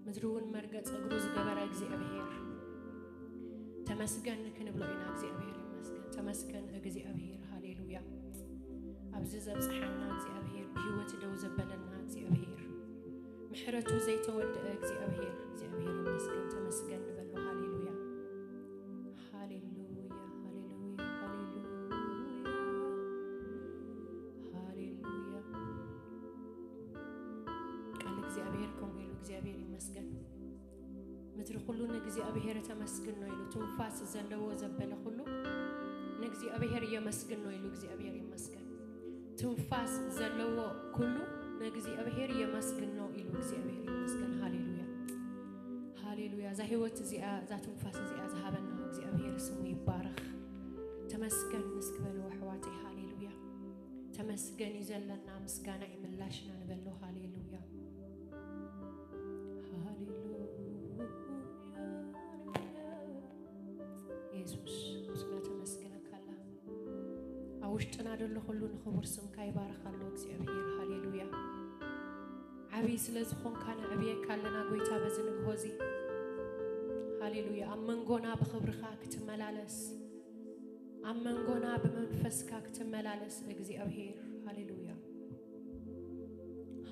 ምድሪ እውን መርገጽ እግሩ ዝገበረ እግዚኣብሔር ተመስገን ክንብሎ ኢና። እግዚኣብሔር ይመስገን። ተመስገን እግዚኣብሔር። ሃሌሉያ። ኣብዚ ዘብጽሓና እግዚኣብሔር፣ ብህይወት ደው ዘበለና እግዚኣብሔር፣ ምሕረቱ ዘይተወደአ እግዚኣብሔር፣ እግዚኣብሔር ይመስገን። ተመስገን ንበሎ። ሃሌሉያ። ሃሌሉያ፣ ሃሌሉያ፣ ሃሌሉያ፣ ሃሌሉያ። ቃል እግዚኣብሔር ከምኡ ኢሉ እግዚኣብሔር ይመስገን። ምድሪ ኩሉ ንእግዚኣብሔር ተመስግኖ ኢሉ፣ ትንፋስ ዘለዎ ዘበለ ኩሉ ንእግዚኣብሔር የመስግኖ ኢሉ እግዚኣብሔር ይመስገን። ትንፋስ ዘለዎ ኩሉ ንእግዚኣብሔር የመስግኖ ኢሉ እግዚኣብሔር ይመስገን። ሃሌሉያ፣ ሃሌሉያ። እዛ ህይወት እዚኣ፣ እዛ ትንፋስ እዚኣ ዝሃበና እግዚኣብሔር ስሙ ይባረኽ። ተመስገን እስኪ በሉ ኣሕዋተይ። ሃሌሉያ። ተመስገን እዩ ዘለና፣ ምስጋና እዩ ምላሽና ንበሎ። ሃሌሉያ፣ ሃሌሉያ። የሱስ፣ ነብስና ተመስግነካ ኣላ። ኣብ ውሽጥና ዘሎ ኩሉ ንኽቡር ስምካ ይባረኽ ኣሎ እግዚኣብሔር። ሃሌሉያ። ዓብዪ ስለ ዝኾንካ ነዕብየካ ኣለና ጎይታ በዚ ንግሆ እዚ። ሃሌሉያ። ኣብ መንጎና ብኽብርኻ ክትመላለስ፣ ኣብ መንጎና ብመንፈስካ ክትመላለስ እግዚኣብሔር። ሃሌሉያ፣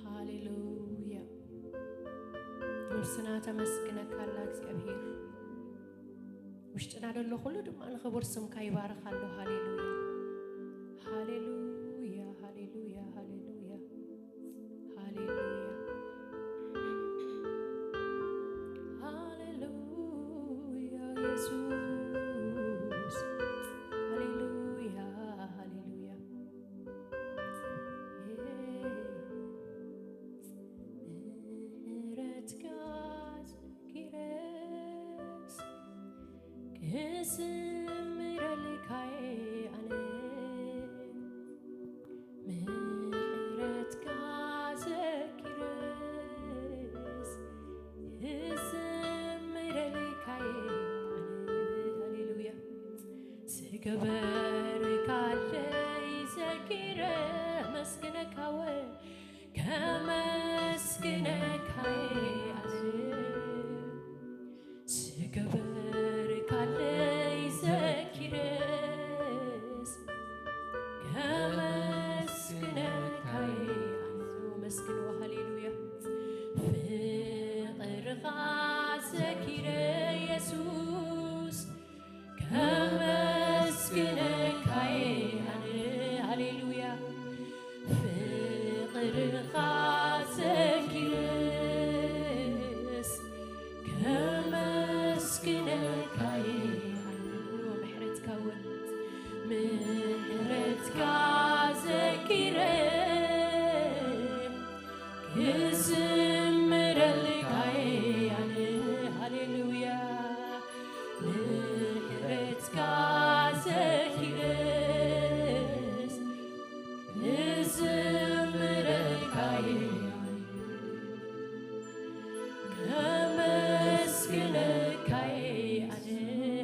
ሃሌሉያ። ነብስና ተመስግነካ ኣላ እግዚኣብሔር። ውሽጥና ዘሎ ኩሉ ድማ ንኽቡር ስምካ ይባረኽ ኣሎ። ሃሌሉያ፣ ሃሌሉያ፣ ሃሌሉያ፣ ሃሌሉያ፣ ሃሌሉያ፣ ሃሌሉያ፣ የሱስ፣ ሃሌሉያ፣ ሃሌሉያ። ምሕረትካ ዘኪረስ ክዝምረልካ'የ ኣነ። ምሕረትካ ዘኪረስ ክዝምረልካ'የ ኣነ። ሃሌሉያ። ዝገበርካለይ ዘኪረ መስግነካ'ወ፣ ከመስግነካ'የ ኣነ። ዝገበርካለይ ዘኪረስ ከመስግነካ'የ ኣነ። መስግንዎ፣ ሃሌሉያ። ፍቕርኻ ዘኪረ የሱስ ከመስግነካ'የ ኣነ። ሃሌሉያ። ፍቕርኻ ዘኪረስ ከመስግነካ'የ ኣነ። ምሕረትካ እውን፣ ምሕረትካ ዘኪረ ክዝምረልካ'የ ኣነ። ሃሌሉያ። ምሕረትካ ዘኪረስ ክዝምረልካ'የ ኣነ። ከመስግነካ'የ ኣነ።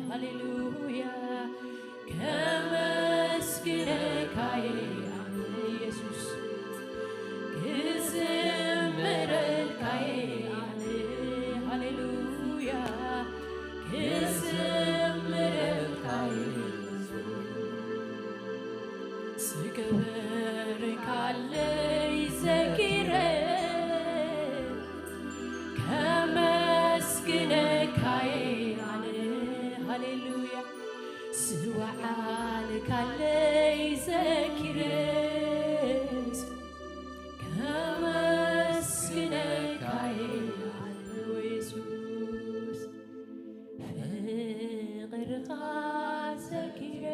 ሃሌሉያ። ከመስግነካ'የ ኣነ የሱስ። ክዝምረልካ'የ ኣነ። ሃሌሉያ። ክዝምረልካ'የ ዝገበርካለይ ዘኪረ ከመስግነካ'የ ኣነ። ሃሌሉያ። ዝወዓልካለይ ዘኪረስ ከመስግነካ'የ ኣነ የሱስ። ፍቕርኻ ዘኪረ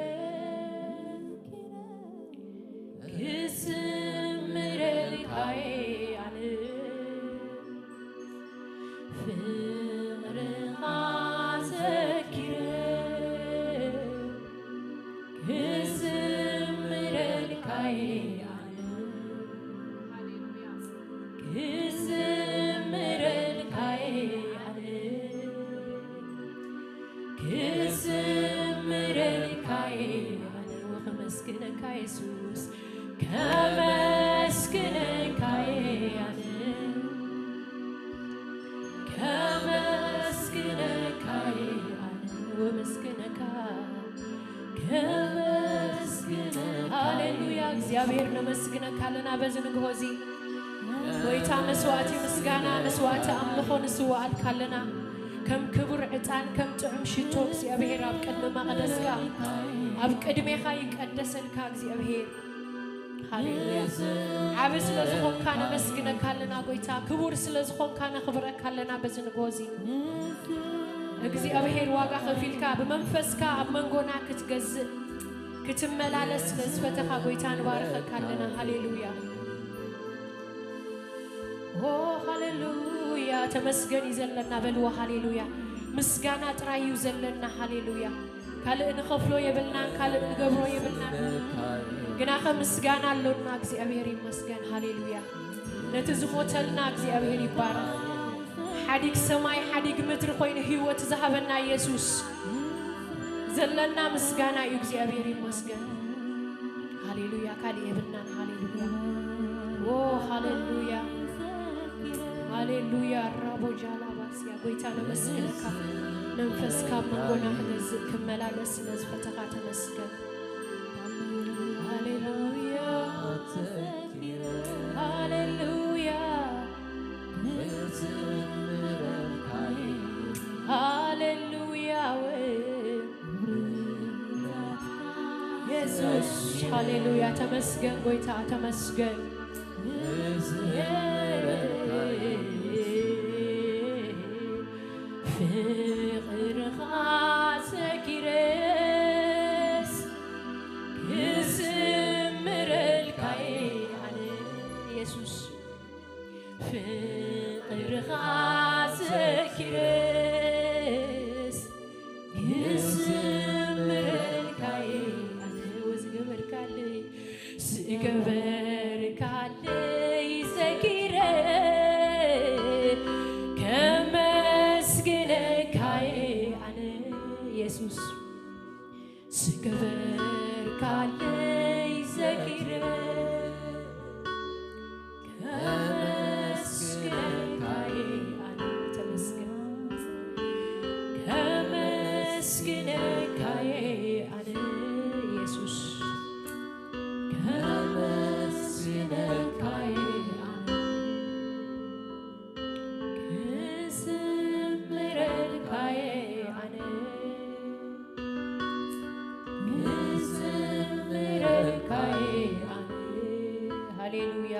ክዝምረልካ'የ ኣነ። ፍቕርኻ ዘኪረ ክዝምረልካ'የ ኣነ። ክዝምረልካ'የ ኣነ። ክዝምረልካ'የ ኣነ። ወኸመስግነካ የሱስ። ከመስግነካ'የ ኣነ። ነመስግነካ፣ ከመስግነካ። ሃሌሉያ፣ እግዚኣብሔር ነመስግነካ ኣለና በዚ ንግሆ እዚ። ጎይታ መስዋዕቲ ምስጋና፣ መስዋዕቲ ኣምልኾ ንስዋኣልካ ኣለና። ከም ክቡር ዕጣን፣ ከም ጥዑም ሽቶ እግዚኣብሔር ኣብ ቅድሚ መቕደስካ፣ ኣብ ቅድሜኻ ይቀደሰልካ እግዚኣብሔር። ሃሌሉያ። ዓቢ ስለ ዝኾንካ ነመስግነካ ኣለና ጎይታ። ክቡር ስለ ዝኾንካ ነኽብረካ ኣለና በዚ ንግሆ እዚ። እግዚኣብሔር ዋጋ ከፊልካ ብመንፈስካ ኣብ መንጎና ክትገዝእ ክትመላለስ ስለ ዝፈተኻ ጎይታ ንባርኸካ ኣለና። ሃሌሉያ። ኦ ሃሌሉያ። ተመስገን እዩ ዘለና በልዎ። ሃሌሉያ። ምስጋና ጥራይ እዩ ዘለና። ሃሌሉያ። ካልእ ንኸፍሎ የብልናን፣ ካልእ ንገብሮ የብልናን። ግናኸ ምስጋና ኣሎና። እግዚኣብሔር ይመስገን። ሃሌሉያ። ነቲ ዝሞተልና እግዚኣብሔር ይባረኽ። ሓዲግ ሰማይ ሓዲግ ምድሪ ኮይኑ ህይወት ዝሃበና ኢየሱስ ዘለና ምስጋና እዩ። እግዚኣብሔር ይመስገን። ሃሌሉያ። ካልእ የብልናን። ሃሌሉያ። ኦ ሃሌሉያ። ሃሌሉያ። ራቦ ጃላባስያ ጎይታ ነመስግነካ። መንፈስካ ኣብ መንጎና ክገዝእ ክመላለስ ስለ ዝፈተኻ ተመስገን። ሃሌሉያ። ሃሌሉያ። ሃሌሉያ። የሱስ ሃሌሉያ። ተመስገን ጎይታ ተመስገን። ፍቕርኻ ዘኪረስ ክዝምረልካ እየ ኣነ የሱስ። ፍቕርኻ ዘኪረስ ክዝምረልካ እየ ኣነ ዝገበርካለይ ዝገበርካለይ ዘኪረ ከመስግነካ እየ ኣነ የሱስ። ዝገበርካለይ ዘኪረ ከመስግነካ እየ ኣነ። ተመስገን። ከመስግነካ እየ ኣነ የሱስ። ከመስግነካ እየ ኣነ። ክዝምረልካ እየ ኣነ። ክዝምረልካ እየ ኣነ። ሃሌሉያ።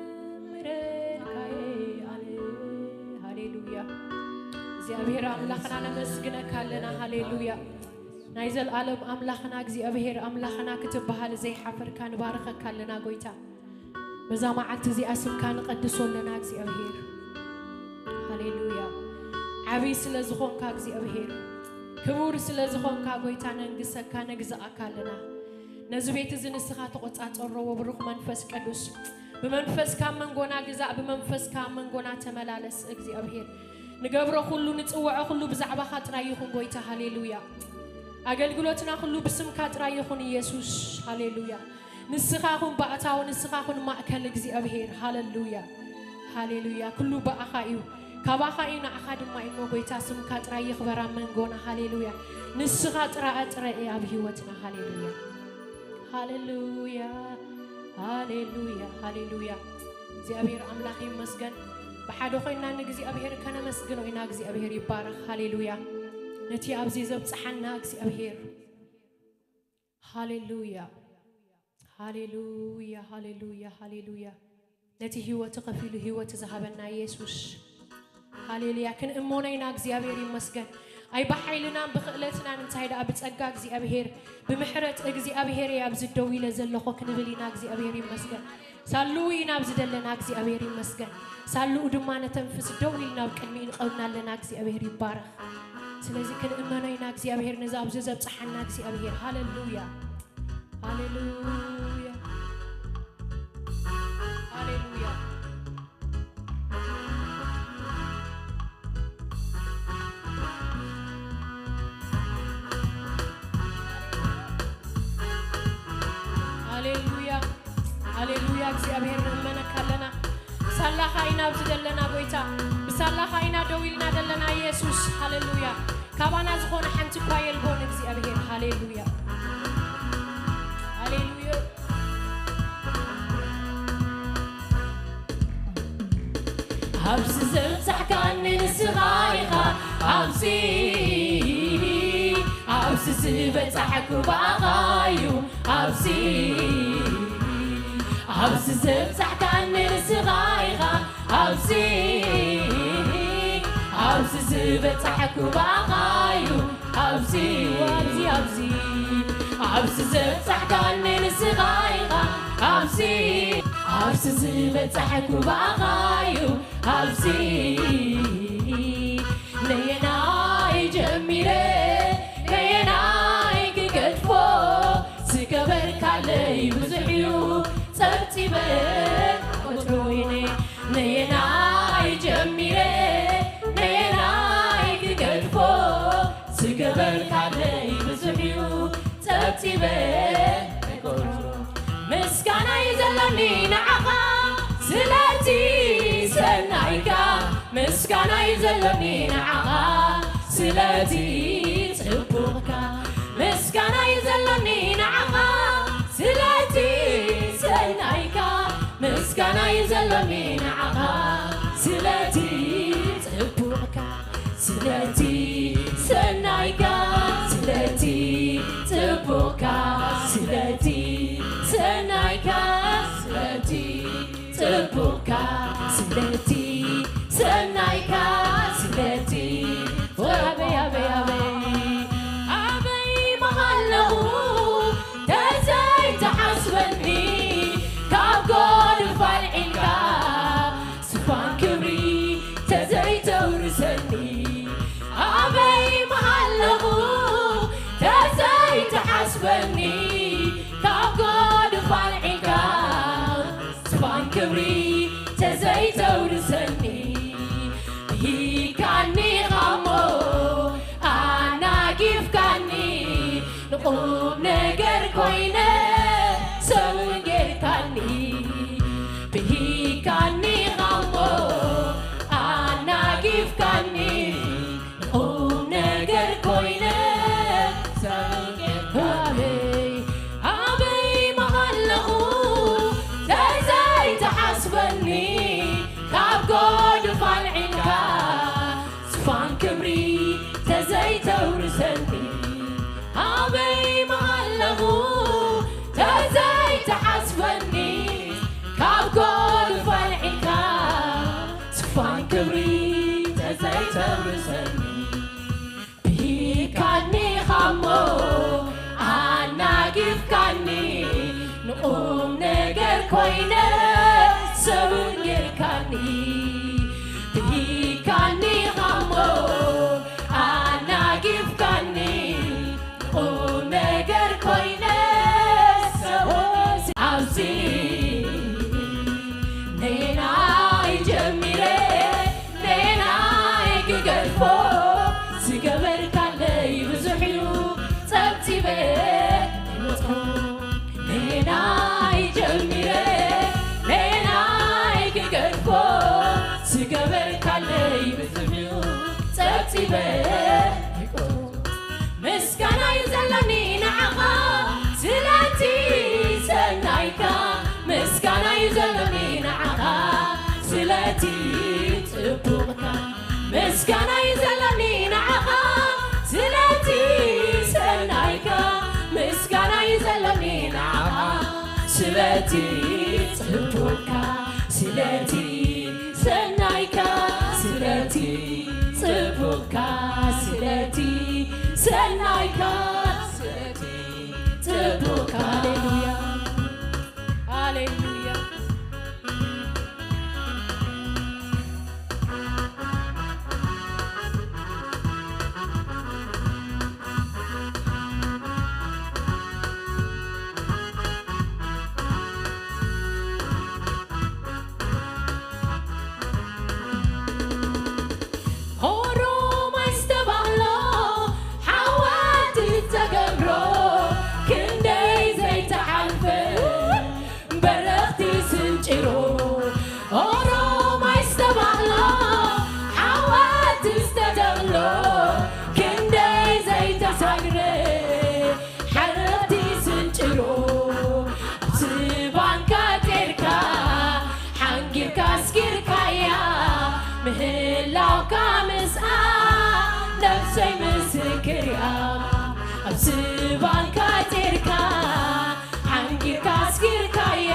ክዝምረልካ እየ ኣነ። ሃሌሉያ። እግዚኣብሔር ኣምላኽና ነመስግነካ ኣለና። ሃሌሉያ። ናይ ዘልኣለም ኣምላኽና እግዚኣብሔር ኣምላኽና ክትበሃል ዘይሓፈርካ ንባርኸካ ኣለና ጎይታ። በዛ መዓልቲ እዚኣ ስምካ ንቐድሶ ኣለና እግዚኣብሔር። ሃሌሉያ። ዓብይ ስለ ዝኾንካ እግዚኣብሔር፣ ክቡር ስለ ዝኾንካ ጎይታ ነንግሰካ ነግዝኣካ ኣለና። ነዚ ቤት እዚ ንስኻ ተቖጻጸሮ ወብሩኽ መንፈስ ቅዱስ። ብመንፈስካ ኣብ መንጎና ግዛእ፣ ብመንፈስካ ኣብ መንጎና ተመላለስ እግዚኣብሔር። ንገብሮ ኩሉ ንጽውዖ ኩሉ ብዛዕባኻ ጥራይ ይኹን ጎይታ። ሃሌሉያ። ኣገልግሎትና ኩሉ ብስምካ ጥራይ ይኹን ኢየሱስ። ሃሌሉያ። ንስኻ ኩን ባእታዊ፣ ንስኻ ኩን ማእከል እግዚኣብሔር። ሃሌሉያ። ሃሌሉያ። ኩሉ ብኣኻ እዩ፣ ካባኻ እዩ፣ ንዓኻ ድማ እዩ እሞ ጎይታ ስምካ ጥራይ ይኽበር ኣብ መንጎና። ሃሌሉያ። ንስኻ ጥራይ ጥረ እየ ኣብ ህይወትና። ሃሌሉያ። ሃሌሉያ። ሃሌሉያ። ሃሌሉያ። እግዚኣብሔር ኣምላኽ ይመስገን። ብሓደ ኮይና ንእግዚኣብሔር ከነመስግኖ ኢና። እግዚኣብሔር ይባረኽ። ሃሌሉያ። ነቲ ኣብዚ ዘብጽሓና እግዚኣብሔር። ሃሌሉያ። ሃሌሉያ። ሃሌሉያ። ሃሌሉያ። ነቲ ህይወት ከፊሉ ህይወት ዝሃበና ኢየሱስ። ሃሌሉያ። ክንእመኖ ኢና። እግዚኣብሔር ይመስገን። ኣይ ብሓይልናን ብኽእለትናን እንታይ ደኣ ብጸጋ እግዚኣብሔር፣ ብምሕረት እግዚኣብሔር እየ ኣብዚ ደው ኢለ ዘለኹ ክንብል ኢና። እግዚኣብሔር ይመስገን። ሳልኡ ኢና ኣብዚ ዘለና። እግዚኣብሔር ይመስገን። ሳልኡ ድማ ነተንፍስ ደው ኢልና ኣብ ቅድሚኡ ንቐውና ኣለና። እግዚኣብሔር ይባረኽ። ስለዚ ክንእመኖ ኢና። እግዚኣብሔር ነዚ ኣብዚ ዘብጽሓና እግዚኣብሔር። ሃሌሉያ። ሃሌሉያ። ሃሌሉያ። ሃሌሉያ። ሃሌሉያ። እግዚኣብሔር ንእመነካ ኣለና። ብሳላኻ ኢና ኣብዚ ዘለና ጎይታ። ብሳላኻ ኢና ደው ኢልና ዘለና ኢየሱስ። ሃሌሉያ። ሃሌሉያ። ሃሌሉያ። ኣብዚ ዘብጻሕካኒ ንስኻ ኢኻ፣ ኣብዚ፣ ኣብዚ ዝበጻሕኩ ብኣኻ እዩ፣ ኣብዚ፣ ኣብዚ ዘብጻሕካኒ ንስኻ ኢኻ፣ ኣብዚ፣ ኣብዚ ዝበጻሕኩ ብኣኻ እዩ፣ ኣብዚ፣ ኣብዚ፣ ኣብዚ፣ ኣብዚ ዘብጻሕካኒ ንስኻ ኢኻ፣ ኣብዚ፣ ኣብዚ ዝበጻሕኩ ብኣኻ እዩ፣ ኣብዚ ነየናይ ጀሚረ ነየናይ ክገድፎ፣ ዝገበርካለይ ብዙሕ እዩ ጸብጺበ ቆጽሮ ወይነ፣ ነየናይ ጀሚረ ነየናይ ክገድፎ፣ ዝገበርካለይ ብዙሕ እዩ ጸብጺበ ኣይቆጽሮ። ምስጋና እዩ ዘሎኒ ንዓኻ ስለቲ ሰናይካ፣ ምስጋና እዩ ዘሎኒ ንዓኻ ስለቲ ጽቡቕካ፣ ምስጋና እዩ ዘሎኒ ንዓኻ ስለቲ ሰናይካ፣ ምስጋና እዩ ዘሎኒ ንዓኻ ስለቲ ጽቡቕካ፣ ስለቲ ሰናይካ፣ ስለቲ ጽቡቕካ፣ ስለቲ ሰናይካ፣ ስለቲ ጽቡቕካ፣ ስለቲ ሰናይካ፣ ስለቲ ኣበይ፣ ኣበይ፣ ኣበይ፣ ኣበይ ምሃለኹ ተዘይትሓስበኒ፣ ካብ ጎድፍ ኣልዒልካ ዝፋን ክብሪ ተዘይተውርሰኒ፣ ኣበይ ምሃለኹ ተዘይትሓስበኒ፣ ካብ ጎድፍ ኣልዒልካ ዝፋን ክብሪ ተዘይተውርሰኒ፣ ብሂካኒ ኻሞ ኣናጊፍካኒ፣ ንቁም ነገር ኮይነ ሰውን ጌርካኒ፣ ብሂካኒ ኻሞ ኣናጊፍካኒ፣ ንቁም ነገር ኮይነ ሰውን ጌርካኒ። ኣበይ፣ ኣበይ ምሃለኹ ተዘይትሓስበኒ፣ ካብ ጎድፍ ኣልዒልካ ዝፋን ክብሪ ተዘይተውርሰኒ፣ ኣበይ ምሃለኹ ተዘይትሓስበኒ፣ ካብ ጎድፍ ኣልዒልካ ዝፋን ክብሪ ተዘይተውርሰኒ፣ ብሂካኒ ኻሞ ኣናጊፍካኒ፣ ንቁም ነገር ኮይነ ሰውን ጌርካኒ፣ ብሂካኒ ኻሞ ኣናጊፍካኒ፣ ቁም ነገር ኮይነ ሰዎች ኣብዚ ነየናይ ጀሚረ ነየናይ ክገድፎ፣ ዝገበርካለይ ብዙሕ እዩ ጸብጺበ ኣይሞትኩ፣ ነየናይ ጀሚረ ነየናይ ክገድፎ፣ ዝገበርካለይ ብዙሕ እዩ ጸብጺበ ኣይቆርኩ። ምስጋና እዩ ዘሎኒ ንዓኻ ስለቲ ሰናይካ፣ ምስጋና እዩ ዘሎኒ ንዓኻ ስለቲ ጽቡቕካ፣ ምስጋና እዩ ዘሎኒ ንዓኻ ስለቲ ሰናይካ፣ ምስጋና እዩ ዘሎኒ ንዓኻ ስለቲ ጽቡቕካ፣ ስለቲ ሰናይካ፣ ስለቲ ጽቡቕካ፣ ስለቲ ሰናይካ፣ ስለቲ ጽቡቕካ። ሃሌሉያ፣ ሃሌሉያ። ኦሮማይ ዝተባህሎ ሓዋ ዘይምስክር እያ። ኣብ ዝባንካ ጤርካ ሓንጊርካ ኣስጊርካያ፣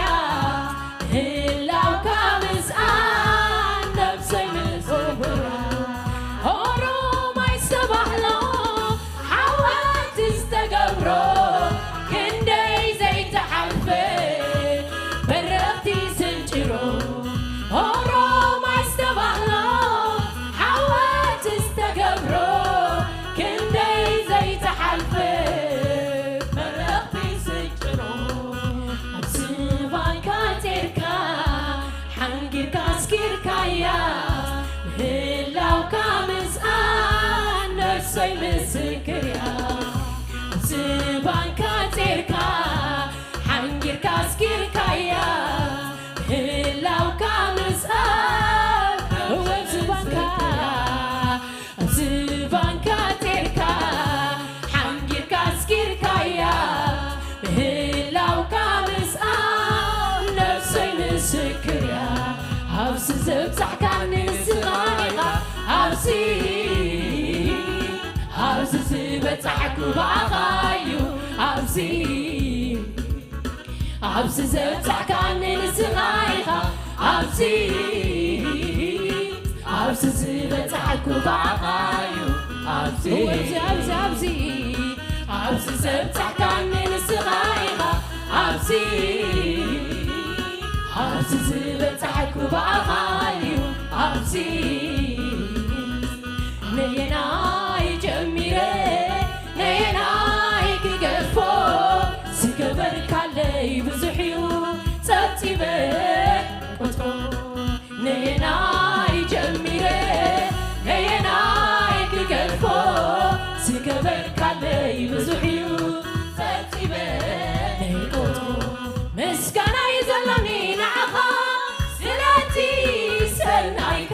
ምህላውካ ምስኣን ነብሰይ ምስክር እያ። ኦሮማይ ዝተባህሎ ሓወልቲ ዝተገብሮ፣ ክንደይ ዘይተሓልፈ በረኽቲ ስንጭሮ። ኦሮማይ ዝተባህሎ ሓወልቲ ዝተገብሮ፣ ክንደይ ዘይተሓልፈ በረኽቲ ስንጭሮ። ኣብ ዝባንካ ጤርካ ሓንጊርካ ኣስጊርካያ፣ ምህላውካ ምስኣን ነብሰይ ምስክር እያ። ኣብ ዝባንካ ጤርካ ሓንጊርካ ኣስጊርካያ፣ ምህላውካ ምስኣን እወ ኣብ ዝባንካ፣ ኣብ ዝባንካ ጤርካ ሓንጊርካ ኣስጊርካያ፣ ምህላውካ ምስኣን ነብሰይ ምስክር እያ። ኣብዚ ዘብጻሕካኒ ንስኻ ኢኻ፣ ኣብዚ፣ ኣብዚ ዝበጻሕኩ ብኣኻ እዩ፣ ኣብዚ ኣብዚ ዘብጻሕካኒ ንስኻ ኢኻ፣ ኣብዚ፣ ኣብዚ ዝበጻሕኩ ብኣኻ እዩ፣ ኣብዚ፣ ኣብዚ፣ ኣብዚ፣ ኣብዚ፣ ኣብዚ ዘብጻሕካኒ ንስኻ ኢኻ፣ ኣብዚ፣ ኣብዚ ዝበጻሕኩ ብኣኻ እዩ፣ ኣብዚ። ነየናይ ጀሚረ ነየናይ ክገድፎ፣ ዝገበርካለይ ብዙሕ እዩ ጸብጺበ ቁጥሩ። ነየናይ ጀሚረ ነየናይ ክገድፎ፣ ዝገበርካለይ ብዙሕ እዩ ጸብጺበ ቁጥሩ። ምስጋና እዩ ዘሎኒ ንዓኻ ስለቲ ሰናይካ፣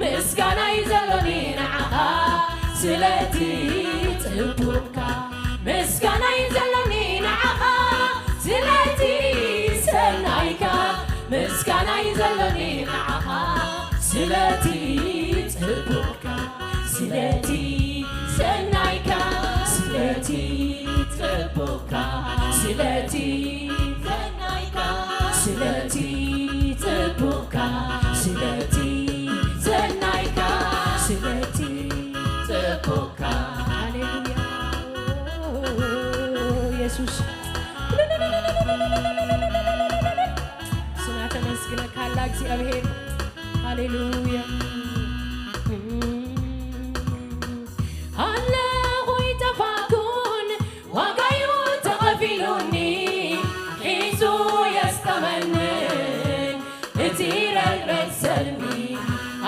ምስጋና እዩ ዘሎኒ ንዓኻ ስለቲ ጽቡቕካ። ምስጋና እዩ ዘሎኒ ንዓኻ ስለቲ ሰናይካ፣ ምስጋና እዩ ዘሎኒ ንዓኻ ስለቲ ጽቡቕካ፣ ስለቲ ሰናይካ፣ ስለቲ ጽቡቕካ፣ ስለቲ ሰናይካ፣ ስለቲ ጽቡቕካ፣ ስለቲ ሰናይካ፣ ስለቲ ጽቡቕካ። ሃሌሉያ። የሱስ ስና ተመስግነካላ እግዚኣብሔር። ሃሌሉያ። ኣለኹ ይጠፋኩን ዋጋዩ ተኸፊሉኒ ሒዙ የስጠመንን እቲ ረግረግ ሰልሚ።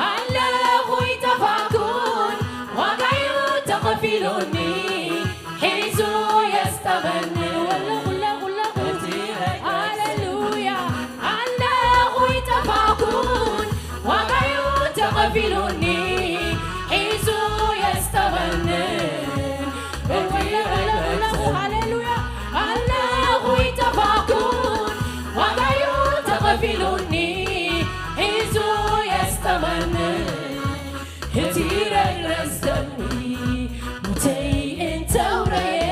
ኣለኹ ይጠፋኩን ዋጋዩ ተኸፊሉኒ ሒዙ የስጠመንን። ወለኹ፣ ለኹ፣ ለኹ። ሃሌሉያ። ኣለኹ ይጠፋኩን ዋጋዩ ተኸፊሉኒ ሒዙ የስጠመንን። ወለኹ፣ ለኹ፣ ለኹ። ሃሌሉያ። ኣለኹ ይጠፋኩን ዋጋዩ ተኸፊሉኒ ሒዙ የስጠመንን። እቲ ረግረግ ሰልሚ ሞተይ እንተውረየ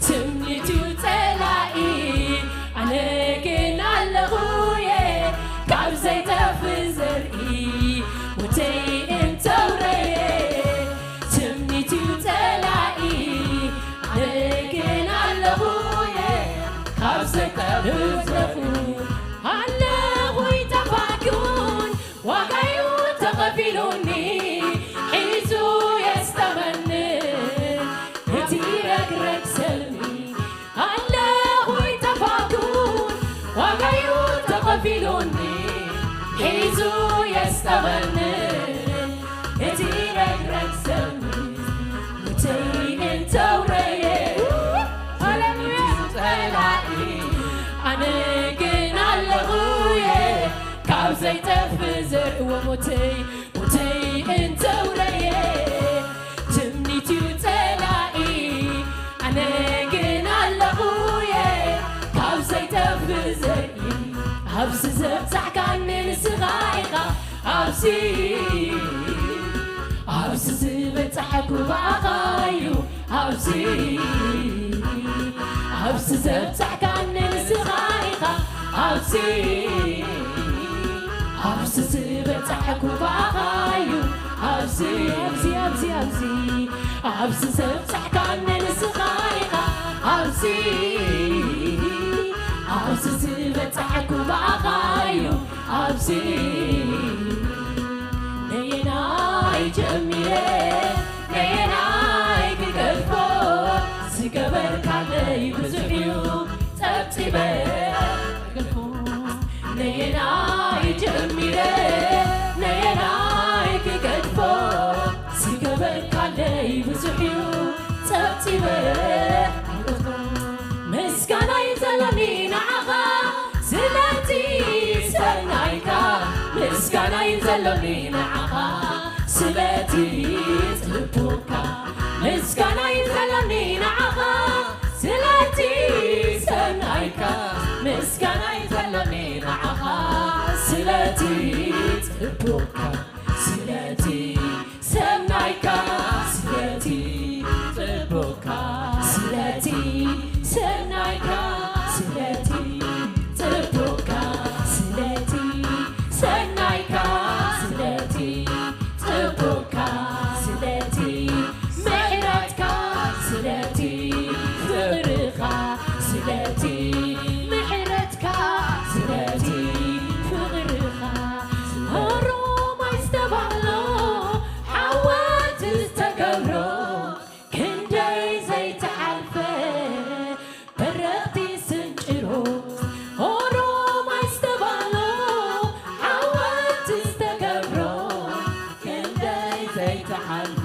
ትምኒቱ ጸላኢ ኣነ ግን ኣለኹየ ካብ ዘይጠፍእ ዘርኢ። ሞተይ እንተውረየ ትምኒቱ ጸላኢ ኣነ ግን ኣለኹየ ካብ ዘይጠፍእ ዘርኢ። ኣለኹ ይጠፋኩን ዋጋዩ ተኸፊሉኒ ሒዙ የስጠመንን እቲ ረግረግ ሰልሚ። ኣለኹ ይጠፋኩን ዋጋዩ ተኸፊሉኒ ሒዙ የስጠመንን እቲ ረግረግ ሰልሚ። ሞተይ እንተውረየ ሃሌሉያ ጸላኢ ኣነ ግን ኣለኹየ ካብ ዘይጠፍእ ዘርኢ። ሞተይ ሞተይ እንተውረየ ትምኒቱ ጸላኢ ኣነ ግን ኣለኹየ ካብ ዘይጠፍእ ዘርኢ። ኣብዚ ዘብጻሕካኒ ንስኻ ኢኻ ኣብዚ ኣብዚ ዝበጻሕኩ ብኣኻ እዩ ኣብዚ፣ ኣብዚ ዘብጻሕካኒ ንስኻ ኢኻ ኣብዚ፣ ኣብዚ ዝበጻሕኩ ብኣኻ እዩ ኣብዚ፣ ኣብዚ፣ ኣብዚ፣ ኣብዚ፣ ኣብዚ ዘብጻሕካኒ ንስኻ ኢኻ ኣብዚ፣ ኣብዚ ዝበጻሕኩ ብኣኻ እዩ ኣብዚ። ነየናይ ጀሚረ ነየናይ ክገድፎ፣ ዝገበርካለይ ብዙሕ እዩ ጸብጺበ ክገድፎ። ነየናይ ጀሚረ ነየናይ ክገድፎ፣ ዝገበርካለይ ብዙሕ እዩ ጸብጺበ ክገድፎ። ምስጋናይ ዘለኒ ንዓኻ ስለቲ ሰናይካ፣ ምስጋናይ ዘለኒ ንዓኻ ስለቲ ጽቡቕካ፣ ምስጋናይ ዘለኒ ንዓኻ ስለቲ ሰናይካ፣ ምስጋናይ ዘለኒ ንዓኻ ስለቲ ጽቡቕካ፣ ስለቲ ሰናይካ፣ ስለቲ ጽቡቕካ፣ ስለቲ ሰናይካ፣ ስለቲ ጽቡቕካ፣ ስለቲ ሰናይካ፣ ስለቲ ጽቡቕካ፣ ስለቲ ምሕረትካ፣ ስለቲ ፍቕርኻ፣ ስለቲ ምሕረትካ፣ ስለቲ ፍቕርኻ። ኦሮማይ ዝተባህሎ ሓወልቲ ዝተገብሮ ክንደይ ዘይተሓልፈ በረኽቲ ስንጭሮ። ኦሮማይ ዝተባህሎ ሓወልቲ ዝተገብሮ ክንደይ ዘይተሓልፈ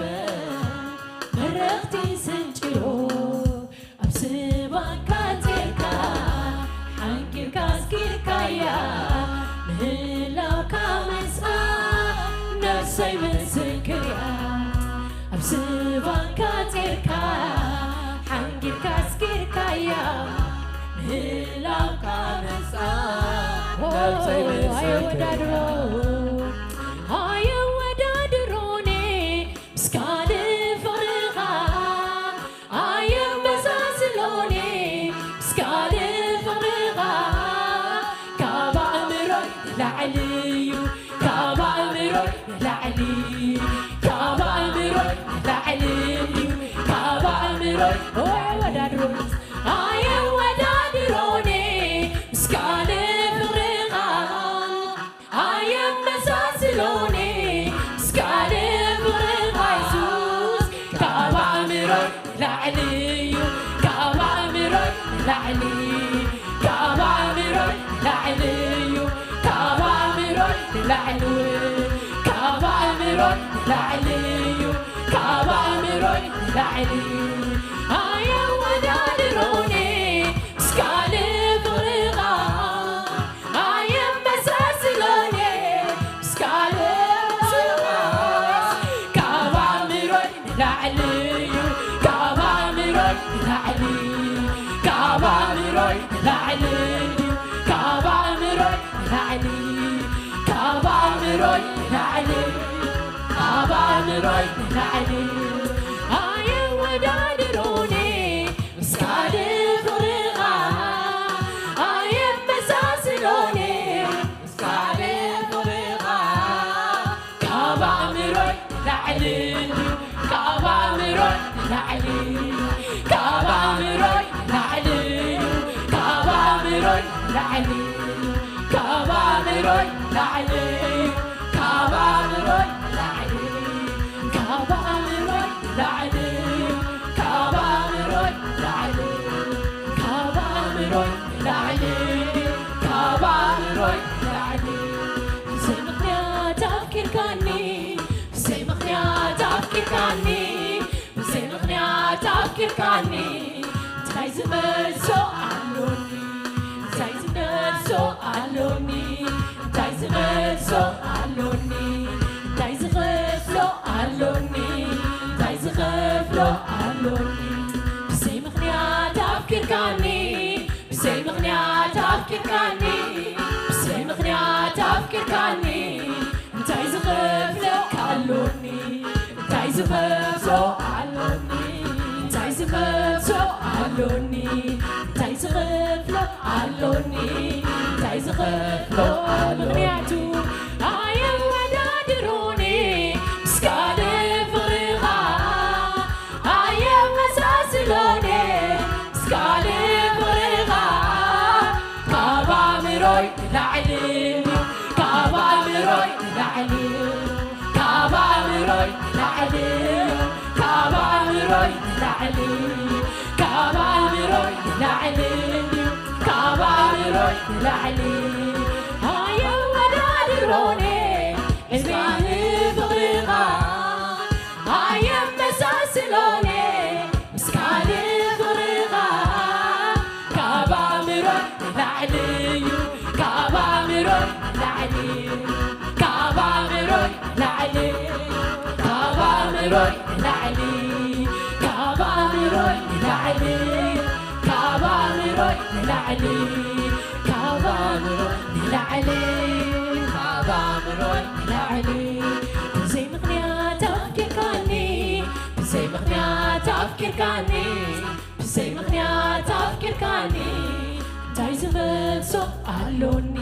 በረኽቲ ስንጭሮ። ኣብ ዝባንካ ጸርካ ሓንጊርካ ኣስጊርካያ ምህላውካ ምስኣ ነፍሰይ ምስክር እያ። ኣብ ዝባንካ ጸርካ ሓንጊርካ ኣስጊርካያ ምህላውካ ምስኣ ነፍሰይ ምስክር እያ። ኣይወዳድሮ ኣይወዳድሮኒ ምስ ካልእ ፍቕርኻ ኣየመሳስሎኒ ምስ ካልእ ፍቕርኻ ካብ ኣእምሮይ ንላዕሊ እዩ ካብ ኣእምሮይ ንላዕሊ ካብ ኣእምሮይ ንላዕሊ እዩ ካብ ኣእምሮይ ኣይወዳድሮ ኣየወዳድሮኒ ምስ ካልእ ፍቕርኻ ኣየመሳስሎኒ ምስ ካልእ ፍቕርኻ የሱስ ካብ ኣእምሮይ ንላዕሊ እዩ ካብ ኣእምሮይ ንላዕሊ ካብ ኣእምሮይ ንላዕሊ እዩ ካብ ኣእምሮይ ንላዕሊ ካብ ኣእምሮይ ንላዕሊ እዩ ካብ ኣእምሮይ ንላዕሊ ኣየወዳድሮኒ ምስ ካልእ ፍቕርኻ ኣየመሳስሎኒ ምስ ካልእ ካብ ኣእምሮይ ንላዕሊ እዩ ካብ ኣእምሮይ ንላዕሊ ካብ ኣእምሮይ ንላዕሊ እዩ ካብ ኣእምሮይ ንላዕሊ ካብ ኣእምሮይ ንላዕሊ ካብ ኣእምሮይ ንላዕሊ ኣየወዳድሮኒ ምስ ካልእ ፍቕርኻ ኣየመሳስሎኒ ምስ ካልእ ፍቕርኻ ካብ ኣእምሮይ ንላዕሊ እዩ ካብ ኣእምሮይ ንላዕሊ ካብ ኣእምሮይ ንላዕሊ እዩ ካብ ኣእምሮይ ንላዕሊ ካብ ኣእምሮይ ንላዕሊ እዩ ካብ ኣእምሮይ ንላዕሊ ካብ ኣእምሮይ ንላዕሊ እዩ ካብ ኣእምሮይ ንላዕሊ ካብ ኣእምሮይ ንላዕሊ ካብ ኣእምሮይ ንላዕሊ ብዘይ ምኽንያት ኣፍቂርካኒ ብዘይ ምኽንያት ኣፍቂርካኒ ብዘይ ምኽንያት ኣፍቂርካኒ እንታይ ዝመልሶ ኣሎኒ እንታይ ዝመልሶ ኣሎኒ እንታይ ዝመልሶ ኣሎኒ እንታይ ዝኸፍሎ ኣሎኒ እንታይ ዝኸፍሎ ኣሎኒ ብዘይ ምኽንያት ኣፍቂርካኒ ብዘይ ምኽንያት ኣፍቂርካኒ ብዘይ ምኽንያት ኣፍቂርካኒ እንታይ ዝኸፍለካ ኣሎኒ እንታይ ዝኸፍሎ ኣሎኒ፣ እንታይ ዝመልሶ ኣሎኒ፣ እንታይ ዝኸፍሎ ኣሎኒ፣ እንታይ ዝኸፍሎ ኣሎኒ። ምኽንያቱ ኣየወዳድሮኒ ምስ ካልእ ፍቕርኻ፣ ኣየመሳስሎኒ ምስ ካልእ ፍቕርኻ። ካብ ኣእምሮይ ንላዕሊ፣ ካብ ኣእምሮይ ንላዕሊ፣ ካብ ኣእምሮይ ንላዕሊ፣ ካብ ኣእምሮይ ንላዕሊ፣ ካብ ኣእምሮይ ንላዕሊ፣ ካብ ኣእምሮይ ንላዕሊ። ኣየወዳድሮኒ ዕቤት ፍቕርኻ፣ ኣየመሳስሎኒ ምስ ካልእ ፍቕርኻ። ካብ ኣእምሮይ ንላዕሊ እዩ፣ ካብ ኣእምሮይ ንላዕሊ፣ ካብ ኣእምሮይ ንላዕሊ፣ ካብ ኣእምሮይ ንላዕሊ፣ ካብ ኣእምሮይ ንላዕሊ፣ ካብ ኣእምሮይ ንላዕሊ፣ ካብ ኣእምሮይ ንላዕሊ፣ ካብ ኣእምሮይ ንላዕሊ። ብዘይ ምኽንያት ኣፍቂርካኒ፣ ብዘይ ምኽንያት ኣፍቂርካኒ፣ ብዘይ ምኽንያት ኣፍቂርካኒ። እንታይ ዝመልሶ ኣሎኒ፣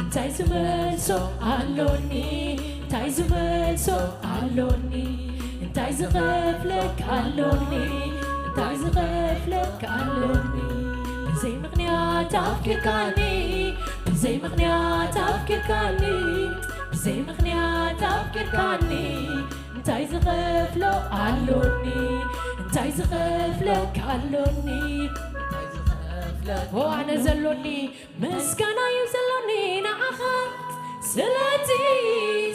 እንታይ ዝመልሶ ኣሎኒ፣ እንታይ ዝመልሶ ኣሎኒ፣ እንታይ ዝኸፍለካ ኣሎኒ፣ እንታይ ዝኸፍለካ ኣሎኒ። ብዘይ ምኽንያት ኣፍቂርካኒ፣ ብዘይ ምኽንያት ኣፍቂርካኒ፣ ብዘይ ምኽንያት ኣፍቂርካኒ። እንታይ ዝኸፍሎ ኣሎኒ፣ እንታይ ዝኸፍለካ ኣሎኒ። እንታይ ዝኸፍለካ ኦ ኣነ ኣሎኒ። ዘሎኒ ምስጋና እዩ ዘሎኒ ንዓኻ፣ ስለቲ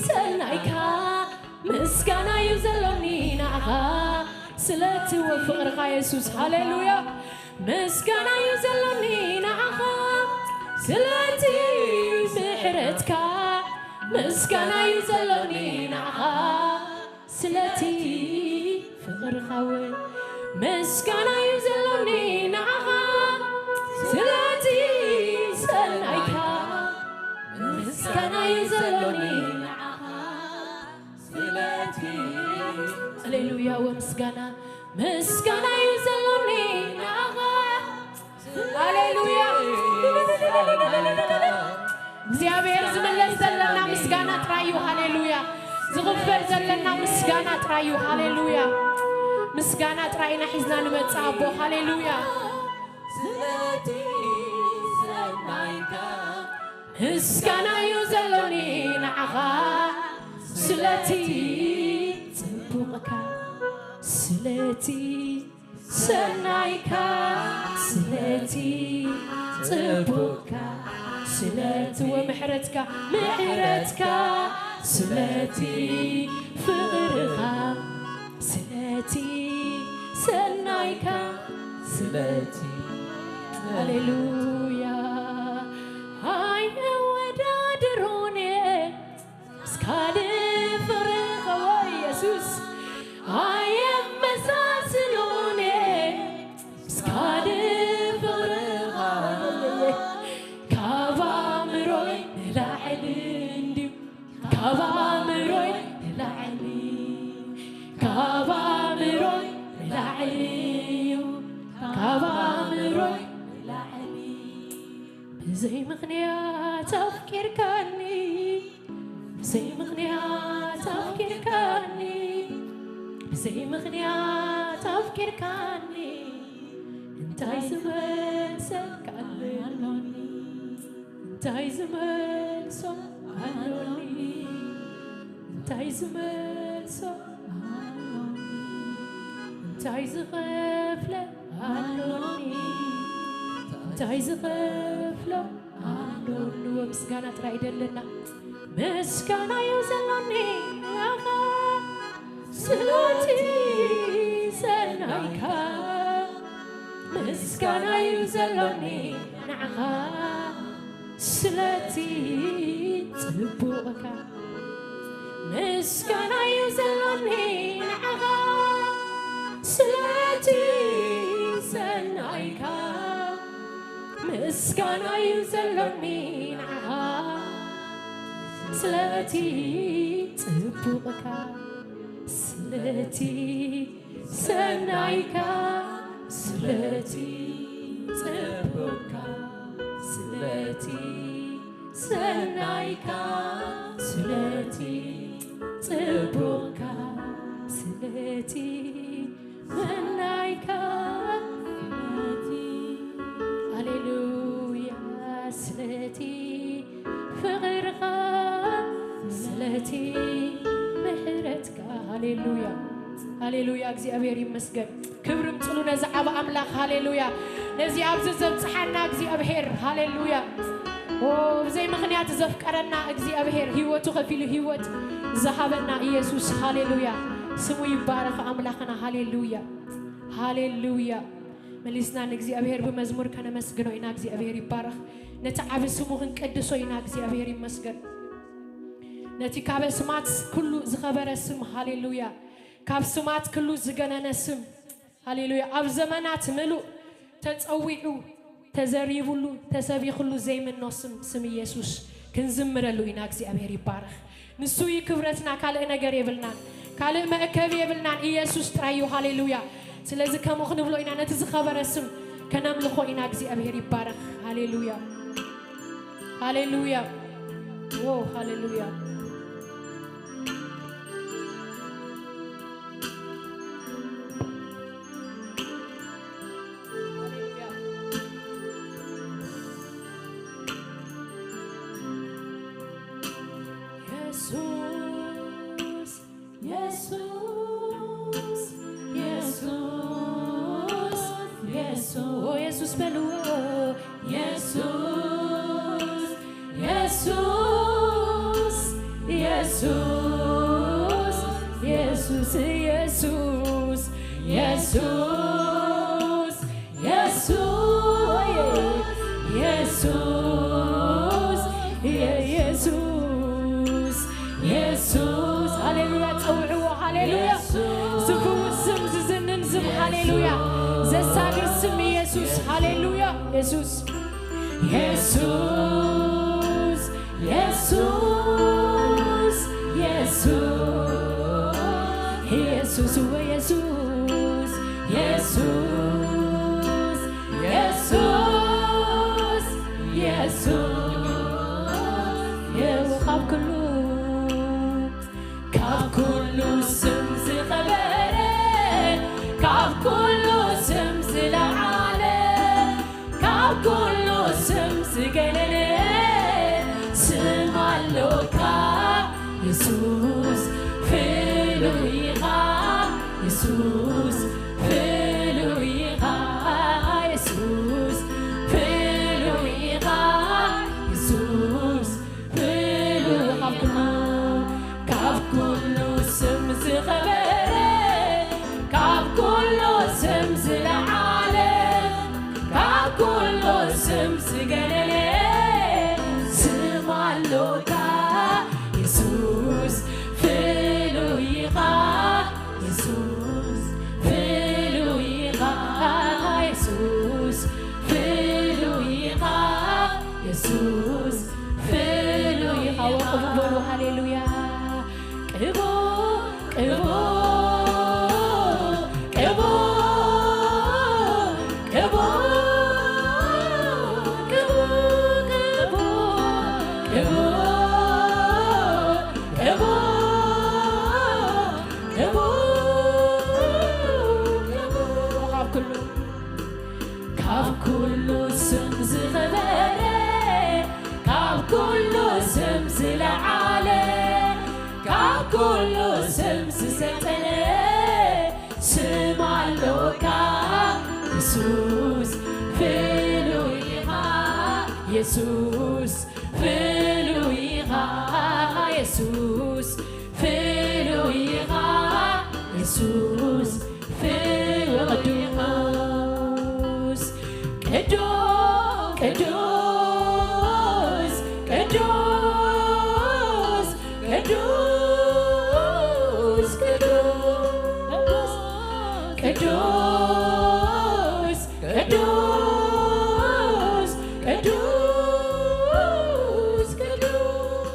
ሰናይካ ምስጋና እዩ ዘሎኒ ንዓኻ፣ ስለቲ ፍቕርኻ የሱስ። ሃሌሉያ። ምስጋና እዩ ዘሎኒ ንዓኻ፣ ስለቲ ምሕረትካ። ምስጋና እዩ ዘሎኒ ንዓኻ፣ ስለቲ ፍቕርኻ እውን። ምስጋና እዩ ዘሎኒ ንዓኻ፣ ስለቲ ሰናይካ። ምስጋና እዩ ዘሎኒ ንዓኻ፣ ስለቲ። ሃሌሉያ ወምስጋና። ምስጋና እዩ ዘሎኒ ንዓኻ። ሃሌሉያ። እግዚኣብሔር ዝምለስ ዘለና ምስጋና ጥራይ እዩ። ሃሌሉያ። ዝኽፈል ዘለና ምስጋና ጥራይ እዩ። ሃሌሉያ። ምስጋና ጥራይ ኢና ሒዝና ንመጽእ ኣቦ። ሃሌሉያ። ስለቲ ሰናይካ። ምስጋና እዩ ዘሎኒ ንዓኻ፣ ስለቲ ጽቡቕካ፣ ስለቲ ሰናይካ፣ ስለቲ ጽቡቕካ፣ ስለቲ ወምሕረትካ፣ ምሕረትካ፣ ስለቲ ፍቕርኻ፣ ስለቲ ሰናይካ፣ ስለቲ። ሃሌሉያ። ኣይወዳድሮን ምስ ካልእ ፍቕርኻ፣ ወይ የሱስ፣ ኣየመሳስሎን ምስ ካልእ ፍቕርኻ። ካብ ኣእምሮይ ንላዕሊ እንድዩ፣ ካብ ኣእምሮይ ንላዕሊ፣ ካብ ኣእምሮይ ንላዕሊ እዩ፣ ካብ ኣእምሮይ ንላዕሊ። ብዘይ ምኽንያት ኣፍቂርካኒ፣ ብዘይ ምኽንያት ኣፍቂርካኒ፣ ብዘይ ምኽንያት ኣፍቂርካኒ፣ እንታይ ዝመልሰልካ ኣሎኒ? እንታይ ዝመልሶ ኣሎኒ? እንታይ ዝመልሶ ኣሎኒ? እንታይ ዝኸፍለ ኣሎኒ? እንታይ ዝኸፍሎ ኣሎኒ? ወምስጋና ጥራይ ደለና። ምስጋና እዩ ዘሎኒ ንዓኻ፣ ስለቲ ሰናይካ። ምስጋና እዩ ዘሎኒ ንዓኻ፣ ስለቲ ጽቡቕካ። ምስጋና እዩ ዘሎኒ ንዓኻ፣ ስለቲ ሰናይካ። ምስጋና እዩ ዘሎኒ ንዓኻ፣ ስለቲ ጽቡቕካ። ስለቲ ሰናይካ፣ ስለቲ ጽቡቕካ፣ ስለቲ ሰናይካ፣ ስለቲ ጽቡቕካ፣ ስለቲ ሰናይካ፣ ስለቲ፣ ሃሌሉያ፣ ስለቲ ፍቕርኻ፣ ስለቲ ምሕረትካ። ሃሌሉያ፣ ሃሌሉያ፣ እግዚኣብሔር ይመስገን። ክብሪ ምጽሉ ነዚ ዓቢ ኣምላኽ። ሃሌሉያ፣ ነዚ ኣብዚ ዘብጽሓና እግዚኣብሔር። ሃሌሉያ። ኦ፣ ብዘይ ምኽንያት ዘፍቀረና እግዚኣብሔር፣ ህይወቱ ከፊሉ ህይወት ዝሃበና ኢየሱስ። ሃሌሉያ፣ ስሙ ይባረኽ ኣምላኽና። ሃሌሉያ፣ ሃሌሉያ። መሊስና ንእግዚኣብሔር ብመዝሙር ከነመስግኖ ኢና። እግዚኣብሔር ይባረኽ። ነቲ ዓቢ ስሙ ክንቀድሶ ኢና። እግዚኣብሔር ይመስገን። ነቲ ካብ ኣስማት ኩሉ ዝኸበረ ስም፣ ሃሌሉያ፣ ካብ ስማት ኩሉ ዝገነነ ስም፣ ሃሌሉያ፣ ኣብ ዘመናት ምሉእ ተጸዊዑ፣ ተዘሪቡሉ፣ ተሰቢኹሉ ዘይምኖ ስም፣ ስም ኢየሱስ ክንዝምረሉ ኢና። እግዚኣብሔር ይባረኽ። ንሱ እዩ ክብረትና፣ ካልእ ነገር የብልናን፣ ካልእ መእከቢ የብልናን። ኢየሱስ ጥራይ እዩ። ሃሌሉያ። ስለዚ ከምኡ ክንብሎ ኢና፣ ነቲ ዝኸበረ ስም ከነምልኾ ኢና። እግዚኣብሔር ይባረኽ። ሃሌሉያ፣ ሃሌሉያ፣ ዎ፣ ሃሌሉያ። ኢየሱስ፣ ኢየሱስ፣ ኢየሱስ፣ ኢየሱስ፣ ኦ፣ ኢየሱስ በልዎ። ኢየሱስ፣ ኢየሱስ፣ ኢየሱስ፣ ኢየሱስ፣ ኢየሱስ፣ ኢየሱስ፣ ኢየሱስ፣ ኢየሱስ፣ ኢየሱስ። ሃሌሉያ፣ ጸውዕዎ። ሃሌሉያ። ኢየሱስ። ዝፍውስ ስም፣ ዝዝንን ስም። ሃሌሉያ። ዘሳግር ስም ኢየሱስ። ሃሌሉያ። ኢየሱስ። ኢየሱስ፣ ኢየሱስ፣ ኢየሱስ፣ ኢየሱስ፣ ወ-፣ ኢየሱስ፣ ኢየሱስ፣ ኢየሱስ፣ ኢየሱስ፣ የው ካብ ኩሉ፣ ካብ ኩሉ ስም ዝኸበረ፣ ካብ ኩሉ ስም ዝለዓለ፣ ካብ ኩሉ ስም ዝገነነ ስም ኣሎካ የሱስ፣ ፍሉይ ኢኻ የሱስ፣ ፍሉይ ኢኻ የሱስ፣ ፍሉይ ኢኻ የሱስ፣ ፍሉይ ኢኻ። ካብ ኩሉ ስም ዝኸበረ፣ ካብ ኩሉ ስም ዝለዓለ፣ ካብ ኩሉ ስም ዝገነነ ስም ኣሎካ የሱስ፣ ፍሉይ ኢኻ የሱስ፣ ፍሉይ ኢኻ የሱስ፣ ፍሉይ ኢኻ የሱስ፣ ፍሉይ ኢኻ። ወቅቡ በሉ፣ ሃሌሉያ። ቅቡእ፣ ቅቡእ፣ ቅቡእ፣ ቅቡእ፣ ቅቡእ፣ ቅቡእ፣ ቅቡእ፣ ቅቡእ፣ ቅቡእ፣ ካብ ኩሉ፣ ካብ ኩሉ ስም ዝኸበረ፣ ካብ ኩሉ ስም ዝለዓለ፣ ካብ ኩሉ ስም ዝሰልጠነ ስም ኣሎካ የሱስ፣ ፍሉይ ኢኻ የሱስ፣ ፍሉይ ኢኻ የሱስ፣ ፍሉይ ኢኻ የሱስ፣ ፍሉይ ኢኻ። ቅዱስ፣ ቅዱስ፣ ቅዱስ፣ ቅዱስ፣ ቅዱስ፣ ቅዱስ፣ ቅዱስ፣ ቅዱስ፣ ቅዱስ፣ ቅዱስ፣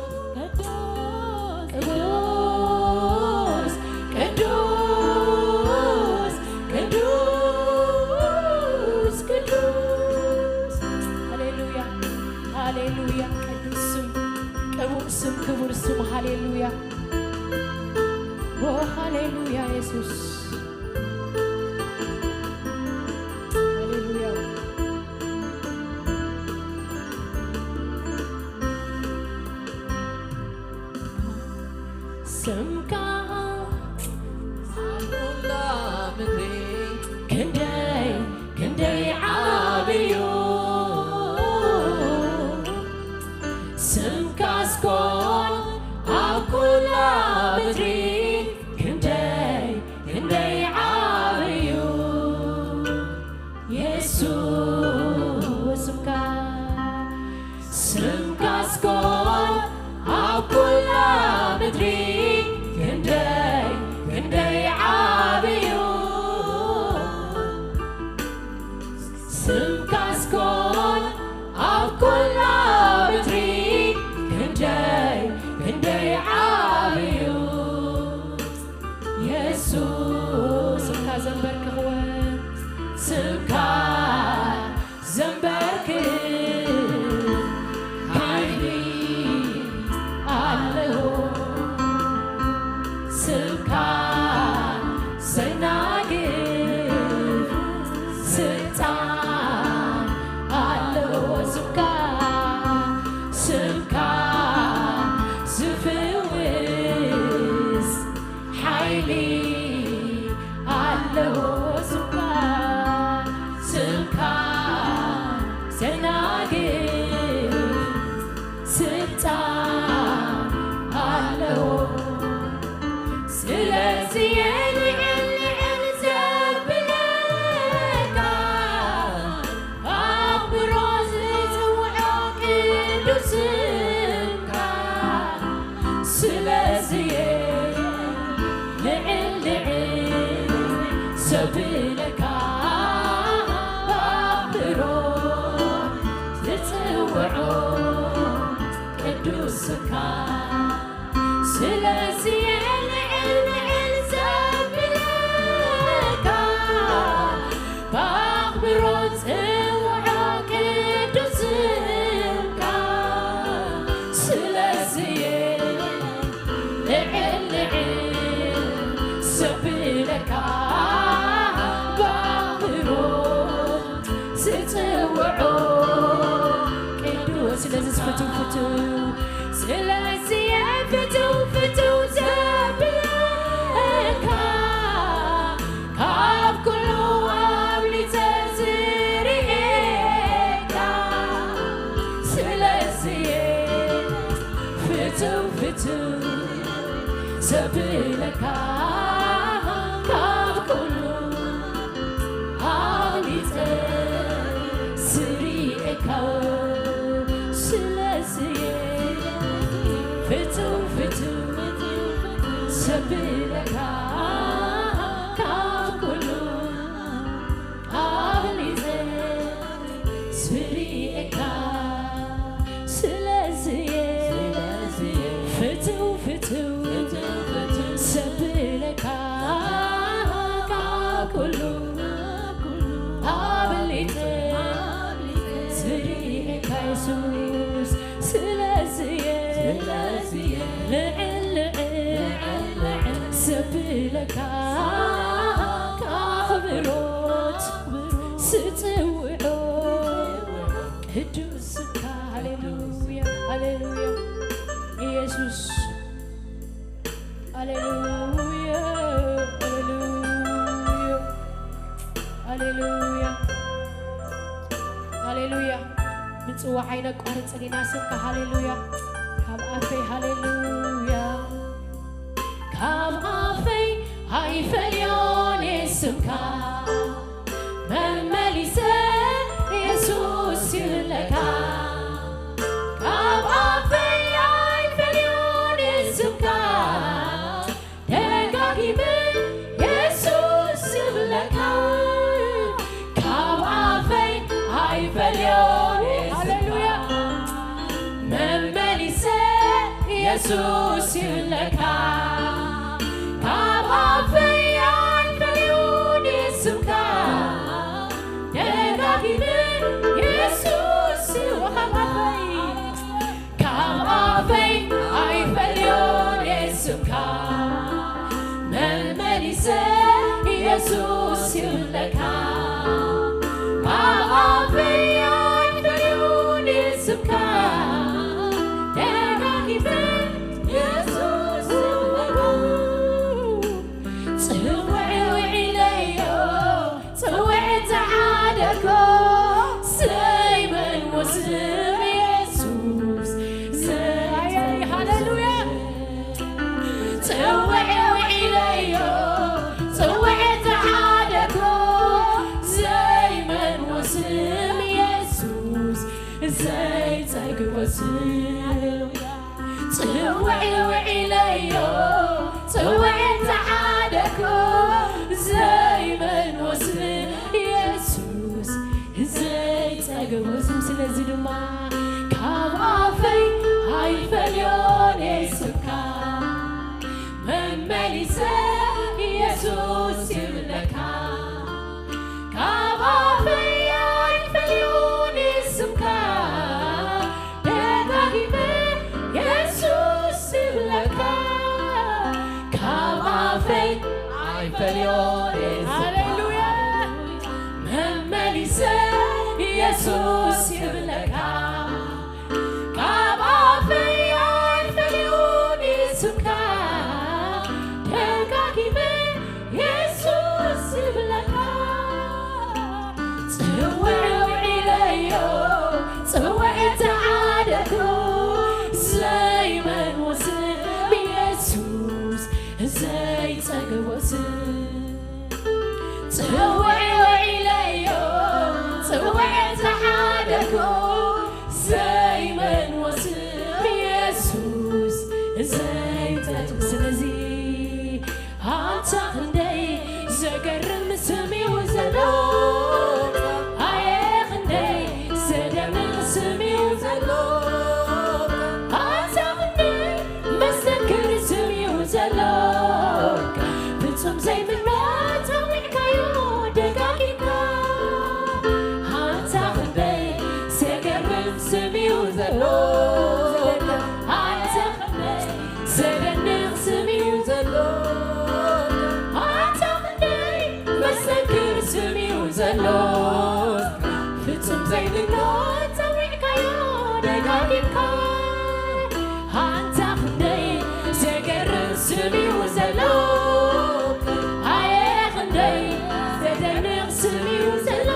ቅዱስ፣ ቅዱስ፣ ስምካ ዘንበርክኽ ሓይሊ ኣለዎ። ስምካ ዘናግፍ ስልጣን ኣለዎ። ስምካ፣ ስምካ ዝፍውስ ሓይሊ ኣለዎ። ስምካ፣ ስምካ ዘናግፍ ስልጣን ኣለዎ። ስለዚ የንዕንዕን ዘብለካ ኣኽብሮ ዝጽውዖ ቅዱስ ስምካ። ስለዚ ልዕል ልዕል ዘብለካ ብኣኽብሮ ዝጽውዖ ቅዱስ ስምካ። ስለዚ ልዕል ልዕል ዘብለካ ብኣኽብሮት ዝጽውዖ ቅዱስ ስምካ። ስለዚ ልዕል ልዕል ዘብለካ ብኣኽብሮት ዝጽውዖ ቅዱስ። ስለዚ ፍትው ፍትው፣ ስለዚ ፍትው ፍትው ዘብለካ ካብ ኩሉ ኣብሊጸ ዝርእየካ። ስለዚ ፍትው ፍትው ዘብለካ ካብ ኩሉ ኣብሊጸ ዝርእየካ። ስለዚ ፍትው ፍትው ዘብለካ ካብ ኩሉ ኣብሊጸ ዝርእየካ። ስለዚ ፍትው ፍትው ዘብለካ ካብ ኩሉ ኣብሊጸ ዝርእየካ የሱስ። ስለዚ ልዕል ልዕል ዘብለካ ኣኽብሮት ስጽውዖ ቅዱስ ስምካ። ሃሌሉያ፣ ሃሌሉያ። ኢየሱስ፣ ሃሌሉያ፣ ሃሌሉያ፣ ሃሌሉያ፣ ሃሌሉያ። ምጽዋዕ ኣይነቋርጽን ኢና ስምካ። ሃሌሉያ። ካብ ኣፈይ ሃሌሉያ፣ ካብ ኣፈይ ኣይፈልዮን ስምካ። መመሊሰ የሱስ ይብለካ። ካብ ኣፈይ ኣይፈልዮን ስምካ። ደጋጊመ የሱስ ይብለካ። ካብ ኣፈይ ኣይፈልዮን ስምካ። ሃሌሉያ። መመሊሰ የሱስ ይብለካ። ካብ ኣፈይ ኣይፈልዮን ስምካ። ደጋጊመ የሱስ ይብለካ። ካብ ኣፈይ፣ ካብ ኣፈይ ኣይፈልዮን ስምካ። መመሊሰ የሱስ ይብለካ። ካብ ኣፈይ ኣይፈልዮን ስምካ። ደጋጊመ የሱስ ይብለካ። ጽውዕ ውዒለዮ፣ ጽውዕ ተሓደርኮ፣ ዘይመን ወስም የሱስ። ዘይ-፣ ሃሌሉያ። ጽውዕ ውዒለዮ፣ ጽውዕ ተሓደርኮ፣ ዘይመን ወስም የሱስ። ዘይጸግቦ ስም። ጽውዕ ውዒለዮ፣ ጽውዕ ተሓደርኮ፣ ዘይመን ወስም የሱስ። ዘይጸግቦ ስም። ስለዚ ድማ ካብ ኣፈይ ኣይፈልዮን ስምካ። መመሊሰ የሱስ ይብለካ። ካብ ኢየሱስ ይብለካ ካብ ኣፈይ ኣይፈልዩን ስምካ ደጋጊመ ኢየሱስ ይብለካ ጽውዕ ውዒለዮ ጽውዕ ተዓደኩ ዘይመንዎ ስም ኢየሱስ ዘይጸግቦ ስም ጽውዕ ውዒለዮ ጽውዕ ተዓደኩ ዘይመንዎ ስም ኢየሱስ ዘይጠቱ ስለዚ ኣንታ ክንደይ ዘገርም ስም እዩ ዘሎ ኣየ ክንደይ ዘደንቕ ስም እዩ ዘሎ ኣንታ ክንደይ መሰክር ስም እዩ ዘሎ ፍጹም ዘይምኖ ጸዊዕካዮ ደጋጊምካ ኣንታ ክንደይ ዘገርም ስም እዩ ዘሎ ኣንታ ክንደይ ዘደንቕ ስም እዩ ዘሎ ኣንታ ክንደይ መሰክር ስም እዩ ዘሎ ፍጹም ዘይምኖ ጸዊዕካዮ ደጋጊምካ ኣንታ ክንደይ ዘገርም ስም እዩ ዘሎ ኣየ ክንደይ ዘደንቕ ስም እዩ ዘሎ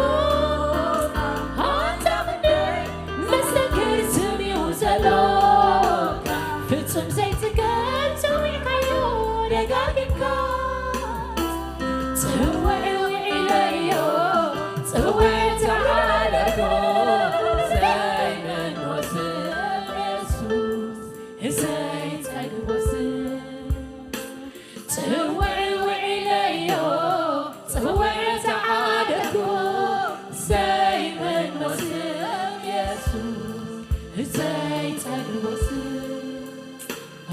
ኣንታ ክንደይ መሰክር ስም እዩ ዘሎ ፍጹም ዘይጽገብ ጸዊዕካዮ ደጋጊምካ ጽውዕ ውዒለዮ ጽውዕ ተዓደርኩ ዘይመንዎ ስም ኢየሱስ ዘይጸግቦ ስም ጽውዕ ውዒለዮ ጽውዕ ተዓደርኩ ዘይመንዎ ስም ኢየሱስ ዘይጸግቦ ስም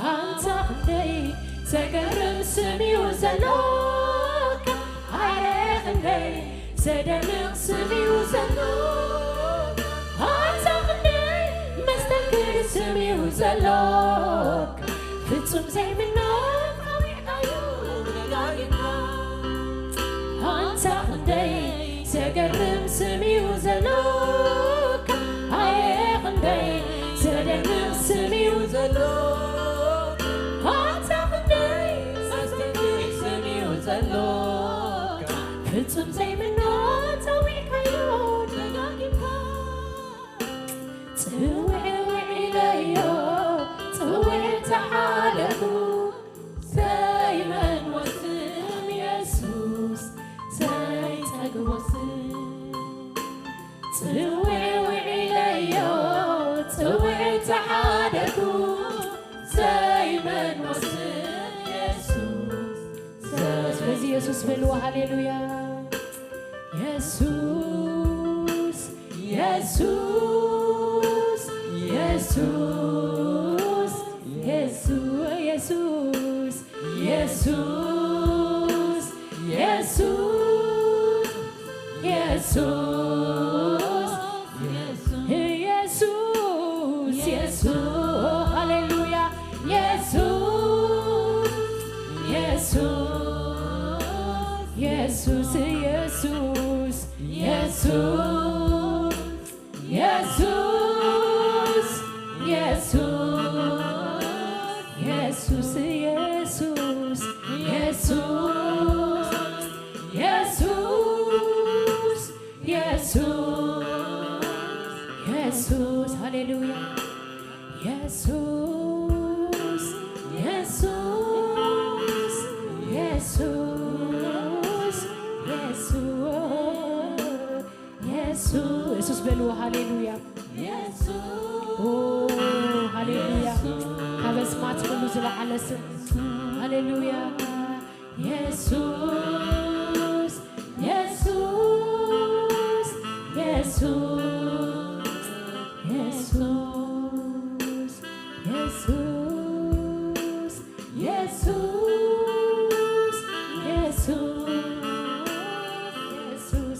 ኣንታ ክንደይ ዘገርም ስም እዩ ዘሎካ ኣረ ክንደይ ዘደንቕ ስም እዩ ዘሎካ ኣንታ ክንደይ መስተንክር ስም እዩ ዘሎካ ፍጹም ዘይምኖ ጸዊዕካዮ ደጋጊምካ ኣንታ ክንደይ ዘገርም ስም እዩ ዘሎካ ኣየ ክንደይ ዘደንቕ ስም እዩ ዘሎካ ኣንታ ክንደይ ዘስተንክር ስም እዩ ዘሎካ ፍጹም ዘይምኖ ጸዊዕካዮ ደጋጊምካ ጽውዕ ውዒለዮ ጽውዕ ተዓደርኩ ዘይመንዎ ስም የሱስ ዘይጸግቦ ስም ጽውዕ ውዒለዮ ጽውዕ ተዓደርኩ ዘይመንዎ ስም የሱስ ስለዚ የሱስ በልዎ ሃሌሉያ የሱስ የሱስ የሱስ የሱስ የሱስ የሱስ የሱስ ኢየሱስ ኢየሱስ ሃሌሉያ ኢየሱስ ኢየሱስ ኢየሱስ ኢየሱስ ኢየሱስ ኢየሱስ ኢየሱስ ኢየሱስ ኢየሱስ ኢየሱስ ኢየሱስ ሃሌሉያ ኢየሱስ ኢየሱስ ኢየሱስ ኢየሱስ ኢየሱስ ኢየሱስ በልዎ ሃሌሉያ ኢየሱስ ኦ ሃሌሉያ ካብ ኣስማት ኩሉ ዝለዓለ ስም ሃሌሉያ ኢየሱስ ኢየሱስ ኢየሱስ ኢየሱስ ኢየሱስ ኢየሱስ ኢየሱስ ኢየሱስ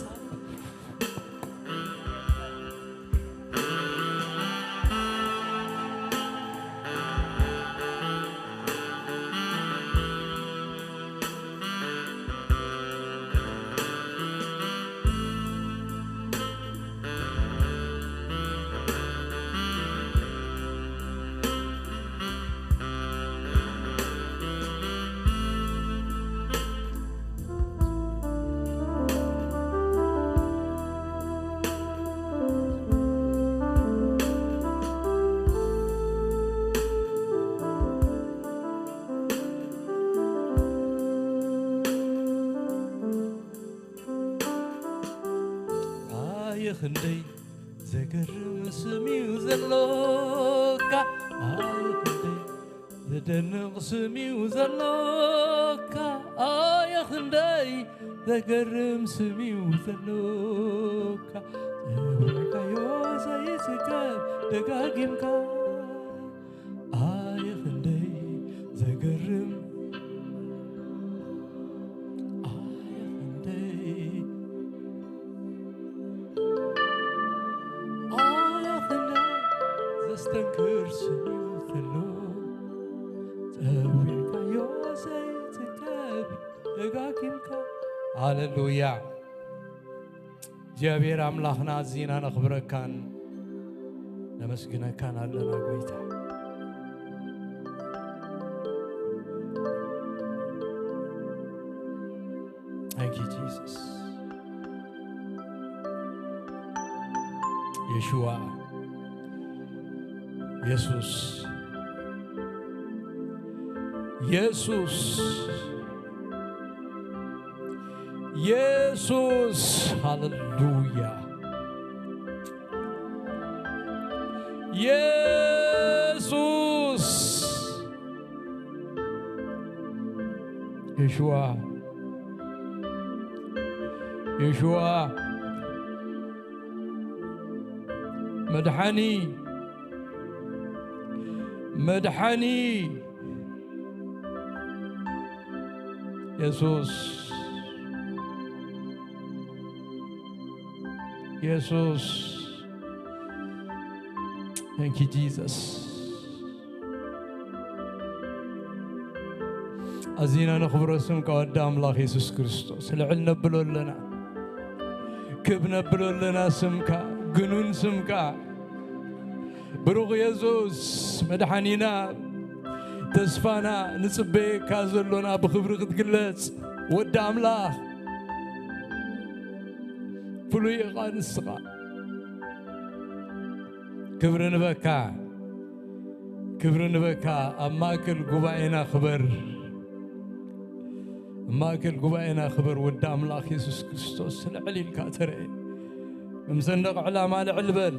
ክንደይ ዘገርም ስም እዩ ዘሎካ፣ ኣይ ክንደይ ዘደንቕ ስም እዩ ዘሎካ፣ ኣየ ክንደይ ዘገርም ስም እዩ ዘሎካ። ጸዊዕካዮ ዘይጽገብ ደጋጊምካ፣ ኣየ ክንደይ ዘገርም፣ ኣየ ክንደይ፣ ኣየ ክንደይ ዘስተንክር ስም እዩ ዘሎ። ጸዊዕካዮ ዘይትከብ ደጋጊምካ። ሃሌሉያ። እግዚኣብሔር ኣምላኽና ኣዚና ነኽብረካን ነመስግነካን ኣለና ጎይታ። Thank you, Jesus. የሽዋ፣ የሱስ፣ የሱስ፣ የሱስ። ሃሌሉያ። የሱስ። የሽዋ፣ የሽዋ፣ መድሓኒ፣ መድሓኒ፣ የሱስ፣ የሱስ። Thank you, Jesus. ኣዚና ነኽብሮ ስምካ ወዲ ኣምላኽ የሱስ ክርስቶስ። ልዕል ነብሎ ኣለና፣ ክብ ነብሎ ኣለና ስምካ፣ ግኑን ስምካ። ብሩኽ የሱስ መድሓኒና፣ ተስፋና፣ ንጽበየካ ዘሎና ብኽብሪ ክትግለጽ ወዲ ኣምላኽ። ፍሉይ ኢኻ ንስኻ። ክብሪ ንበካ፣ ክብሪ ንበካ። ኣብ ማእከል ጉባኤና ክበር፣ ኣብ ማእከል ጉባኤና ክበር። ወዲ ኣምላኽ የሱስ ክርስቶስ ልዕል ኢልካ ተረኤ። ከም ሰንደቕ ዕላማ ልዕል በል።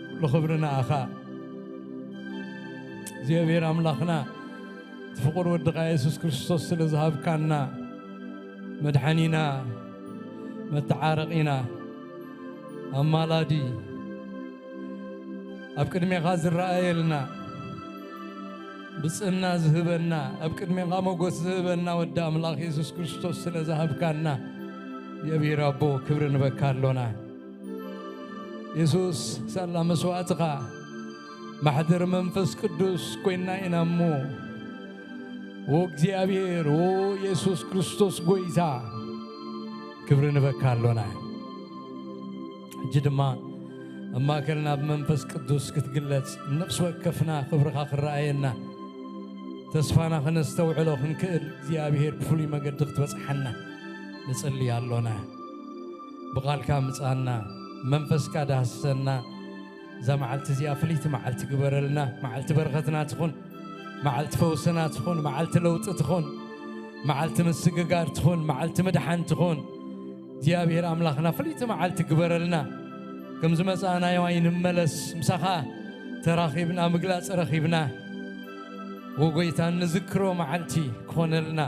ኩሉ ክብሪ ንኣኻ እግዚኣብሔር ኣምላኽና። እቲ ፍቑር ወድኻ የሱስ ክርስቶስ ስለ ዝሃብካና፣ መድሓኒና፣ መተዓረቒና፣ ኣማላዲ፣ ኣብ ቅድሜኻ ዝረኣየልና፣ ብጽእና ዝህበና፣ ኣብ ቅድሜኻ ሞገስ ዝህበና ወዲ ኣምላኽ የሱስ ክርስቶስ ስለ ዝሃብካና፣ እግዚኣብሔር ኣቦ ክብሪ ንበካ ኣሎና። የሱስ ሳላ መስዋእትኻ ማሕደር መንፈስ ቅዱስ ኮይና ኢና እሞ፣ ወእግዚኣብሔር ወየሱስ ክርስቶስ ጎይታ ክብሪ ንበካ ኣሎና። ሕጂ ድማ ኣብ ማእከልና ብመንፈስ ቅዱስ ክትግለጽ፣ ነፍሲ ወከፍና ክብርኻ ክረኣየና፣ ተስፋና ክነስተውዕሎ ክንክእል እግዚኣብሔር ብፍሉይ መገዲ ክትበጽሓና ንጽሊ ኣሎና። ብቓልካ ምጻና፣ መንፈስካ ዳህስሰና። እዛ መዓልቲ እዚኣ ፍልይቲ መዓልቲ ግበረልና። መዓልቲ በረኸትና ትኹን፣ መዓልቲ ፈውስና ትኹን፣ መዓልቲ ለውጢ ትኹን፣ መዓልቲ ምስግጋር ትኹን፣ መዓልቲ ምድሓን ትኹን። እግዚኣብሔር ኣምላኽና ፍልይቲ መዓልቲ ግበረልና። ከም ዝመጻእናዮ ኣይንመለስ፣ ምሳኻ ተራኺብና፣ ምግላጽ ረኺብና። ወጎይታ እንዝክሮ መዓልቲ ክኾነልና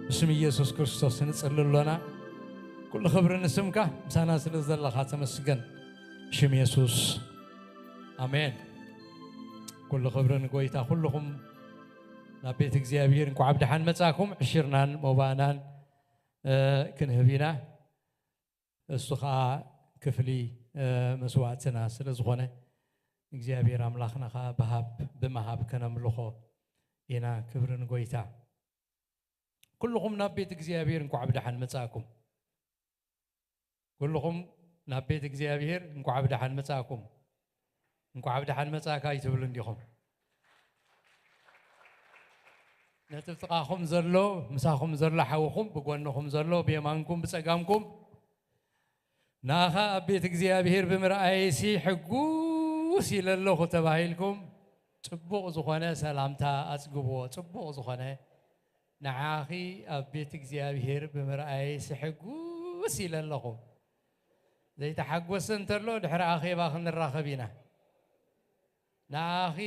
ብስም ኢየሱስ ክርስቶስ ንጽሊ ኣሎና። ኩሉ ክብሪ ንስምካ፣ ምሳና ስለ ዘለኻ ተመስገን። ሽም የሱስ፣ ኣሜን። ኩሉ ክብሪ ንጎይታ። ኩልኹም ናብ ቤት እግዚኣብሔር እንኳዕ ብደሓን መጻኩም። ዕሽርናን ሞባእናን፣ እ፣ ክንህብ ኢና። እሱ ኸኣ ክፍሊ፣ እ፣ መስዋዕትና ስለ ዝኾነ፣ እግዚኣብሔር ኣምላኽና ኸኣ ብሃብ፣ ብምሃብ ከነምልኾ ኢና። ክብሪ ንጎይታ። ኩልኹም ናብ ቤት እግዚኣብሔር እንኳዕ ብደሓን መጻእኩም። ኩልኹም ናብ ቤት እግዚኣብሔር እንኳዕ ብደሓን መጻእኩም። እንኳዕ ብደሓን መጻእካ ኣይትብሉን ዲኹም? ነቲ ጥቓኹም ዘሎ፣ ምሳኹም ዘሎ ሓውኹም፣ ብጎንኹም ዘሎ፣ ብየማንኩም፣ ብጸጋምኩም፣ ንኣኻ ኣብ ቤት እግዚኣብሔር ብምርኣየሲ ሕጉስ ኢለ ኣለኹ ተባሂልኩም፣ ጽቡቕ ዝኾነ ሰላምታ ኣጽግብዎ። ጽቡቕ ዝኾነ፣ ንዓኺ ኣብ ቤት እግዚኣብሔር ብምርኣየሲ ሕጉስ ኢለ ኣለኹ። ዘይተሓጎሰ እንተሎ ድሕሪ ኣኼባ ክንራኸብ ኢና። ንኣኺ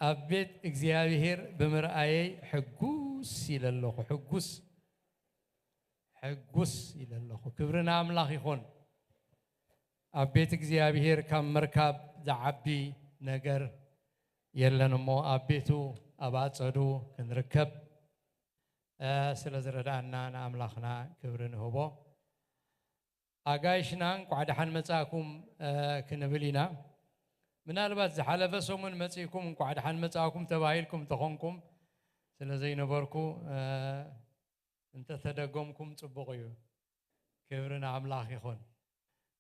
ኣብ ቤት እግዚኣብሔር ብምርኣየይ ሕጉስ ኢለ ኣለኹ። ሕጉስ፣ ሕጉስ ኢለ ኣለኹ። ክብሪ ንኣምላኽ ይኹን። ኣብ ቤት እግዚኣብሔር ካብ ምርካብ ዝዓቢ ነገር የለን እሞ፣ ኣብ ቤቱ፣ ኣብ ኣጸዱ ክንርከብ፣ እ፣ ስለ ዝረድኣና ንኣምላኽና ክብሪ ንህቦ። ኣጋይሽና እንቋዕ ደሓን መጻእኩም፣ እ፣ ክንብል ኢና። ምናልባት ዝሓለፈ ሰሙን መጺእኩም እንቋዕ ደሓን መጻእኩም ተባሂልኩም ተኾንኩም፣ ስለ ዘይነበርኩ፣ እ፣ እንተተደገምኩም ጽቡቕ እዩ። ክብሪ ንኣምላኽ ይኹን።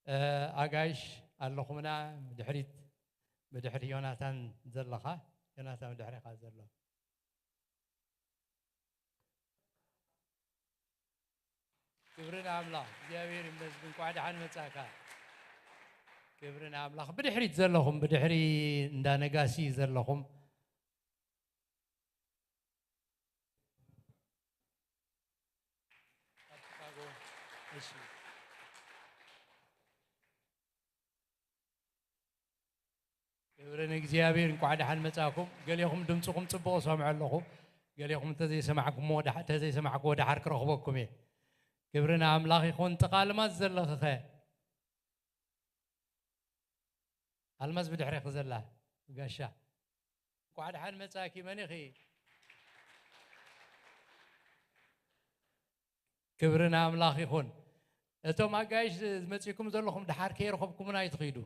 እ፣ ኣጋይሽ ኣለኹምና፣ ብድሕሪት፣ ብድሕሪ ዮናታን ዘለኻ፣ ዮናታን ብድሕሪኻ ዘሎ። ክብሪ ንኣምላኽ፣ እግዚኣብሔር ይመስገን። እንቋዕ ደሓን መጻእካ። ክብሪ ንኣምላኽ። ብድሕሪት ዘለኹም፣ ብድሕሪ እንዳ ነጋሲ ዘለኹም፣ እሺ። ክብሪ ንእግዚኣብሔር። እንቋዕ ደሓን መጻእኩም። ገሌኹም ድምጽኹም ጽቡቕ እሰምዖ ኣለኹ። ገሌኹም እንተዘይሰማዕኩምዎ ደሓ-፣ እንተዘይሰማዕኩዎ ደሓር ክረኽበኩም እየ። ክብሪ ንኣምላኽ ይኹን። ጥቓ ኣልማዝ ዘለኺኸ? ኣልማዝ ብድሕሬኺ ዘላ ጋሻ። እንቋዕ ደሓን መጻእኪ። መን ኢኺ? ክብሪ ንኣምላኽ ይኹን። እቶም ኣጋይሽ ዝመጺእኩም ዘለኹም ደሓር ከይረኸብኩምና ኣይትኺዱ።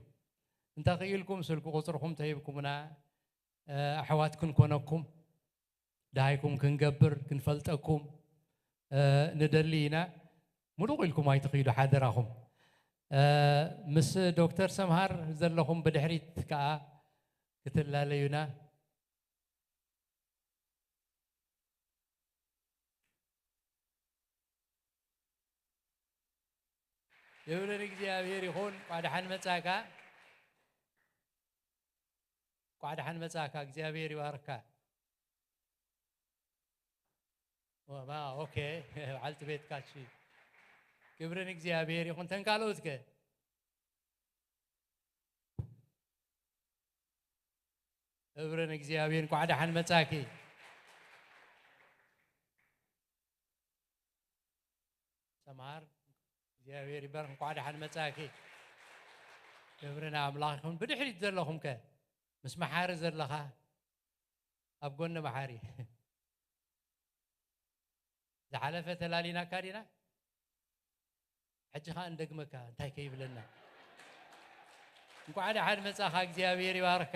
እንተ ኽኢልኩም ስልኪ ቁጽርኹም ተሂብኩምና፣ እ፣ ኣሕዋት ክንኮነኩም፣ ደሃይኩም ክንገብር፣ ክንፈልጠኩም፣ እ፣ ንደሊ ኢና። ምሉቕ ኢልኩም ኣይትኺዱ ሓደራኹም። እ፣ ምስ ዶክተር ሰምሃር ዘለኹም ብድሕሪት ከኣ ክትላለዩና። ክብሪ ንእግዚኣብሔር ይኹን። እንቋዕ ደሓን መጻእካ። እንቋዕ ደሓን መጻእካ። እግዚኣብሔር ይባርካ። ወማ፣ ኦኬ። በዓልቲ ቤትካ፣ እሺ። ክብሪ ንእግዚኣብሔር ይኹን። ተን ካልኦትከ? ክብሪ ንእግዚኣብሔር። እንቋዕ ደሓን መጻእኪ። ሰምሃር፣ እግዚኣብሔር ይባርክ። እንቋዕ ደሓን መጻእኪ። ክብሪ ንኣምላኽ ይኹን። ብድሕሪት ዘለኹም ከ? ምስ መሓሪ ዘለኻ? ኣብ ጎኒ መሓሪ። ዝሓለፈ ተላሊናካ ዲና? ሕጂ ኸኣ እንደግመካ፣ እንታይ ከይብለና? እንቋዕ ደሓን መጻኻ፣ እግዚኣብሔር ይባርካ።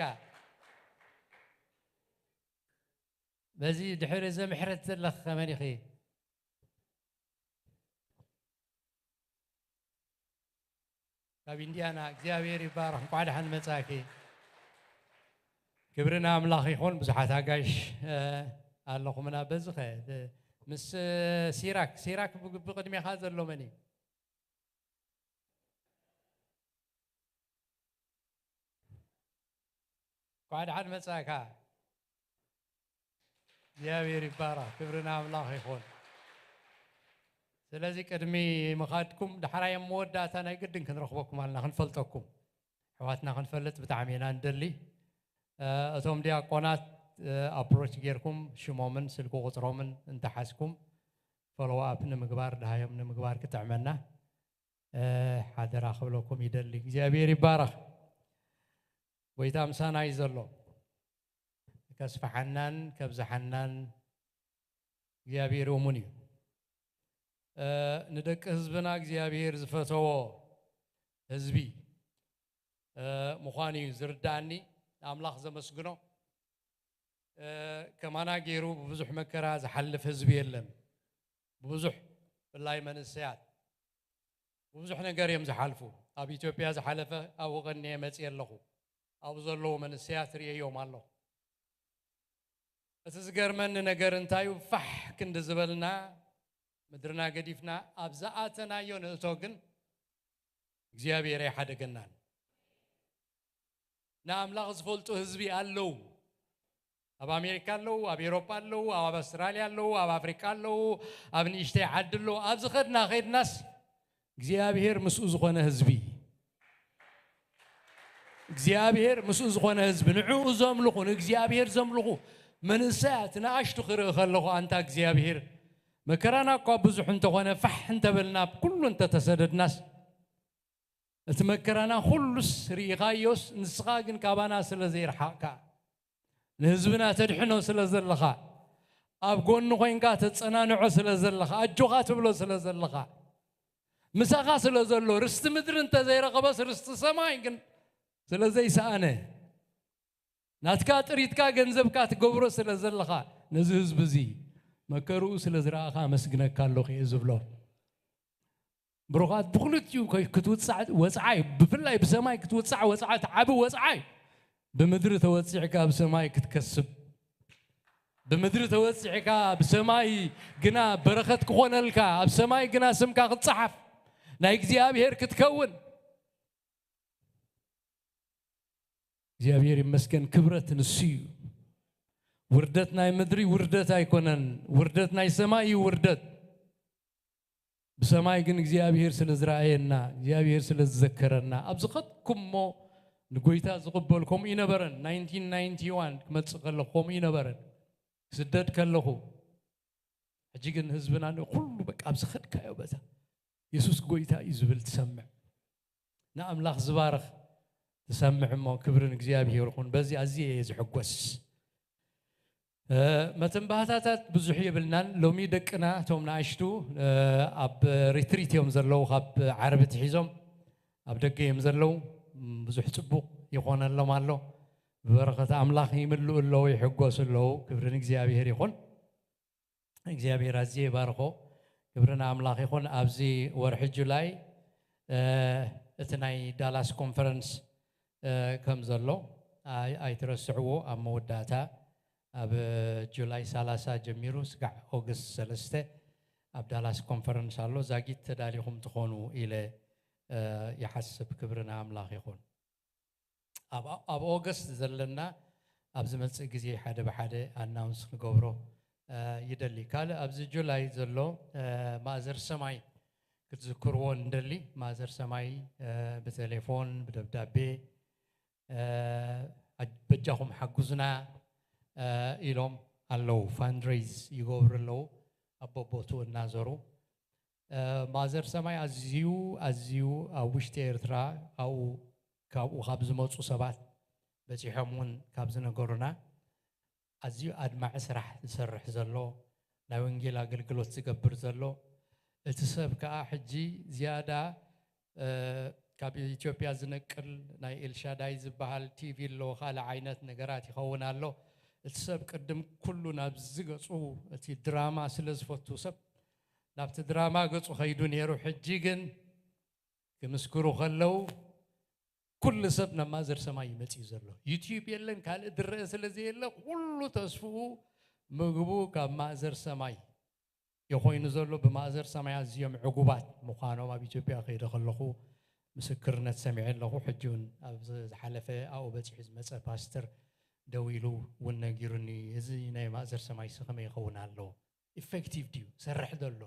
በዚ ድሕሪ እዚ ምሕረት ዘለኺ ከመን ኢኺ? ካብ ኢንዲያና፣ እግዚኣብሔር ይባረኽ። እንቋዕ ደሓን መጻእኪ። ክብሪ ንኣምላኽ ይኹን። ብዙሓት ኣጋይሽ፣ እ፣ ኣለኹምና። በዚ ኸ፣ እ፣ ምስ፣ እ፣ ሲራክ፣ ሲራክ ብ-፣ ብቕድሜኻ ዘሎ መን እዩ? እንኳዕ ደሓን መጻእካ። እግዚኣብሔር ይባረኽ። ክብሪ ንኣምላኽ ይኹን። ስለዚ ቅድሚ ምኻድኩም ዳሕራይ ኣብ መወዳእታ ናይ ግድን ክንረኽበኩም ኣለና፣ ክንፈልጠኩም። ኣሕዋትና ክንፈልጥ ብጣዕሚ ኢና ንደሊ። እ፣ እቶም ዲያቆናት፣ እ፣ ኣፕሮች ጌርኩም ሽሞምን ስልኪ ቁጽሮምን እንተሓዝኩም ፎሎው ኣፕ ንምግባር፣ ደሃዮም ንምግባር ክጥዕመና፣ እ፣ ሓደራ ክብለኩም ይደሊ። እግዚኣብሔር ይባረኽ። ጎይታ ምሳና እዩ ዘሎ። ከስፍሓናን ከብዝሓናን እግዚኣብሔር እሙን እዩ። እ፣ ንደቂ ህዝብና እግዚኣብሔር ዝፈተዎ ህዝቢ፣ እ፣ ምዃኑ እዩ ዝርድኣኒ። ንኣምላኽ ዘመስግኖ። እ፣ ከማና ገይሩ ብብዙሕ መከራ ዝሓልፍ ህዝቢ የለን። ብብዙሕ፣ ብፍላይ መንእሰያት፣ ብብዙሕ ነገር እዮም ዝሓልፉ። ኣብ ኢትዮጵያ ዝሓለፈ ኣብኡ ቀኒየ መፅየ ኣለኹ። ኣብኡ ዘለዉ መንእሰያት ርእየዮም ኣለኹ። እቲ ዝገርመኒ ነገር እንታይ እዩ? ፋሕ ክንዲ ዝበልና፣ ምድርና ገዲፍና ኣብ ዝኣተናዮ ንእቶ ግን እግዚኣብሔር ኣይሓደገናን። ንኣምላኽ ዝፈልጡ ህዝቢ ኣለዉ። ኣብ ኣሜሪካ ኣለዉ፣ ኣብ ኤውሮጳ ኣለዉ፣ ኣብ ኣውስትራልያ ኣለዉ፣ ኣብ ኣፍሪቃ ኣለዉ፣ ኣብ ንእሽተይ ዓዲ ኣለዉ። ኣብ ዝኸድና ኸድናስ እግዚኣብሔር ምስኡ ዝኾነ ህዝቢ። እግዚኣብሔር ምስኡ ዝኾነ ህዝቢ፣ ንዕኡ ዘምልኹ፣ ንእግዚኣብሔር ዘምልኹ መንእሰያት ንኣሽቱ ክርኢ ከለኹ፣ ኣንታ እግዚኣብሔር፣ መከራና እኳ ብዙሕ እንተኾነ፣ ፋሕ እንተበልና፣ ኩሉ እንተተሰደድናስ፣ እቲ መከራና ኩሉስ ርኢኻዮስ፣ ንስኻ ግን ካባና ስለ ዘይረሓቕካ፣ ንህዝብና ተድሕኖ ስለ ዘለኻ፣ ኣብ ጎኑ ኮይንካ ተጸናንዖ ስለ ዘለኻ፣ ኣጆኻ ትብሎ ስለ ዘለኻ፣ ምሳኻ ስለ ዘሎ፣ ርስቲ ምድሪ እንተዘይረኸበስ፣ ርስቲ ሰማይ ግን ስለ ዘይሰኣነ፣ ናትካ ጥሪትካ ገንዘብካ ትገብሮ ስለ ዘለኻ፣ ነዚ ህዝቢ እዚ መከርኡ ስለ ዝረኣኻ ኣመስግነካ ኣለኹ እየ ዝብሎ። ብሩኻት፣ ብኽልቲኡ ኮይ-፣ ክትውጻዕ ወጽዓይ፣ ብፍላይ ብሰማይ ክትውጻዕ ወጽዓ፣ እቲ ዓቢ ወጽዓይ፣ ብምድሪ ተወጺዕካ ኣብ ሰማይ ክትከስብ፣ ብምድሪ ተወጺዕካ ብሰማይ ግና በረኸት ክኾነልካ፣ ኣብ ሰማይ ግና ስምካ ክጸሓፍ፣ ናይ እግዚኣብሔር ክትከውን። እግዚኣብሔር ይመስገን፣ ክብረት ንሱ እዩ። ውርደት ናይ ምድሪ ውርደት ኣይኮነን፣ ውርደት ናይ ሰማይ እዩ ውርደት። ብሰማይ ግን እግዚኣብሔር ስለ ዝረኣየና፣ እግዚኣብሔር ስለ ዝዘከረና፣ ኣብ ዝኸድኩሞ ንጎይታ ዝቕበል ከምኡ ይነበረን። ናይንቲን ናይንቲ ዋን ክመጽእ ከለኹ ከምኡ ይነበረን። ክስደድ ከለኹ፣ ሕጂ ግን ህዝብና ንኹሉ በቃ ኣብ ዝኸድካዮ ቦታ የሱስ ጎይታ እዩ ዝብል ትሰምዕ። ንኣምላኽ ዝባርኽ ትሰምዕ እሞ፣ ክብሪ ንእግዚኣብሔር ይኹን። በዚ ኣዝየ እየ ዝሕጎስ። እ፣ መተንባህታታት ብዙሕ የብልናን። ሎሚ ደቅና እቶም ንኣሽቱ፣ እ፣ ኣብ ሪትሪት እዮም ዘለዉ፣ ካብ ዓርቢ ትሒዞም ኣብ ደገ እዮም ዘለዉ። ም፣ ብዙሕ ጽቡቕ ይኾነሎም ኣሎ። ብበረኸት ኣምላኽ ይምልኡ ኣለዉ፣ ይሕጎሱ ኣለዉ። ክብሪ ንእግዚኣብሔር ይኹን። እግዚኣብሔር ኣዝየ ይባርኾ። ክብሪ ንኣምላኽ ይኹን። ኣብዚ ወርሒ ጁላይ፣ እ፣ እቲ ናይ ዳላስ ኮንፈረንስ፣ እ፣ ከም ዘሎ ኣይ-፣ ኣይትረስዕዎ። ኣብ መወዳእታ ኣብ ጁላይ ሰላሳ ጀሚሩ ስጋዕ ኦገስት ሰለስተ ኣብ ዳላስ ኮንፈረንስ ኣሎ። ዛጊት ተዳሊኹም ትኾኑ ኢለ፣ እ፣ ይሓስብ። ክብሪ ንኣምላኽ ይኹን። ኣብ፣ ኣብ ኦገስት ዘለና ኣብ ዝመጽእ ግዜ ሓደ ብሓደ ኣናውንስ ክገብሮ፣ እ፣ ይደሊ። ካልእ ኣብዚ ጁላይ ዘሎ፣ እ፣ ማእዘር ሰማይ ክትዝክርዎ ንደሊ። ማእዘር ሰማይ፣ እ፣ ብቴሌፎን፣ ብደብዳቤ፣ እ፣ ኣጅ-፣ በጃኹም ሓጉዝና፣ እ፣ ኢሎም ኣለዉ። ፋንድሬይዝ ይገብሩ ኣለዉ። ኣብ በቦትኡ እናዞሩ፣ እ፣ ማዘር ሰማይ ኣዝዩ፣ ኣዝዩ ኣብ ውሽጢ ኤርትራ ካብኡ፣ ካብኡ ካብ ዝመጹ ሰባት በጺሖም እውን ካብ ዝነገሩና፣ ኣዝዩ ኣድማዒ ስራሕ ዝሰርሕ ዘሎ፣ ናይ ወንጌል ኣገልግሎት ዝገብር ዘሎ፣ እቲ ሰብ ከኣ ሕጂ ዝያዳ፣ እ፣ ካብ ኢትዮጵያ ዝነቅል ናይ ኤልሻዳይ ዝበሃል ቲቪ ኣሎ፣ ካልእ ዓይነት ነገራት ይኸውን ኣሎ። እቲ ሰብ ቅድም ኩሉ ናብዚ ገጹ፣ እቲ ድራማ ስለ ዝፈቱ ሰብ ናብቲ ድራማ ገጹ ከይዱ ነይሩ። ሕጂ ግን ክምስክሩ ከለዉ፣ ኩሉ ሰብ ናብ ማእዘር ሰማይ እዩ መጺኡ ዘሎ። ዩትዩብ የለን፣ ካልእ ዝረአ ስለ ዘየለ፣ ኩሉ ተስፍኡ ምግቡ ካብ ማእዘር ሰማይ እዩ ኮይኑ ዘሎ። ብማእዘር ሰማይ ኣዝዮም ዕጉባት ምዃኖም ኣብ ኢትዮጵያ ከይደ ከለኹ ምስክርነት ሰሚዐ ኣለኹ። ሕጂ እውን ኣብ ዝሓለፈ ኣብኡ በጺሑ ዝመጸ ፓስተር ደዊሉ እውን ነጊሩኒ፣ "እዚ ናይ ማእዘር ሰማይ ሲ ከመይ ይኸውን ኣሎ? ኢፌክቲቭ ድዩ? ሰርሕ ዶ ኣሎ?"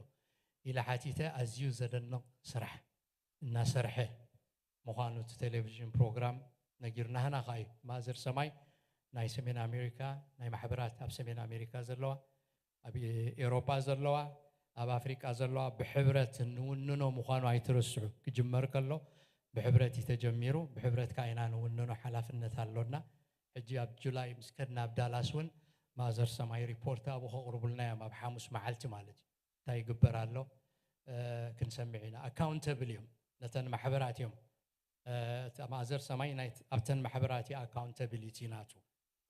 ኢለ ሓቲተ። ኣዝዩ ዘደንቕ ስራሕ እናሰርሐ ምዃኑ እቲ ቴሌቪዥን ፕሮግራም ነጊሩና። ናህና ኸኣ እዩ ማእዘር ሰማይ ናይ ሰሜን ኣሜሪካ፣ ናይ ማሕበራት ኣብ ሰሜን ኣሜሪካ ዘለዋ፣ ኣብ ኤሮጳ ዘለዋ፣ ኣብ ኣፍሪቃ ዘለዋ ብሕብረት እንውንኖ ምዃኑ ኣይትረስዑ። ክጅመር ከሎ ብሕብረት እዩ ተጀሚሩ፣ ብሕብረት ከኣ ኢና ንውንኖ፣ ሓላፍነት ኣሎና። ሕጂ ኣብ ጁላይ ምስ ከድና ኣብ ዳላስ እውን ማእዘር ሰማይ ሪፖርት ኣብኡ ከቕርቡልና እዮም፣ ኣብ ሓሙስ መዓልቲ ማለት እዩ። እንታይ ይግበር ኣሎ፣ እ፣ ክንሰምዕ ኢና። ኣካውንተብል እዮም፣ ነተን ማሕበራት እዮም። እ፣ እቲ ማእዘር ሰማይ ናይ፣ ኣብተን ማሕበራት እዩ ኣካውንተቢሊቲ ናቱ፣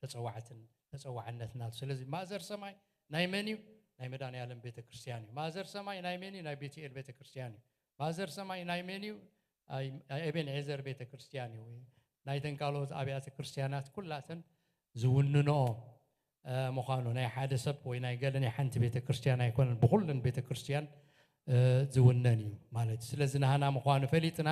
ተጸዋዕትን-፣ ተጸዋዕነት ናቱ። ስለዚ ማእዘር ሰማይ ናይ መን እዩ? ናይ መድኃኔዓለም ቤተ ክርስቲያን እዩ። ማእዘር ሰማይ ናይ መን እዩ? ናይ ቤትኤል ቤተ ክርስቲያን እዩ። ማእዘር ሰማይ ናይ መን እዩ? ኣይ-፣ ናይ ኤቤንዔዘር ቤተ ክርስቲያን እዩ። ናይተን ካልኦት ኣብያተ ክርስቲያናት ኩላተን ዝውንንኦ፣ እ፣ ምዃኑ፣ ናይ ሓደ ሰብ ወይ ናይ ገለ ናይ ሓንቲ ቤተ ክርስቲያን ኣይኮነን፣ ብኹለን ቤተ ክርስቲያን፣ እ፣ ዝውነን እዩ ማለት እዩ። ስለዚ ናህና ምዃኑ ፈሊጥና፣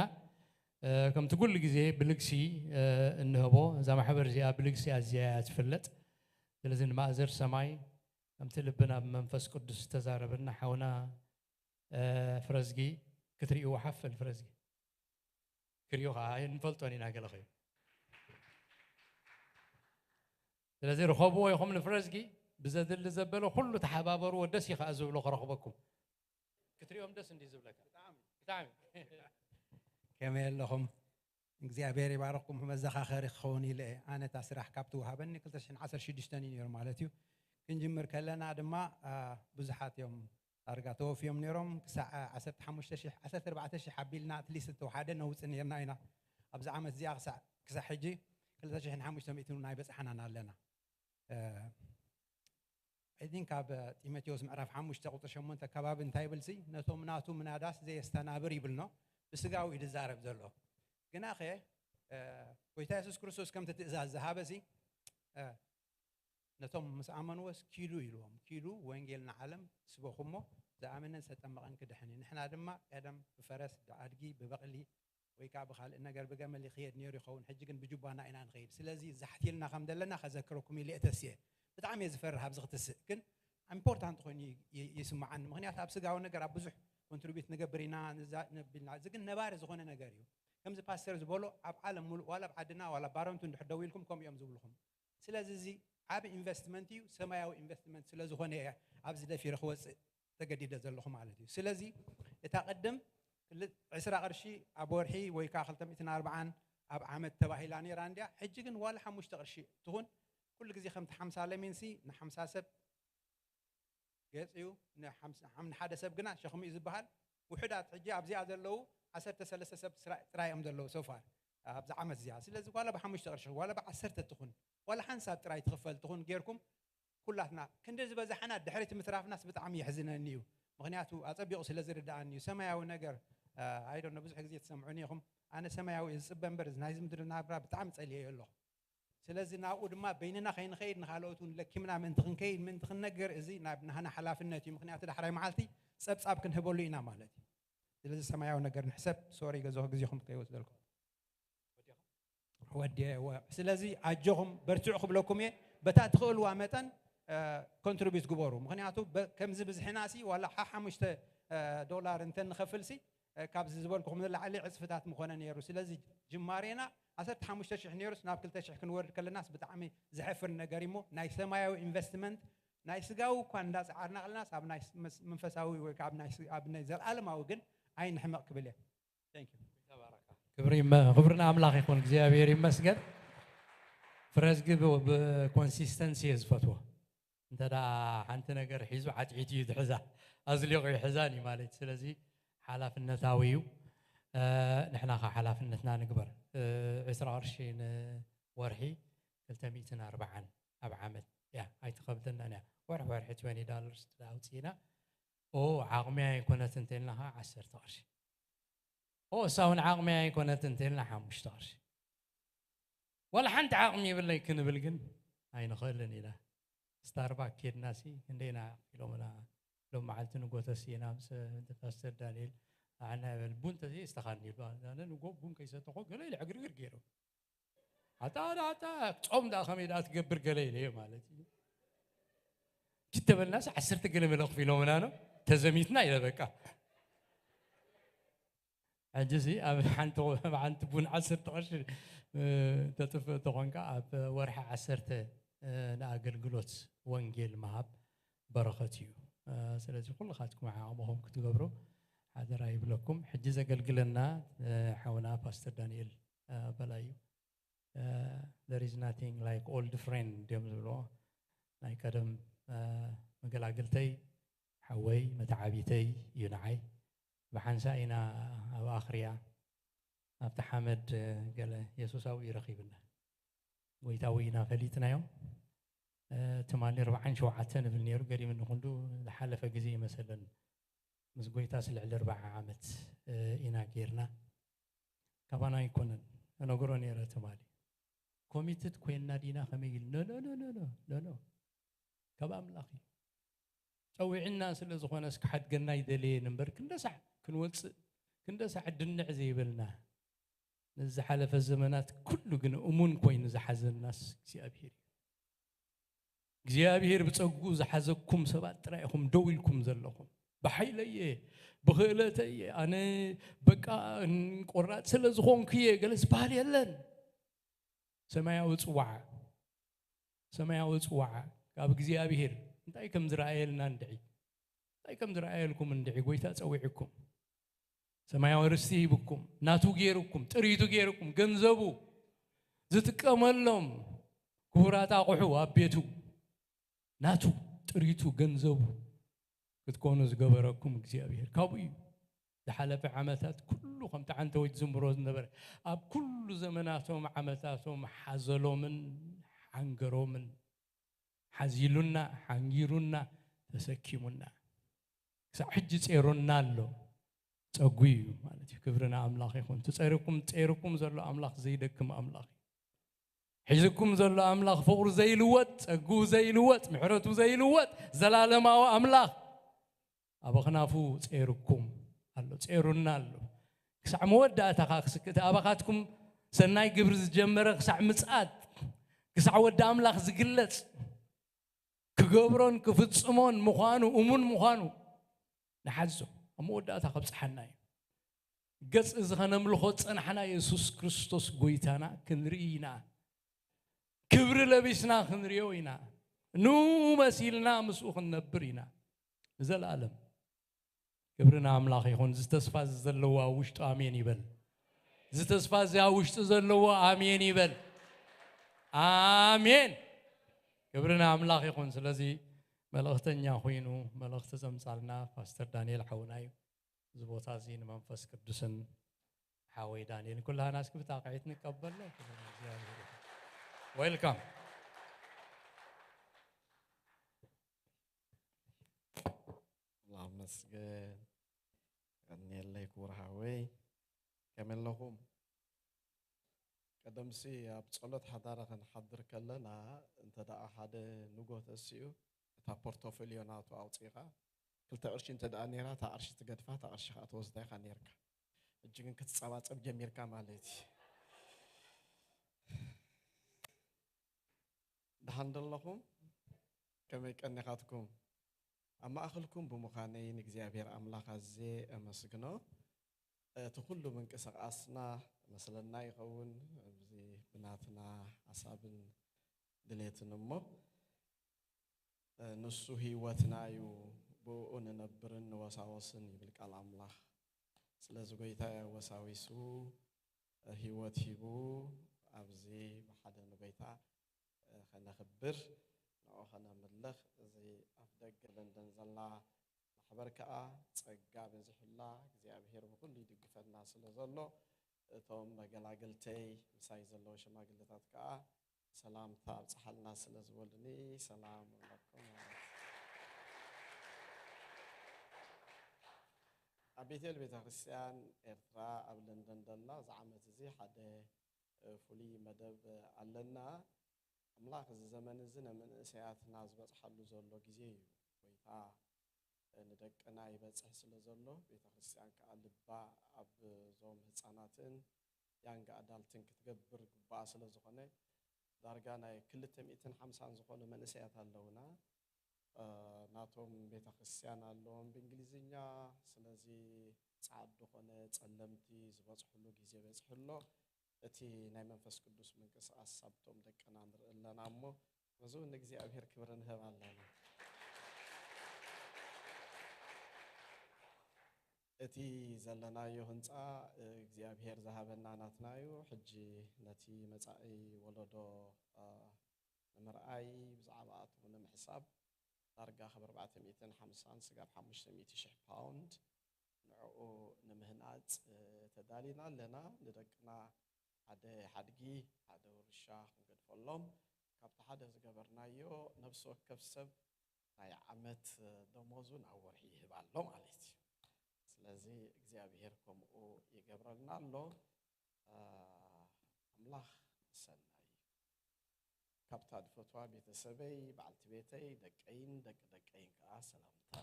እ፣ ከምቲ ኩሉ ግዜ ብልግሲ፣ እ፣ እንህቦ፣ እዛ ማሕበር እዚኣ ብልግሲ ኣዝያ እያ ትፍለጥ። ስለዚ ንማእዘር ሰማይ ከምቲ ልብና ብመንፈስ ቅዱስ ዝተዛረበና ሓውና፣ እ፣ ፍረዝጊ ክትርእይዎ ሓፈል ፍረዝጊ። ክርእዩ ኸዓ ኣይንፈልጦን ኢና ገለ ኸዩ። ስለዚ ርኸብዎ ኢኹም ንፍረዝጊ፣ ብዘድሊ ዘበለ ኩሉ ተሓባበርዎ፣ ደስ እዩ ከኣ ዝብሎ ክረኽበኩም። ክትሪኦም ደስ እንዲ ዝብለካ። ብጣዕሚ። ከመይ ኣለኹም? እግዚኣብሔር ይባርኽኩም። መዘኻኸሪ ክኸውን ኢለ እየ። ኣነ እታ ስራሕ ካብ ትወሃበኒ ክልተ ሽሕን ዓሰርተ ሽዱሽተን እዩ ነይሩ ማለት እዩ። ክንጅምር ከለና ድማ፣ አ፣ ብዙሓት እዮም ዳርጋ ተወፍዮም ነይሮም። ክሳዕ ዓሰርተ ሓሙሽተ ሽሕ፣ ዓሰርተ ኣርባዕተ ሽሕ ኣቢልና ኣትሊስት እተወሓደ ነውፅእ ነይርና ኢና። ኣብዚ ዓመት እዚኣ ክሳዕ፣ ክሳዕ ሕጂ ክልተ ሽሕን ሓሙሽተ ሚእትን ናይ በፅሓናን ኣለና። እ፣ I think ኣብ ጢሞቴዎስ ምዕራፍ ሓሙሽተ ቁፅሪ ሸሞንተ ከባቢ እንታይ ይብል ሲ፣ ነቶም ናቱ ምናዳስ ዘየስተናብር ይብል ኖ፣ ብስጋዊ እዩ ዝዛረብ ዘሎ። ግናኸ፣ እ፣ ጎይታ የሱስ ክርስቶስ ከምቲ ትእዛዝ ዝሃበ ሲ፣ እ፣ ነቶም ምስ ኣመንዎስ ኪዱ ኢልዎም፣ ኪዱ ወንጌል ንዓለም ስበኹ እሞ፣ ዝኣመነን ዝተጠመቐን ክድሕን እዩ። ንሕና ድማ ቀደም ብፈረስ፣ ብኣድጊ፣ ብበቕሊ ወይ ከዓ ብኻልእ ነገር ብገመል ይኽየድ ነይሩ ይኸውን፣ ሕጂ ግን ብጁባና ኢና ንኸይድ። ስለዚ ዛሕቲልና ከም ዘለና ከዘክረኩም ኢለ እየ ተስየ። ብጣዕሚ እየ ዝፈርህ ኣብዚ ክትስእ፣ ግን ኢምፖርታንት ኮይኑ ይ-፣ ይ-፣ ይስምዓኒ። ምኽንያቱ ኣብ ስጋዊ ነገር ኣብ ብዙሕ ኮንትሪቢዩት ንገብር ኢና፣ ንዛ-፣ ነቢልና። እዚ ግን ነባሪ ዝኾነ ነገር እዩ። ከምዚ ፓስተር ዝበሎ ኣብ ዓለም ሙሉእ፣ ዋላ ኣብ ዓድና፣ ዋላ ባረንቱ እንድሕር ደው ኢልኩም ከምኡ እዮም ዝብልኹም። ስለዚ እዚ ዓቢ ኢንቨስትመንት እዩ፣ ሰማያዊ ኢንቨስትመንት ስለ ዝኾነ እየ ኣብዚ ደፊረ ክወጽእ ተገዲደ ዘለኹ ማለት እዩ። ስለዚ እታ ቅድም ክል-፣ ዕስራ ቅርሺ ኣብ ወርሒ ወይ ከዓ ክልተ ሚእትን ኣርባዓን ኣብ ዓመት ተባሂላ ነይራ እንድያ። ሕጂ ግን ዋላ ሓሙሽተ ቅርሺ ትኹን፣ ኩሉ ግዜ ከምቲ ሓምሳ ለሚንሲ ንሓምሳ ሰብ ገጽ እዩ፣ ንሓምሳ፣ ንሓደ ሰብ ግና ሸኽሚ እዩ ዝበሃል። ውሑዳት ሕጂ ኣብዚኣ ዘለዉ ዓሰርተ ሰለስተ ሰብ ስራ-፣ ጥራይ እዮም ዘለዉ ሶፋር ኣብዚ ዓመት እዚኣ። ስለዚ ዋላ ብሓሙሽተ ቅርሺ፣ ዋላ ብዓሰርተ ትኹን፣ ዋላ ሓንሳብ ጥራይ ትኽፈል ትኹን ጌርኩም፣ ኩላትና ክንዲ ዝበዛሕና ድሕሪት ምትራፍናስ ብጣዕሚ የሕዝነኒ እዩ። ምኽንያቱ ኣጸቢቑ ስለ ዝርድኣኒ እዩ። ሰማያዊ ነገር፣ ኣይ ዶንት ኖ፣ ብዙሕ ግዜ ትሰምዑኒ ኢኹም። ኣነ ሰማያዊ እየ ዝጽበ እምበር፣ ናይዚ ምድሪ ናብራ ብጣዕሚ ጸልየዮ ኣለኹ። ስለዚ ናብኡ ድማ በይንና ከይንኸይድ፣ ንኻልኦት እውን ለኪምና ምእንቲ ክንከይድ፣ ምእንቲ ክንነግር፣ እዚ ናብ ናህና ሓላፍነት እዩ። ምኽንያቱ ዳሕራይ መዓልቲ ጸብጻብ ክንህበሉ ኢና ማለት እዩ። ስለዚ ሰማያዊ ነገር ንሕሰብ። ሶሪ፣ ገዛኹ ግዜኹም ከይወስደልኩም። ወዲየ፣ ወ-፣ ስለዚ ኣጆኹም በርትዑ ክብለኩም እየ። በታ ትኽእልዋ መጠን፣ እ፣ ኮንትሪቢዩት ግበሩ። ምኽንያቱ በ-፣ ከምዚ ብዝሕናሲ ዋላ ሓ-፣ ሓሙሽተ፣ እ፣ ዶላር እንተ ንኸፍልሲ፣ እ፣ ካብዚ ዝበልኩኹም ንላዕሊ ዕጽፍታት ምኾነ ነይሩ። ስለዚ ጅማሬና ዓሰርተ ሓሙሽተ ሽሕ ነይሩስ ናብ ክልተ ሽሕ ክንወርድ ከለናስ ብጣዕሚ ዘሕፍር ነገር እሞ ናይ ሰማያዊ ኢንቨስትመንት፣ ናይ ስጋዊ እኳ እንዳጸዓርና ከለናስ ኣብ ናይ ስ-፣ መስ-፣ መንፈሳዊ ወይ ከዓ ኣብ ናይ ስ-፣ ኣብ ናይ ዘለኣለማዊ ግን ኣይንሕመቕ ክብል እየ። Thank you። ክብሪ ይመ-፣ ክብሪ ንኣምላኽ ይኹን፣ እግዚኣብሔር ይመስገን። ፍረዝጊ ብ-፣ ብኮንሲስተንሲ እየ ዝፈትዎ። እንተ ደኣ ሓንቲ ነገር ሒዙ ዓትዒቱ እዩ ዝሕዛ፣ ኣዝሊቑ ይሕዛን እዩ ማለት እዩ። ስለዚ ሓላፍነታዊ እዩ። እ፣ ንሕና ኸ ሓላፍነትና ንግበር። እ፣ ዕስራ ቅርሺ ንወርሒ ክልተ ሚእትን ኣርባዓን ኣብ ዓመት እያ፣ ኣይትኸብደናን እያ። ወርሒ ወርሒ ትወንቲ ዶላርስ ኣውፂእና፣ ኦ፣ ዓቕሚ ኣይኮነትን እንተልና ኸዓ ዓሰርተ ቅርሺ። ኦ፣ እሳ እውን ዓቕሚ ኣይኮነትን እንተልና ሓሙሽተ ቅርሺ። ዋላ ሓንቲ ዓቕሚ የብለይ ክንብል ግን ኣይንኽእልን ኢና። ስታርባክ ኬድናሲ ክንደይና ኢሎምና፣ ሎም መዓልቲ ንጎተሲ ኢና ምስ ፓስተር ዳንኤል ኣዕና ይበል፣ ቡን ተዘይስተኻኒ ይብሉ። ኣነ ንጎ ቡን ከይሰተኹ ገለ ኢለ ዕግርግር ገይሮም። ኣታ፣ ኣታ፣ ኣታ፣ ጾም ደኣ ከመይ ደኣ ትገብር ገለ ኢለዮ ማለት እዩ። ኪድ ተበልናስ ዓሰርተ ገለ መለ ክፊሎምና ነው። ተዘሚትና ኢለ በቃ። ሕጂሲ ኣብ ሓንቲ፣ ኣብ ሓንቲ ቡን ዓሰርተ ቅርሺ፣ እ፣ ተጥፍእ ተኾንካ ኣብ ወርሒ ዓሰርተ፣ እ፣ ንኣገልግሎት ወንጌል ምሃብ በረኸት እዩ። እ፣ ስለዚ ኩልኻትኩም ዓቕምኹም ክትገብሩ ሓደራ ይብለኩም። ሕጂ ዘገልግለና፣ እ፣ ሓውና ፓስተር ዳንኤል፣ እ፣ በላይ እዩ። እ፣ there is nothing like old friend ድዮም ዝብልዎ። ናይ ቀደም፣ እ፣ መገላግልተይ፣ ሓወይ፣ መተዓቢተይ እዩ ንዓይ። ብሓንሳእ ኢና ኣብ ኣኽርያ፣ ኣብቲ ሓመድ፣ እ፣ ገለ የሱሳዊ እዩ ረኺብና። ጎይታዊ ኢና ፈሊጥናዮ። እ፣ ትማሊ ኣርባዓን ሸውዓተን እብል ነይሩ፣ ገሪምኒ ክንዱ ዝሓለፈ ግዜ ይመሰለኒ። ምስ ጎይታስ ልዕሊ ኣርብዓ ዓመት፣ እ፣ ኢና ጌርና። ካባና ኣይኮነን፣ እነግሮ ነይረ ትማሊ። ኮሚትድ ኮይንና ዲና ከመይ ኢል? ኖ፣ ኖ፣ ኖ፣ ኖ፣ ኖ፣ ኖ፣ ኖ። ካብ ኣምላኽ እዩ። ጸዊዕና ስለ ዝኾነስ ክሓድገና ኣይደለየን እምበር፣ ክንደሳዕ ክንወጽእ፣ ክንደሳዕ ድንዕ ዘይበልና፣ ነዚ ዝሓለፈ ዘመናት ኩሉ ግን እሙን ኮይኑ ዝሓዘናስ እግዚኣብሄር እዩ። እግዚኣብሄር ብጸግኡ ዝሓዘኩም ሰባት ጥራይ ኢኹም ደው ኢልኩም ዘለኹም። ብሓይለየ፣ ብኽእለተየ፣ ኣነ በቃ ቆራጽ ስለ ዝኾንኩየ ገለ ዝበሃል የለን። ሰማያዊ ጽዋዕ፣ ሰማያዊ ጽዋዓ ካብ እግዚኣብሔር እንታይ ከም ዝረኣየልና እንድዒ፣ እንታይ ከም ዝረኣየልኩም እንድዒ፣ ጎይታ ጸዊዕኩም፣ ሰማያዊ ርስቲ ሂብኩም፣ ናቱ ገይርኩም፣ ጥሪቱ ገይርኩም፣ ገንዘቡ ዝጥቀመሎም ክቡራት ኣቑሑ ኣብ ቤቱ ናቱ ጥሪቱ ገንዘቡ ክትኮኑ ዝገበረኩም እግዚኣብሔር ካብኡ እዩ። ዝሓለፈ ዓመታት ኩሉ ከምቲ ዓንተወይ ዝዝምሮ ዝነበረ፣ ኣብ ኩሉ ዘመናቶም ዓመታቶም ሓዘሎምን ሓንገሮምን ሓዚሉና፣ ሓንጊሩና፣ ተሰኪሙና፣ ክሳብ ሕጂ ጼሩና ኣሎ። ጸጉ እዩ ማለት እዩ። ክብሪ ንኣምላኽ ይኹን። ትጸርኩም፣ ጸርኩም ዘሎ ኣምላኽ ዘይደክም ኣምላኽ እዩ። ሒዝኩም ዘሎ ኣምላኽ ፍቕሩ ዘይልወጥ፣ ጸጉ ዘይልወጥ፣ ምሕረቱ ዘይልወጥ፣ ዘላለማዊ ኣምላኽ ኣብ ኣኽናፉ ጼርኩም ኣሎ፣ ጼሩና ኣሎ። ክሳዕ መወዳእታ ኸኣ ክስክ-፣ እቲ ኣባኻትኩም ሰናይ ግብሪ ዝጀመረ ክሳዕ ምጽኣት፣ ክሳዕ ወዲ ኣምላኽ ዝግለጽ፣ ክገብሮን ክፍጽሞን ምዃኑ፣ እሙን ምዃኑ ንሓዞ። ኣብ መወዳእታ ከብጽሓና እዩ። ገጽ እዚ ኸነምልኾ ዝጸናሕና የሱስ ክርስቶስ ጎይታና ክንርኢ ኢና። ክብሪ ለቢስና ክንሪኦ ኢና። ንኡ መሲልና ምስኡ ክንነብር ኢና። ንዘለኣለም። ክብሪ ንኣምላኽ ይኹን። እዚ ተስፋ እዚ ዘለዎ ኣብ ውሽጡ ኣሜን ይበል። እዚ ተስፋ እዚ ኣብ ውሽጡ ዘለዎ ኣሜን ይበል። ኣሜን። ክብሪ ንኣምላኽ ይኹን። ስለዚ መልእኽተኛ ኮይኑ መልእኽቲ ዘምጻልና ፓስተር ዳንኤል ሓውና እዩ። እዚ ቦታ እዚ ንመንፈስ ቅዱስን ሓወይ ዳንኤል ኩላህና እስኪ ብጣቕዒት ንቀበሎ። ክብሪ ንእግዚኣብሔር ይኹን። ዌልካም። ኣምላኽ መስገን። ቀንየለይ ክቡር ሓወይ። ከመይ ኣለኹም? ቀደምሲ ኣብ ጸሎት ሓዳር ክንሓድር ከለና፣ እንተ ደኣ ሓደ ንጎ ተሲኡ፣ እታ ፖርቶፎሊዮ ናቱ ኣውጺእኻ፣ ክልተ ቅርሺ እንተ ደኣ ነይራ፣ እታ ቅርሺ ትገድፋ፣ እታ ቅርሺ ከኣ ትወስዳ ኢኻ ነይርካ። ሕጂ ግን ክትጸባጸብ ጀሚርካ ማለት እዩ። ደሓን ዶ ኣለኹም? ከመይ ቀኒኻትኩም? ኣብ ማእከልኩም ብምዃነይ ንእግዚኣብሔር ኣምላኽ ኣዝየ ኣመስግኖ። እቲ ኩሉ ምንቅስቓስና መስለና ይኸውን፣ እዚ ብናትና ሓሳብን ድሌትን እሞ፣ ንሱ ህይወትና እዩ፣ ብእኡ ንነብርን ንወሳወስን ይብል ቃል ኣምላኽ። ስለዚ ጎይታ ወሳዊሱ ህይወት ሂቡ ኣብዚ ብሓደ ንጎይታ ከነኽብር ንዕኡ ከነምልኽ እዚ ኣፍ ደገ ለንደን ዘላ ማሕበር ከኣ ጸጋ በዚሑላ እግዚኣብሔር ብኹሉ ይድግፈና ስለ ዘሎ እቶም መገላግልተይ ምሳይ ዘለዉ ሽማግለታት ከኣ ሰላምታ ኣብጽሓልና ስለ ዝበሉኒ ሰላም ኣለኩም ማለት እዩ። ኣብ ቤቴል ቤተ ክርስቲያን ኤርትራ ኣብ ለንደን ደላ እዚ ዓመት እዚ ሓደ ፍሉይ መደብ ኣለና። ኣምላኽ እዚ ዘመን እዚ ንመንእሰያትና ዝበጽሓሉ ዘሎ ግዜ እዩ። ጎይታ ንደቅና ይበጽሕ ስለ ዘሎ ቤተ ክርስቲያን ከኣ ልባ ኣብዞም ህጻናትን ያንግ ኣዳልትን ክትገብር ግቡኣ ስለ ዝኾነ ዳርጋ ናይ ክልተ ሚእትን ሓምሳን ዝኾኑ መንእሰያት ኣለውና። ናቶም ቤተ ክርስቲያን ኣለዎም ብእንግሊዝኛ። ስለዚ ጻዕዱ ኾነ ጸለምቲ ዝበጽሕሉ ግዜ በጽሑ ኣሎ። እቲ ናይ መንፈስ ቅዱስ ምንቅስቃስ ኣብቶም ደቅና ንርኢ ኣለና እሞ ነዚ እውን ንእግዚኣብሔር ክብሪ ንህብ ኣለና። እቲ ዘለናዮ ህንፃ እግዚኣብሔር ዝሃበና ናትና እዩ። ሕጂ ነቲ መጻኢ ወለዶ ንምርኣይ ብዛዕባ ኣቶም ንምሕሳብ ዳርጋ ካብ ኣርባዕተ ሚእትን ሓምሳን ስጋብ ሓሙሽተ ሚእቲ ሽሕ ፓውንድ ንዕኡ ንምህናፅ ተዳሊና ኣለና። ንደቅና ሓደ ሓድጊ ሓደ ውርሻ ክንገድፈሎም ካብቲ ሓደ ዝገበርናዮ ነብሲ ወከፍ ሰብ ናይ ዓመት ደሞዙ ናብ ወርሒ ይህብ ኣሎ ማለት እዩ። ስለዚ እግዚኣብሔር ከምኡ ይገብረልና ኣሎ። ኣምላኽ ሰናይ እዩ። ካብታ ዝፈትዋ ቤተሰበይ፣ በዓልቲ ቤተይ፣ ደቀይን ደቂ ደቀይን ከኣ ሰላምታ።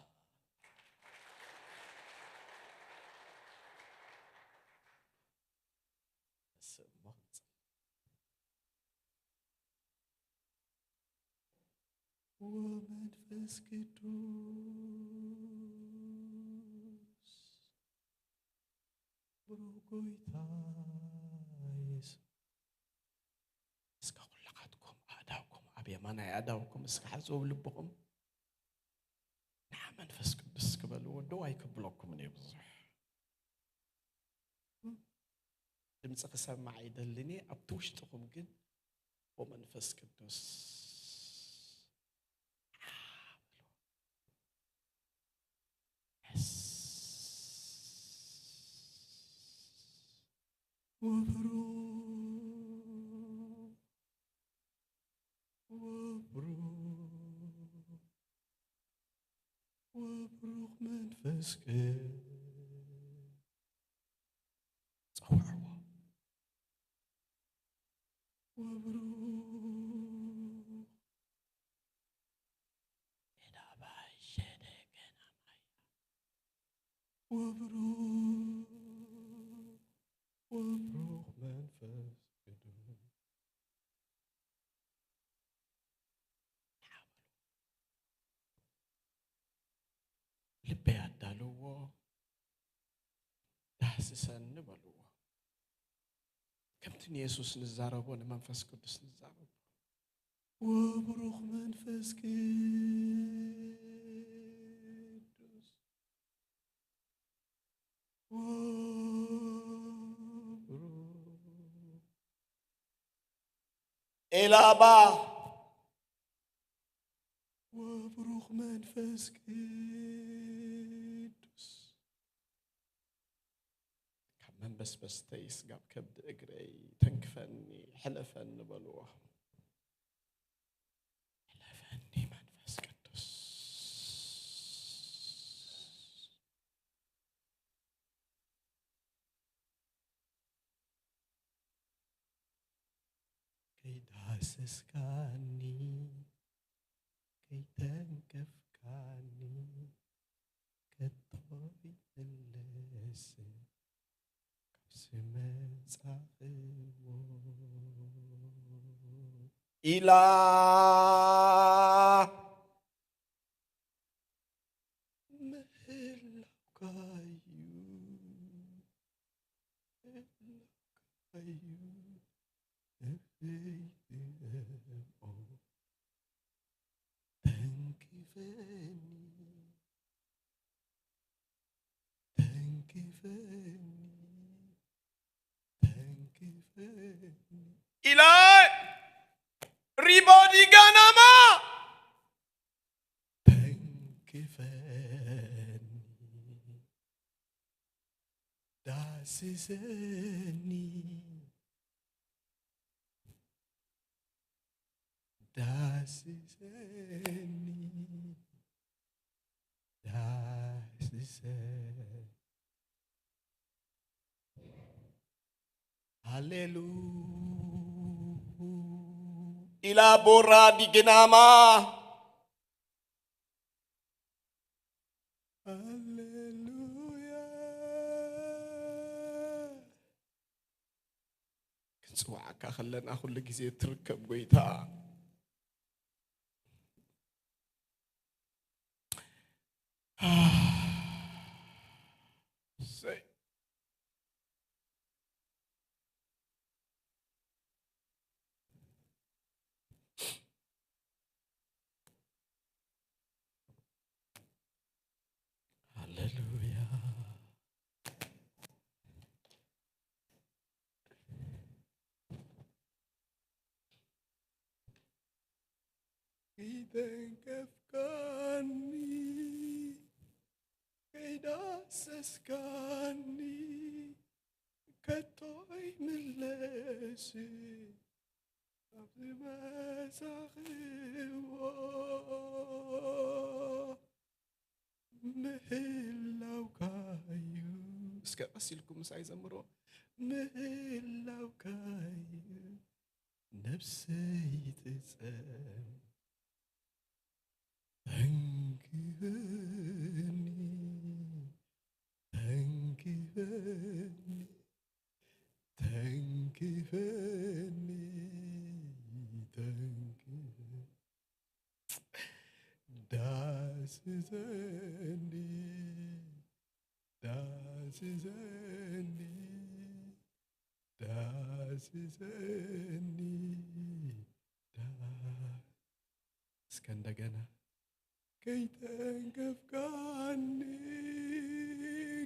ንስእሞ ክንጽል። ወመንፈስ ቅዱስ ብሩኽ ጎይታ የሱስ እስከ ኩላኻትኩም ኣእዳውኩም ብየማናይ ኣእዳውኩም እስኪ ሓዝዎ ኣብ ልብኹም። ንዓ መንፈስ ቅዱስ ክበልዎ ደው ኣይክብለኩምን እየ ብዙሕ። ድምፂ ክሰማዕ ኣይደልን እየ። ኣብቲ ውሽጥኹም ግን ወመንፈስ ቅዱስ ወብሩኽ ወብሩኽ ወብሩኽ መንፈስ ቅዱስ ጸውዕዎ። ወብሩኽ ኤዳባይ ሸደገና ማያ። ወብሩኽ ወብሩኽ መንፈስ ቅዱስ ልበይ ኣዳልዎ፣ ዳህስሰኒ በልዎ። ከምቲ ንየሱስ ንዛረቦ ንመንፈስ ቅዱስ ንዛረቦ። ወብሩኽ መንፈስ ቅዱስ። ወብሩኽ ኤላባ ወብሩኽ መንፈስ ቅዱስ። ካብ መንበስበስተይ ስጋብ ከብዲ እግረይ ተንክፈኒ፣ ሕለፈኒ በልዎ። ሕለፈኒ መንፈስ ቅዱስ። ከይዳሰስካኒ፣ ከይተንከፍካኒ፣ ከቶ ይምለስ ካብ ዝመጻኽዎ ኢላ ምህላውካዩ፣ ምህላውካዩ እፈይኦ። ተንክፈኒ፣ ተንክፈኒ፣ ተንክፈኒ ኢላ ሪቦዲ ጋናማ ተንክፈኒ፣ ዳስሰኒ፣ ዳስሰኒ፣ ዳስሰኒ። ሃሌሉ ኢላ ቦራ ዲግናማ። ሃሌሉያ። ክንጽውዓካ ከለና ኩሉ ግዜ ትርከብ ጎይታ። እሰይ። ሃሌሉያ። ከይተንከፍካኒ፣ ከይዳሰስካኒ፣ ከቶ ኣይምለስ ካብ ዝመጻኽዎ ምህላውካዩ። እስከ ቀስ ኢልኩም ምሳይ ዘምሮ። ምህላውካዩ ነብሰይ ትጸም። ተንክፈኒ፣ ተንክፈኒ፣ ተንክፈኒ፣ ተንክፈኒ። ዳስሰኒ፣ ዳስሰኒ፣ ዳስሰኒ፣ ዳ-፣ ከእንደገና ከይተንከፍካኒ፣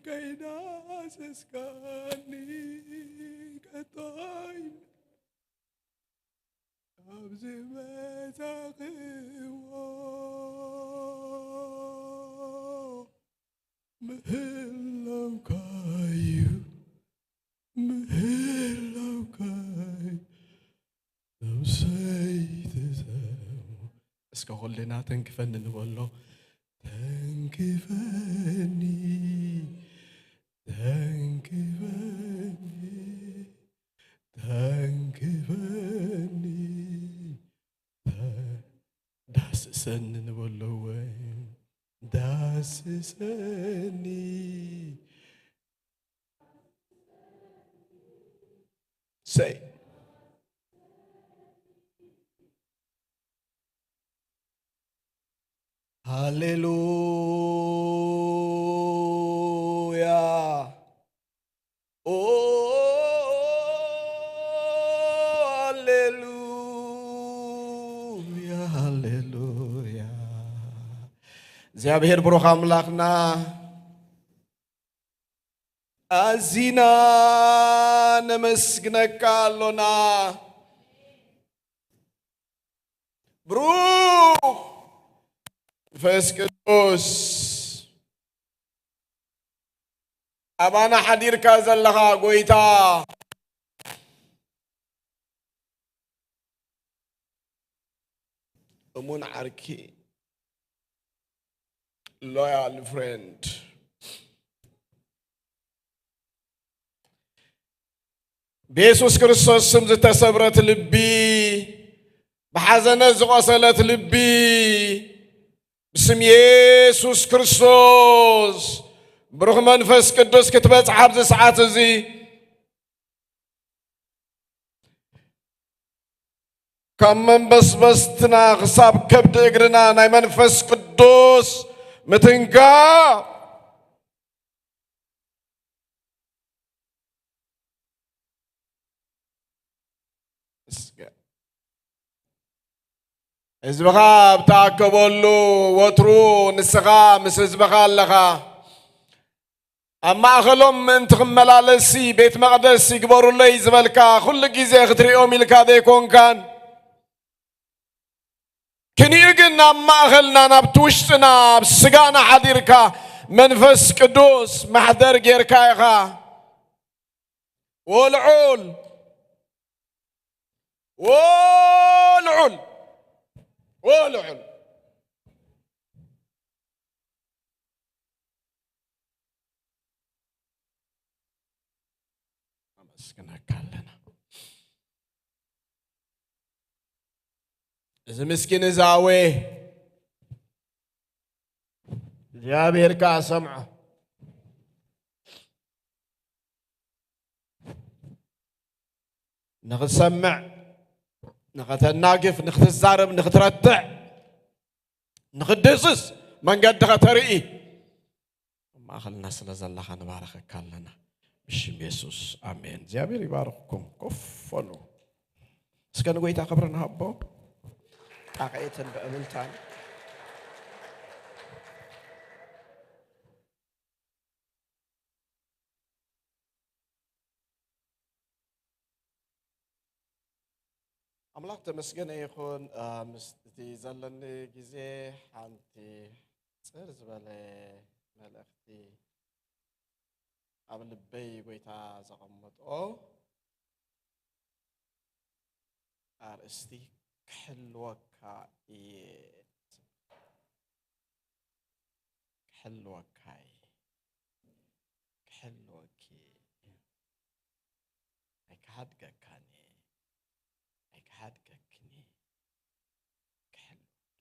ከይዳሰስካኒ፣ ከቶይ ኣብዚ መጻኽዎ ምህላውካዩ፣ ምህላውካዩ ነብሰይ ትሰሙ። እስከ ኩልና ተንክፈኒ ንበሎ። ተንክፈኒ፣ ተንክፈኒ፣ ተንክፈኒ፣ ተ-፣ ዳስሰኒ ንበሎ ወይ ዳስሰኒ። ሰይ። ሃሌሉያ። ኦ፣ ሃሌሉያ፣ ሃሌሉያ። እግዚኣብሔር ብሩኽ ኣምላኽና፣ ኣዚና ነመስግነካ ኣሎና። ብሩኽ መንፈስ ቅዱስ፣ ኣባና ሓዲርካ ዘለኻ ጐይታ፣ እሙን ዓርኪ፣ ሎያል ፍሬንድ፣ ብየሱስ ክርስቶስ ስም ዝተሰብረት ልቢ፣ ብሓዘነት ዝቖሰለት ልቢ፣ ብስም የሱስ ክርስቶስ ብሩኽ መንፈስ ቅዱስ ክትበጽሕ ኣብዚ ሰዓት እዚ ካብ መንበስበስትና ክሳብ ከብዲ እግርና ናይ መንፈስ ቅዱስ ምትንካፍ። እስከ ህዝብኻ ኣብ ተኣከበሉ ወትሩ ንስኻ ምስ ህዝብኻ ኣለኻ። ኣብ ማእኸሎም ምእንቲ ክመላለስሲ ቤት መቕደስ ይግበሩለይ ዝበልካ፣ ኩሉ ግዜ ክትሪኦም ኢልካ ዘይኮንካን፣ ክንዩ ግን ናብ ማእኸልና፣ ናብቲ ውሽጥና፣ ኣብ ስጋና ሓዲርካ መንፈስ ቅዱስ ማሕደር ጌርካ ኢኻ። ወልዑል፣ ወልዑል፣ ወልዑል። ኣመስግነካ ኣለና። እዚ ምስኪን እዚ ኣወ እግዚኣብሔር ከኣ ሰምዖ። ንኽትሰምዕ፣ ንኽተናግፍ፣ ንኽትዛረብ፣ ንኽትረትዕ፣ ንኽትድህስስ፣ መንገዲ ኸተርኢ ኣብ ማእኸልና ስለ ዘለኻ ንባረኸካ ኣለና። ብሽም የሱስ፣ ኣሜን። እግዚኣብሔር ይባርኽኩም። ኮፍ በሉ። እስከ ንጎይታ ክብሪ ንሃቦ። ጣቕዒትን ብዕምልታን። ኣምላኽ ተመስገነ ይኹን። እ፣ ምስ እቲ ዘለኒ ግዜ ሓንቲ ጽር ዝበለ መልእኽቲ ኣብ ልበይ ጎይታ ዘቐመጦ ኣርእስቲ ክሕልወካ እየ። ክሕልወካ እየ። ክሕልወኪ እየ። ኣይክሓድገካን እየ። ኣይክሓድገክን እየ። ክሕልወኪ።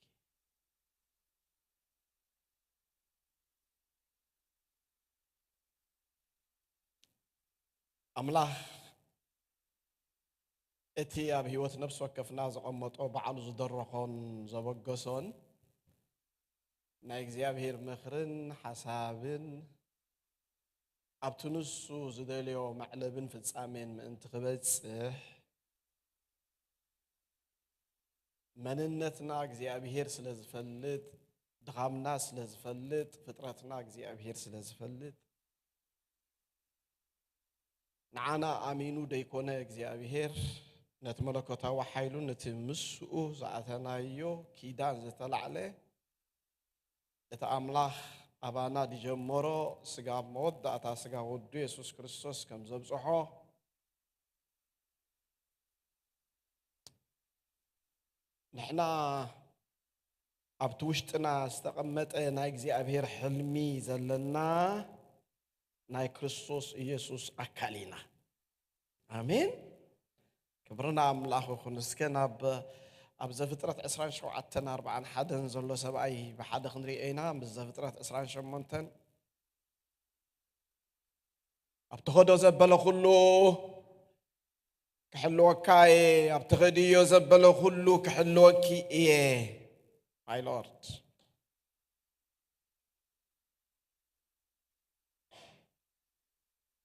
ኣምላኽ እቲ ኣብ ህይወት ነፍሲ ወከፍና ዘቐመጦ ባዕሉ ዝደረኾን ዘበገሶን ናይ እግዚኣብሔር ምኽርን ሓሳብን ኣብቲ ንሱ ዝደልዮ መዕለብን ፍጻሜን ምእንቲ ክበጽሕ መንነትና እግዚኣብሔር ስለ ዝፈልጥ፣ ድኻምና ስለ ዝፈልጥ፣ ፍጥረትና እግዚኣብሔር ስለ ዝፈልጥ፣ ንዓና ኣሚኑ ደይኮነ እግዚኣብሔር፣ ነቲ መለኮታዊ ሓይሉን ነቲ ምስኡ ዝኣተናዮ ኪዳን ዝተላዕለ፣ እቲ ኣምላኽ ኣባና ዝጀመሮ ስጋብ መወዳእታ ስጋ ወዱ የሱስ ክርስቶስ ከም ዘብጽሖ፣ ንሕና ኣብቲ ውሽጥና ዝተቐመጠ ናይ እግዚኣብሔር ሕልሚ ዘለና ናይ ክርስቶስ ኢየሱስ ኣካል ኢና። ኣሜን። ክብሪ ንኣምላኽ ይኹን። እስከ ናብ፣ ኣብ ዘፍጥረት ዕስራን ሸውዓተን ኣርባዓን ሓደን ዘሎ ሰብኣይ ብሓደ ክንሪኦ ኢና። ምስ ዘፍጥረት ዕስራን ሸሞንተን፣ ኣብ ትኸዶ ዘበለ ኩሉ ክሕልወካ እየ፣ ኣብ ትኸድዮ ዘበለ ኩሉ ክሕልወኪ እየ። My Lord።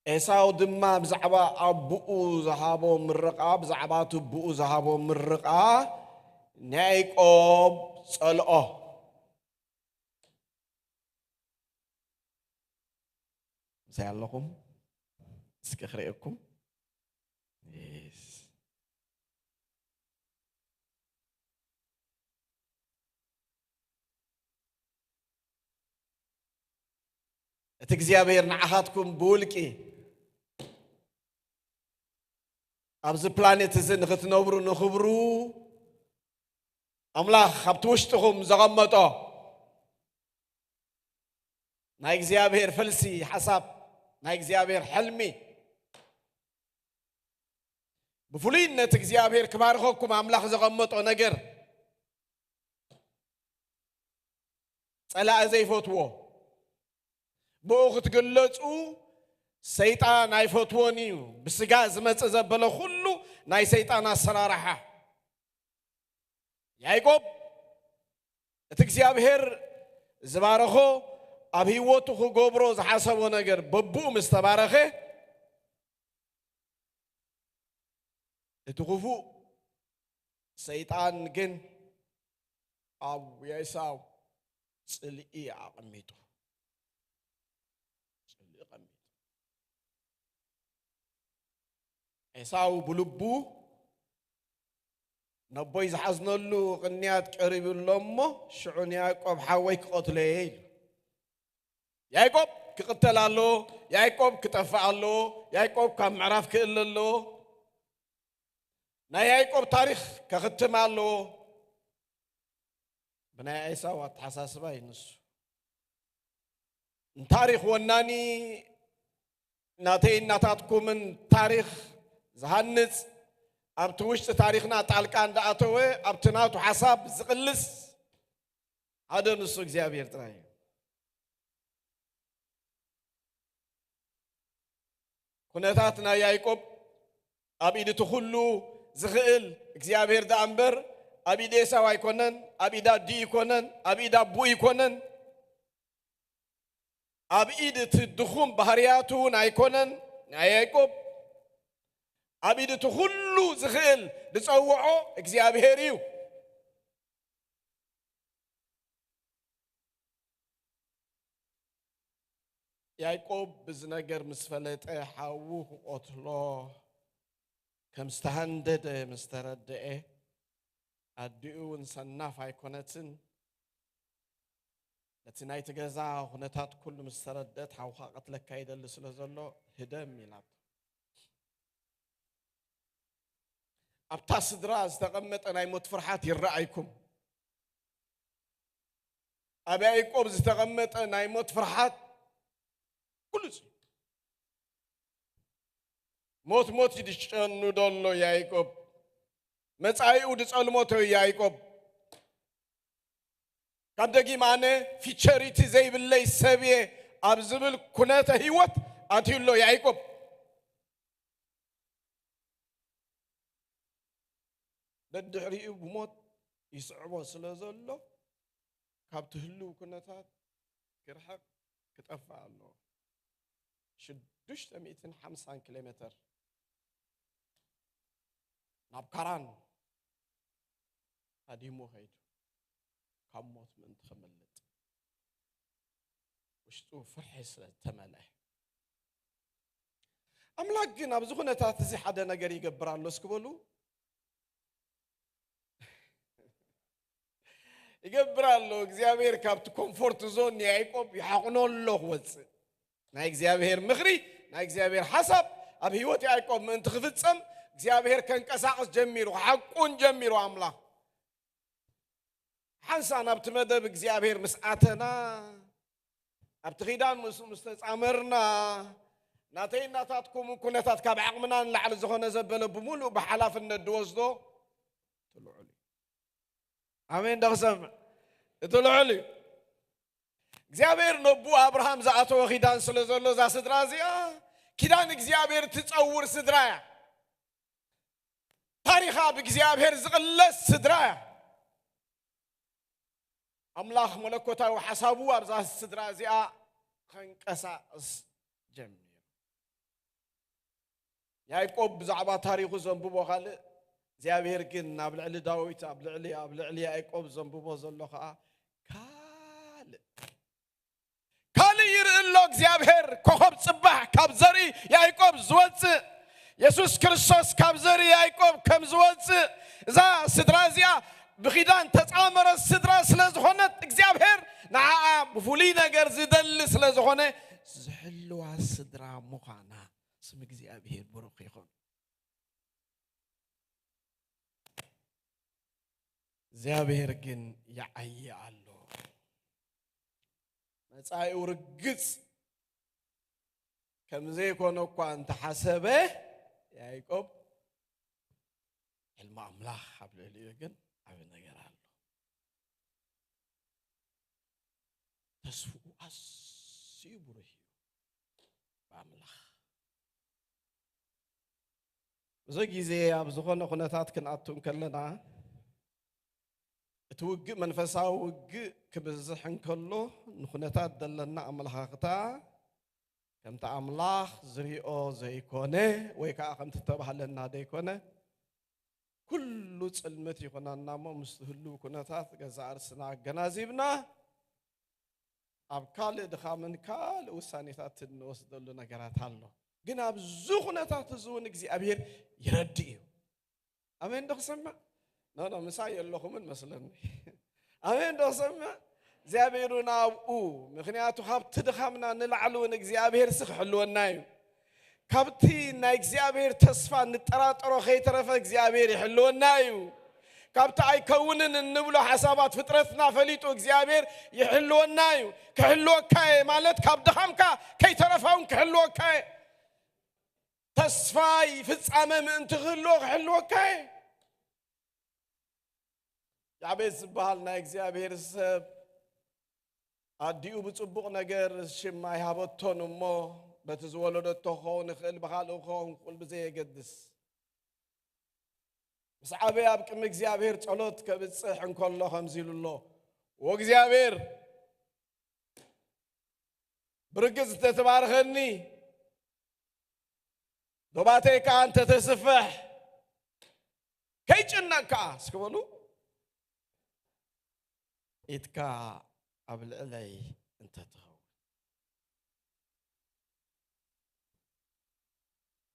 ኤሳው ድማ ብዛዕባ ኣቦኡ ዝሃቦ ምርቓ፣ ብዛዕባ ትቡኡ ዝሃቦ ምርቓ ንያዕቆብ ጸልኦ። ምሳይ ኣለኹም? እስኪ ክርእየኩም። Yes። እቲ እግዚኣብሔር ንዓኻትኩም ብውልቂ ኣብዚ ፕላኔት እዚ ንኽትነብሩ ንኽብሩ ኣምላኽ ኣብቲ ውሽጥኹም ዘቐመጦ ናይ እግዚኣብሔር ፈልሲ ሓሳብ፣ ናይ እግዚኣብሔር ሕልሚ፣ ብፍሉይነት እግዚኣብሔር ክባርኸኩም ኣምላኽ ዘቐመጦ ነገር ጸላኢ ዘይፈትዎ፣ ብኡ ክትግለጹ ሰይጣን ኣይፈትዎን እዩ። ብስጋ ዝመጽእ ዘበለ ኩሉ ናይ ሰይጣን ኣሰራርሓ። ያዕቆብ እቲ እግዚኣብሔር ዝባረኾ፣ ኣብ ህይወቱ ክገብሮ ዝሓሰቦ ነገር በብኡ ምስ ተባረኸ፣ እቲ ክፉእ ሰይጣን ግን ኣብ ኤሳው ጽልኢ ኣቐሚጡ። ጽልኢ ኣቐሚጡ። ኤሳው ብልቡ ነቦይ ዝሓዝነሉ ቅንያት ቀሪቡ ኣሎ እሞ፣ ሽዑ ንያዕቆብ ሓወይ ክቐትሎ እየ ኢሉ። ያዕቆብ ክቕተል ኣለዎ፣ ያዕቆብ ክጠፍእ ኣለዎ፣ ያዕቆብ ካብ ምዕራፍ ክእለ ኣለዎ። ናይ ያዕቆብ ታሪኽ ከኽትም ኣለዎ። ብናይ ኤሳው ኣተሓሳስባ እዩ ንሱ። ንታሪኽ ወናኒ ናተይ እናታትኩምን ታሪኽ ዝሃንጽ፣ ኣብቲ ውሽጢ ታሪኽና ጣልቃ እንዳኣተወ ኣብቲ ናቱ ሓሳብ ዝቕልስ ሓደ ንሱ እግዚኣብሔር ጥራይ እዩ። ኩነታት ናይ ያዕቆብ ኣብ ኢድ እቲ ኩሉ ዝኽእል እግዚኣብሔር ደኣ እምበር፣ ኣብ ኢድ ኤሳው ኣይኮነን፣ ኣብ ኢድ ኣዲኡ ኣይኮነን፣ ኣብ ኢድ ኣቦኡ ኣይኮነን፣ ኣብ ኢድ እቲ ድኹም ባህርያቱ እውን ኣይኮነን። ናይ ያዕቆብ ኣብ ኢድ እቲ ኩሉ ዝኽእል ዝጸውዖ እግዚኣብሔር እዩ። ያዕቆብ ብዚ ነገር ምስ ፈለጠ፣ ሓዉ ክቐትሎ ከም ዝተሃንደደ ምስ ተረድኤ፣ ኣዲኡ እውን ሰናፍ ኣይኮነትን። ነቲ ናይቲ ገዛ ኩነታት ኩሉ ምስ ተረድአት፣ ሓውኻ ቀትለካ ይደሊ ስለ ዘሎ፣ ህደም ኢላቶ። ኣብታ ስድራ ዝተቐመጠ ናይ ሞት ፍርሓት ይረኣይኩም። ኣብ ያዕቆብ ዝተቐመጠ ናይ ሞት ፍርሓት ግሉጽ እዩ። ሞት ሞት እዩ ዝጨኑ ዘሎ ያዕቆብ። መጻኢኡ ዝጸልመቶ እዩ ያዕቆብ። ካብ ደጊም ኣነ ፊቸሪቲ ዘይብለይ ሰብ እየ ኣብ ዝብል ኩነተ ህይወት ኣትዩ ኣሎ ያዕቆብ። ደድሕሪኡ ብሞት ይስዕቦ ስለ ዘሎ፣ ካብቲ ህልው ኩነታት ክርሕቕ ክጠፍእ ኣለዎ። ሽዱሽተ ሚእትን ሓምሳን ኪሎ ሜተር ናብ ካራን፣ ሃዲሙ ኸይዱ፣ ካብ ሞት ምእንቲ ክምልጥ፣ ውሽጡ ፍርሒ ስለ ዝተመልአ። ኣምላኽ ግን ኣብዚ ኩነታት እዚ ሓደ ነገር ይገብር ኣሎ። እስኪ በሉ፣ ይገብር ኣሎ። እግዚኣብሔር ካብቲ ኮምፎርት ዞን ያዕቆብ ይሓቑኖ ኣሎ ክወፅእ። ናይ እግዚኣብሔር ምኽሪ፣ ናይ እግዚኣብሔር ሓሳብ ኣብ ህይወት ያዕቆብ ምእንቲ ክፍጸም እግዚኣብሔር ከንቀሳቕስ ጀሚሩ፣ ክሓቁን ጀሚሩ ኣምላኽ። ሓንሳእ ናብቲ መደብ እግዚኣብሔር ምስ ኣተና፣ ኣብቲ ኪዳን ምስኡ ምስ ተጻመርና፣ ናተይ ናታትኩም ኩነታት ካብ ዓቕምና ንላዕሊ ዝኾነ ዘበለ ብምሉእ ብሓላፍነት ዝወስዶ እቲ ልዑል እዩ። ኣሜን ዶ ክሰምዕ? እቲ ልዑል እዩ። እግዚኣብሔር ነቡ ኣብርሃም ዝኣተወ ኪዳን ስለ ዘሎ፣ እዛ ስድራ እዚኣ ኪዳን እግዚኣብሔር ትጸውር ስድራ እያ። ታሪኻ ብእግዚኣብሔር ዝቕለስ ስድራ እያ። ኣምላኽ መለኮታዊ ሓሳቡ ኣብዛ ስድራ እዚኣ ከንቀሳቕስ ጀሚሩ። ያዕቆብ ብዛዕባ ታሪኹ ዘንብቦ ካልእ፣ እግዚኣብሔር ግን ኣብ ልዕሊ ዳዊት፣ ኣብ ልዕሊ፣ ኣብ ልዕሊ ያዕቆብ ዘንብቦ ዘሎ ኸኣ ካልእ። ካልእ ይርኢ ኣሎ እግዚኣብሔር፣ ኮኸብ ጽባሕ ካብ ዘርኢ ያዕቆብ ዝወጽእ፣ የሱስ ክርስቶስ ካብ ዘርኢ ያዕቆብ ከም ዝወጽእ፣ እዛ ስድራ እዚኣ ብኺዳን ተጻመረት ስድራ ስለ ዝኾነት፣ እግዚኣብሔር ንዓኣ ብፍሉይ ነገር ዝደሊ ስለ ዝኾነ፣ ዝሕልዋ ስድራ ምዃና፣ ስም እግዚኣብሔር ብሩኽ ይኹን። እግዚኣብሔር ግን ይዓዪ ኣሎ። መጻኢኡ ርግጽ ከም ዘይኮነ እኳ እንተሓሰበ ያዕቆብ፣ ሕልሚ ኣምላኽ ኣብ ልዕሊኡ ግን ዓቢ ነገር ኣሎ። ተስፍኡ ኣዝዩ ብሩህ እዩ ብኣምላኽ። ብዙ ግዜ ኣብ ዝኾነ ኩነታት ክንኣቱ እንከለና፣ እቲ ውግእ፣ መንፈሳዊ ውግእ ክብዝሕ እንከሎ፣ ንኩነታት ዘለና ኣመለኻኽታ ከምቲ ኣምላኽ ዝሪኦ ዘይኮነ፣ ወይ ከዓ ከምቲ ተባህለና ዘይኮነ፣ ኩሉ ጽልምት ይኹናና እሞ፣ ምስቲ ህሉው ኩነታት ገዛእ ርእስና ኣገናዚብና፣ ኣብ ካልእ ድኻምን ካልእ ውሳኔታት እንወስደሉ ነገራት ኣሎ። ግን ኣብዚ ኩነታት እዚ እውን እግዚኣብሔር ይረድእ እዩ። ኣሜን ዶ ክሰምዕ? ኖ፣ ኖ፣ ምሳይ የለኹምን መስለኒ። ኣሜን ዶ ክሰምዕ? እግዚኣብሔር እውን ኣብኡ፣ ምኽንያቱ ካብቲ ድኻምና ንላዕሊ እውን እግዚኣብሔር ሲ ክሕልወና እዩ። ካብቲ ናይ እግዚኣብሔር ተስፋ ንጠራጠሮ ከይተረፈ እግዚኣብሔር ይሕልወና እዩ። ካብቲ ኣይከውንን እንብሎ ሓሳባት ፍጥረትና ፈሊጡ እግዚኣብሔር ይሕልወና እዩ። ክሕልወካ እየ ማለት ካብ ድኻምካ ከይተረፈ እውን ክሕልወካ እየ። ተስፋይ ፍጻመ ምእንቲ ክህልዎ ክሕልወካ እየ። ያቤዝ ዝበሃል ናይ እግዚኣብሔር ሰብ ኣዲኡ ብጽቡቕ ነገር ሽም ኣይሃበቶን እሞ፣ በቲ ዝወለደቶ ክኸውን ይኽእል፣ ብኻልእ ክኸውን ክኽእል ብዘየገድስ፣ ምስ ዓበየ ኣብ ቅድሚ እግዚኣብሔር ጸሎት ከብጽሕ እንከሎ ከምዚ ኢሉ ኣሎ፣ "ወእግዚኣብሔር፣ ብርግጽ እንተትባርኸኒ፣ ዶባተይ ከኣ እንተተስፍሕ፣ ከይጭነቕ ከኣ" እስኪ በሉ፣ "ኢድካ ኣብ ልዕለይ እንተትኸውን፣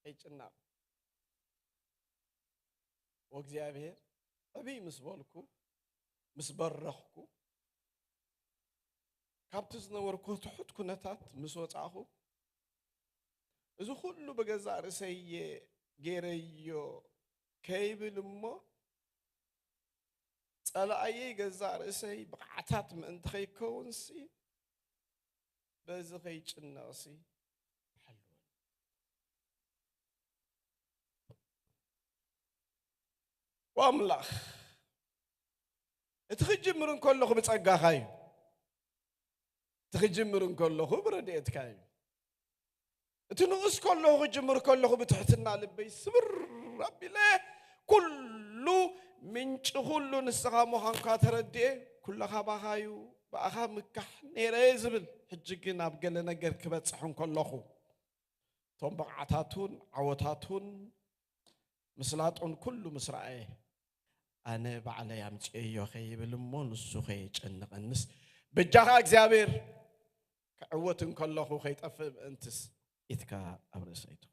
ከይጭነቕ ወእግዚኣብሔር ዕብይ ምስ በልኩ፣ ምስ በረኽኩ፣ ካብቲ ዝነበርኩ ትሑት ኩነታት ምስ ወጻእኹ፣ እዚ ኩሉ ብገዛእ ርእሰይ እየ ገይረዮ ከይብል እሞ፣ ጸላእየይ ገዛእ ርእሰይ ብቕዓታት ምእንቲ ከይከውንሲ፣ በዚ ከይጭነቕሲ ሓልወኒ። ወኣምላኽ፣ እቲ ክጅምር እንከለኹ ብጸጋኻ እዩ። እቲ ክጅምር እንከለኹ ብረድኤትካ እዩ። እቲ ንኡስ ከለኹ፣ ክጅምር ከለኹ ብትሕትና ልበይ ስብር ኣቢለ፣ ኩሉ ምንጪ ኩሉ ንስኻ ምዃንካ ተረድኤ፣ ኩሉ ካባኻ እዩ፣ ብኣኻ ምካሕ ነይረ ዝብል። ሕጂ ግን ኣብ ገለ ነገር ክበጽሕ እንከለኹ፣ እቶም ብቕዓታቱን ዓወታቱን ምስላጡን ኩሉ ምስ ረኣየ፣ ኣነ ባዕለይ ኣምፅኤዮ ከይብል እሞ ንሱ ከየጨንቐንስ፣ በጃኻ እግዚኣብሔር ክዕወት እንከለኹ ከይጠፍእ ምእንትስ ኢድካ ኣብ ርእሰይ ትኹን።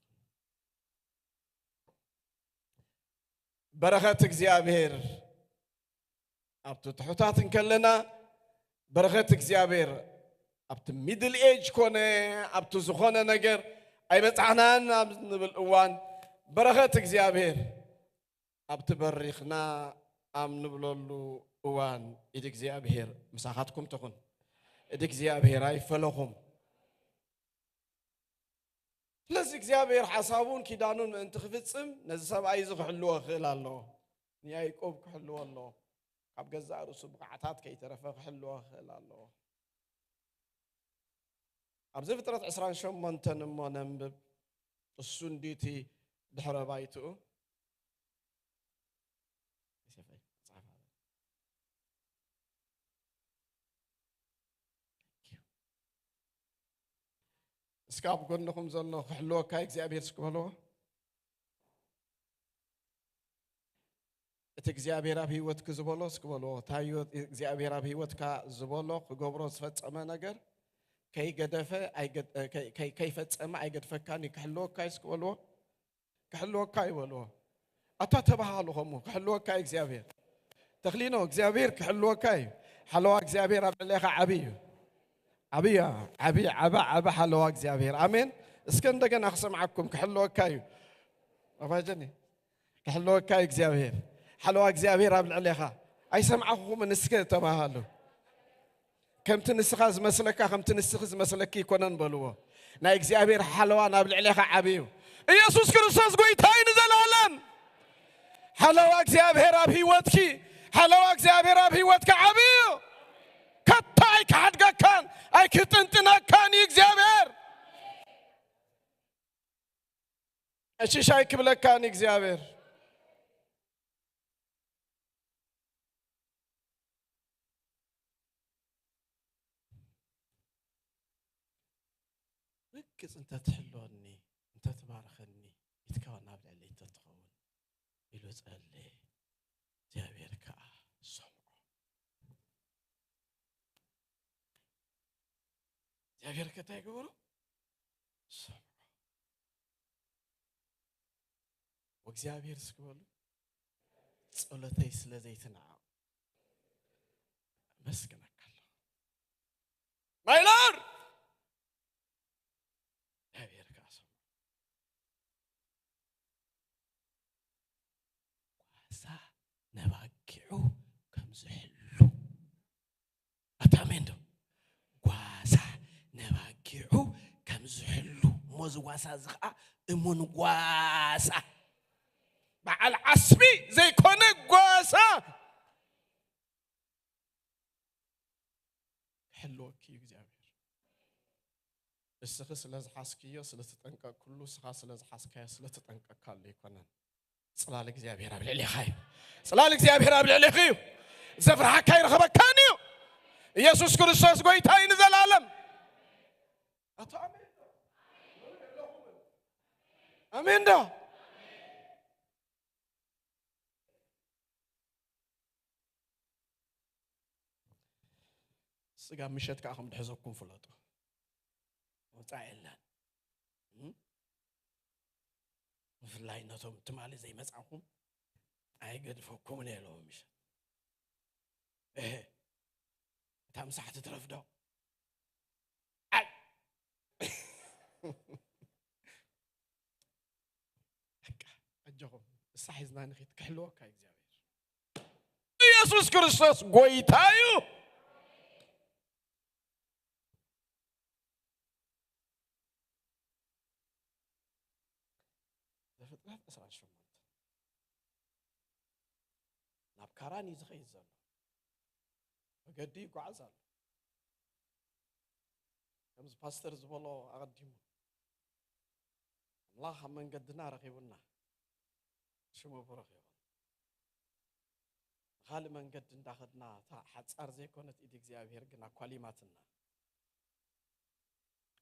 በረኸት እግዚኣብሔር ኣብቲ ትሑታት እንከለና፣ በረኸት እግዚኣብሔር ኣብቲ ሚድል ኤጅ ኮነ ኣብቲ ዝኾነ ነገር ኣይበጻሕናን ኣብ ንብል እዋን፣ በረኸት እግዚኣብሔር ኣብቲ በሪኽና ኣብ ንብለሉ እዋን፣ ኢድ እግዚኣብሔር ምሳኻትኩም ትኹን። ኢድ እግዚኣብሔር ኣይፈለኹም። ስለዚ እግዚኣብሔር ሓሳቡን ኪዳኑን ምእንቲ ክፍጽም ነዚ ሰብኣይ እዚ ክሕልዎ ክኽእል ኣለዎ። ንያዕቆብ ክሕልዎ ኣለዎ። ካብ ገዛእ ርእሱ ብቕዓታት ከይተረፈ ክሕልዎ ክኽእል ኣለዎ። ኣብዚ ፍጥረት ዕስራን ሸሞንተን እሞ ነንብብ። እሱ እንዲቲ ድሕረ ባይትኡ እስኪ ኣብ ጎንኹም ዘሎ ክሕልወካ እግዚኣብሔር እስኪ በልዎ። እቲ እግዚኣብሔር ኣብ ህይወትኪ ዝበሎ እስኪ በልዎ። እንታይ እዩ እግዚኣብሔር ኣብ ህይወትካ ዝበሎ ክገብሮ ዝፈጸመ ነገር ከይገደፈ ኣይገድ-፣ ከይ-፣ ከይ-፣ ከይፈጸመ ኣይገድፈካን እዩ። ክሕልወካ እዩ እስኪ በልዎ። ክሕልወካ እዩ በልዎ። ኣታ ተባሃሉ ከምኡ፣ ክሕልወካ እዩ እግዚኣብሔር። ተኽሊኖ፣ እግዚኣብሔር ክሕልወካ እዩ። ሓለዋ እግዚኣብሔር ኣብ ልዕሌኻ ዓቢ እዩ። ዓቢ፣ ዓቢ፣ ዓቢ፣ ዓቢ ሓለዋ እግዚኣብሔር። ኣሜን። እስከ እንደገና ክሰምዓኩም፣ ክሕልወካ እዩ። ኣባጀኒ፣ ክሕልወካ እዩ እግዚኣብሔር። ሓለዋ እግዚኣብሔር ኣብ ልዕሌኻ። ኣይሰምዓኹምን፣ እስከ ተባሃሉ። ከምቲ ንስኻ ዝመስለካ፣ ከምቲ ንስኺ ዝመስለኪ ኣይኮነን በልዎ። ናይ እግዚኣብሔር ሓለዋ ናብ ልዕሌኻ ዓቢ እዩ። ኢየሱስ ክርስቶስ ጐይታ እዩ ንዘለኣለም። ሓለዋ እግዚኣብሔር ኣብ ህይወትኪ፣ ሓለዋ እግዚኣብሔር ኣብ ህይወትካ ዓቢ እዩ። ከቶ ኣይክሓድገካን፣ ኣይክጥንጥነካን እዩ እግዚኣብሔር። ዕሽሽ ኣይክብለካን እዩ እግዚኣብሔር። ርግጽ እንተትሕልወኒ፣ እንተትባርኸኒ፣ ኢድካ እውን ኣብ ልዕለይ እንተትኸውን ኢሉ ጸለየ። እግዚኣብሔር ከኣ ሰምዖ። እግዚኣብሔር ከ እንታይ ገበሮ? ሰምዖ። ወእግዚኣብሔር እስኪ በሉ፣ ጸሎተይ ስለ ዘይትንዓቕ ኣመስግነካ ኣለኹ። My Lord! እግዚኣብሔር ከኣ ሰምዖ። ጓሳ ነባጊዑ ከም ዝሕሉ። ኣታ ኣሜን ዶ? ጓሳ ነባጊዑ ከም ዝሕሉ። እሞ እዚ ጓሳ እዚ ኸዓ እሙን ጓሳ፣ በዓል ዓስቢ ዘይኮነ ጓሳ ክሕልወኪ እዩ እግዚኣብሔር። እስኺ ስለ ዝሓዝክዮ ስለ ተጠንቀቅክሉ፣ እስኻ ስለ ዝሓዝካዮ ስለ ተጠንቀቅካሉ ኣይኮነን። ጽላል እግዚኣብሔር ኣብ ልዕሌኻ እዩ። ጽላል እግዚኣብሔር ኣብ ልዕሌኺ እዩ። ዘፍርሓካ ኣይረኸበካን እዩ። ኢየሱስ ክርስቶስ ጐይታ እዩ ንዘለኣለም። ኣቶ ኣሜን ዶ? ኣሜን ዶ? ስጋ ምሸት ከዓ ከም ድሕዘኩም ፍለጡ። ወፃኢ የለን። እም? ብፍላይ ነቶም ትማሊ ዘይመጻኹም ኣይገድፈኩምን እየ ሎሚ ምሸት። እህ፣ እታ ምሳሕ ትትረፍ ዶ? ኣይ! በቃ፣ ኣጆኹም። ንሳ ሒዝና ንኺድ፣ ክሕልወካ እዩ እግዚኣብሔር። ኢየሱስ ክርስቶስ ጐይታ እዩ። ዘፍጥረት ዕስራን ሸሞንተን ናብ ካራን እዩ ዝኸይድ ዘሎ። መገዲ ይጓዓዝ ኣሎ። ከምዚ ፓስተር ዝበሎ ኣቐዲሙ፣ ኣምላኽ ኣብ መንገድና ረኺቡና፣ ሽሙ ብሩኽ ይኹን። ንኻልእ መንገዲ እንዳኸድና፣ እታ ሓጻር ዘይኮነት ኢድ እግዚኣብሔር ግን ኣኳሊማትና።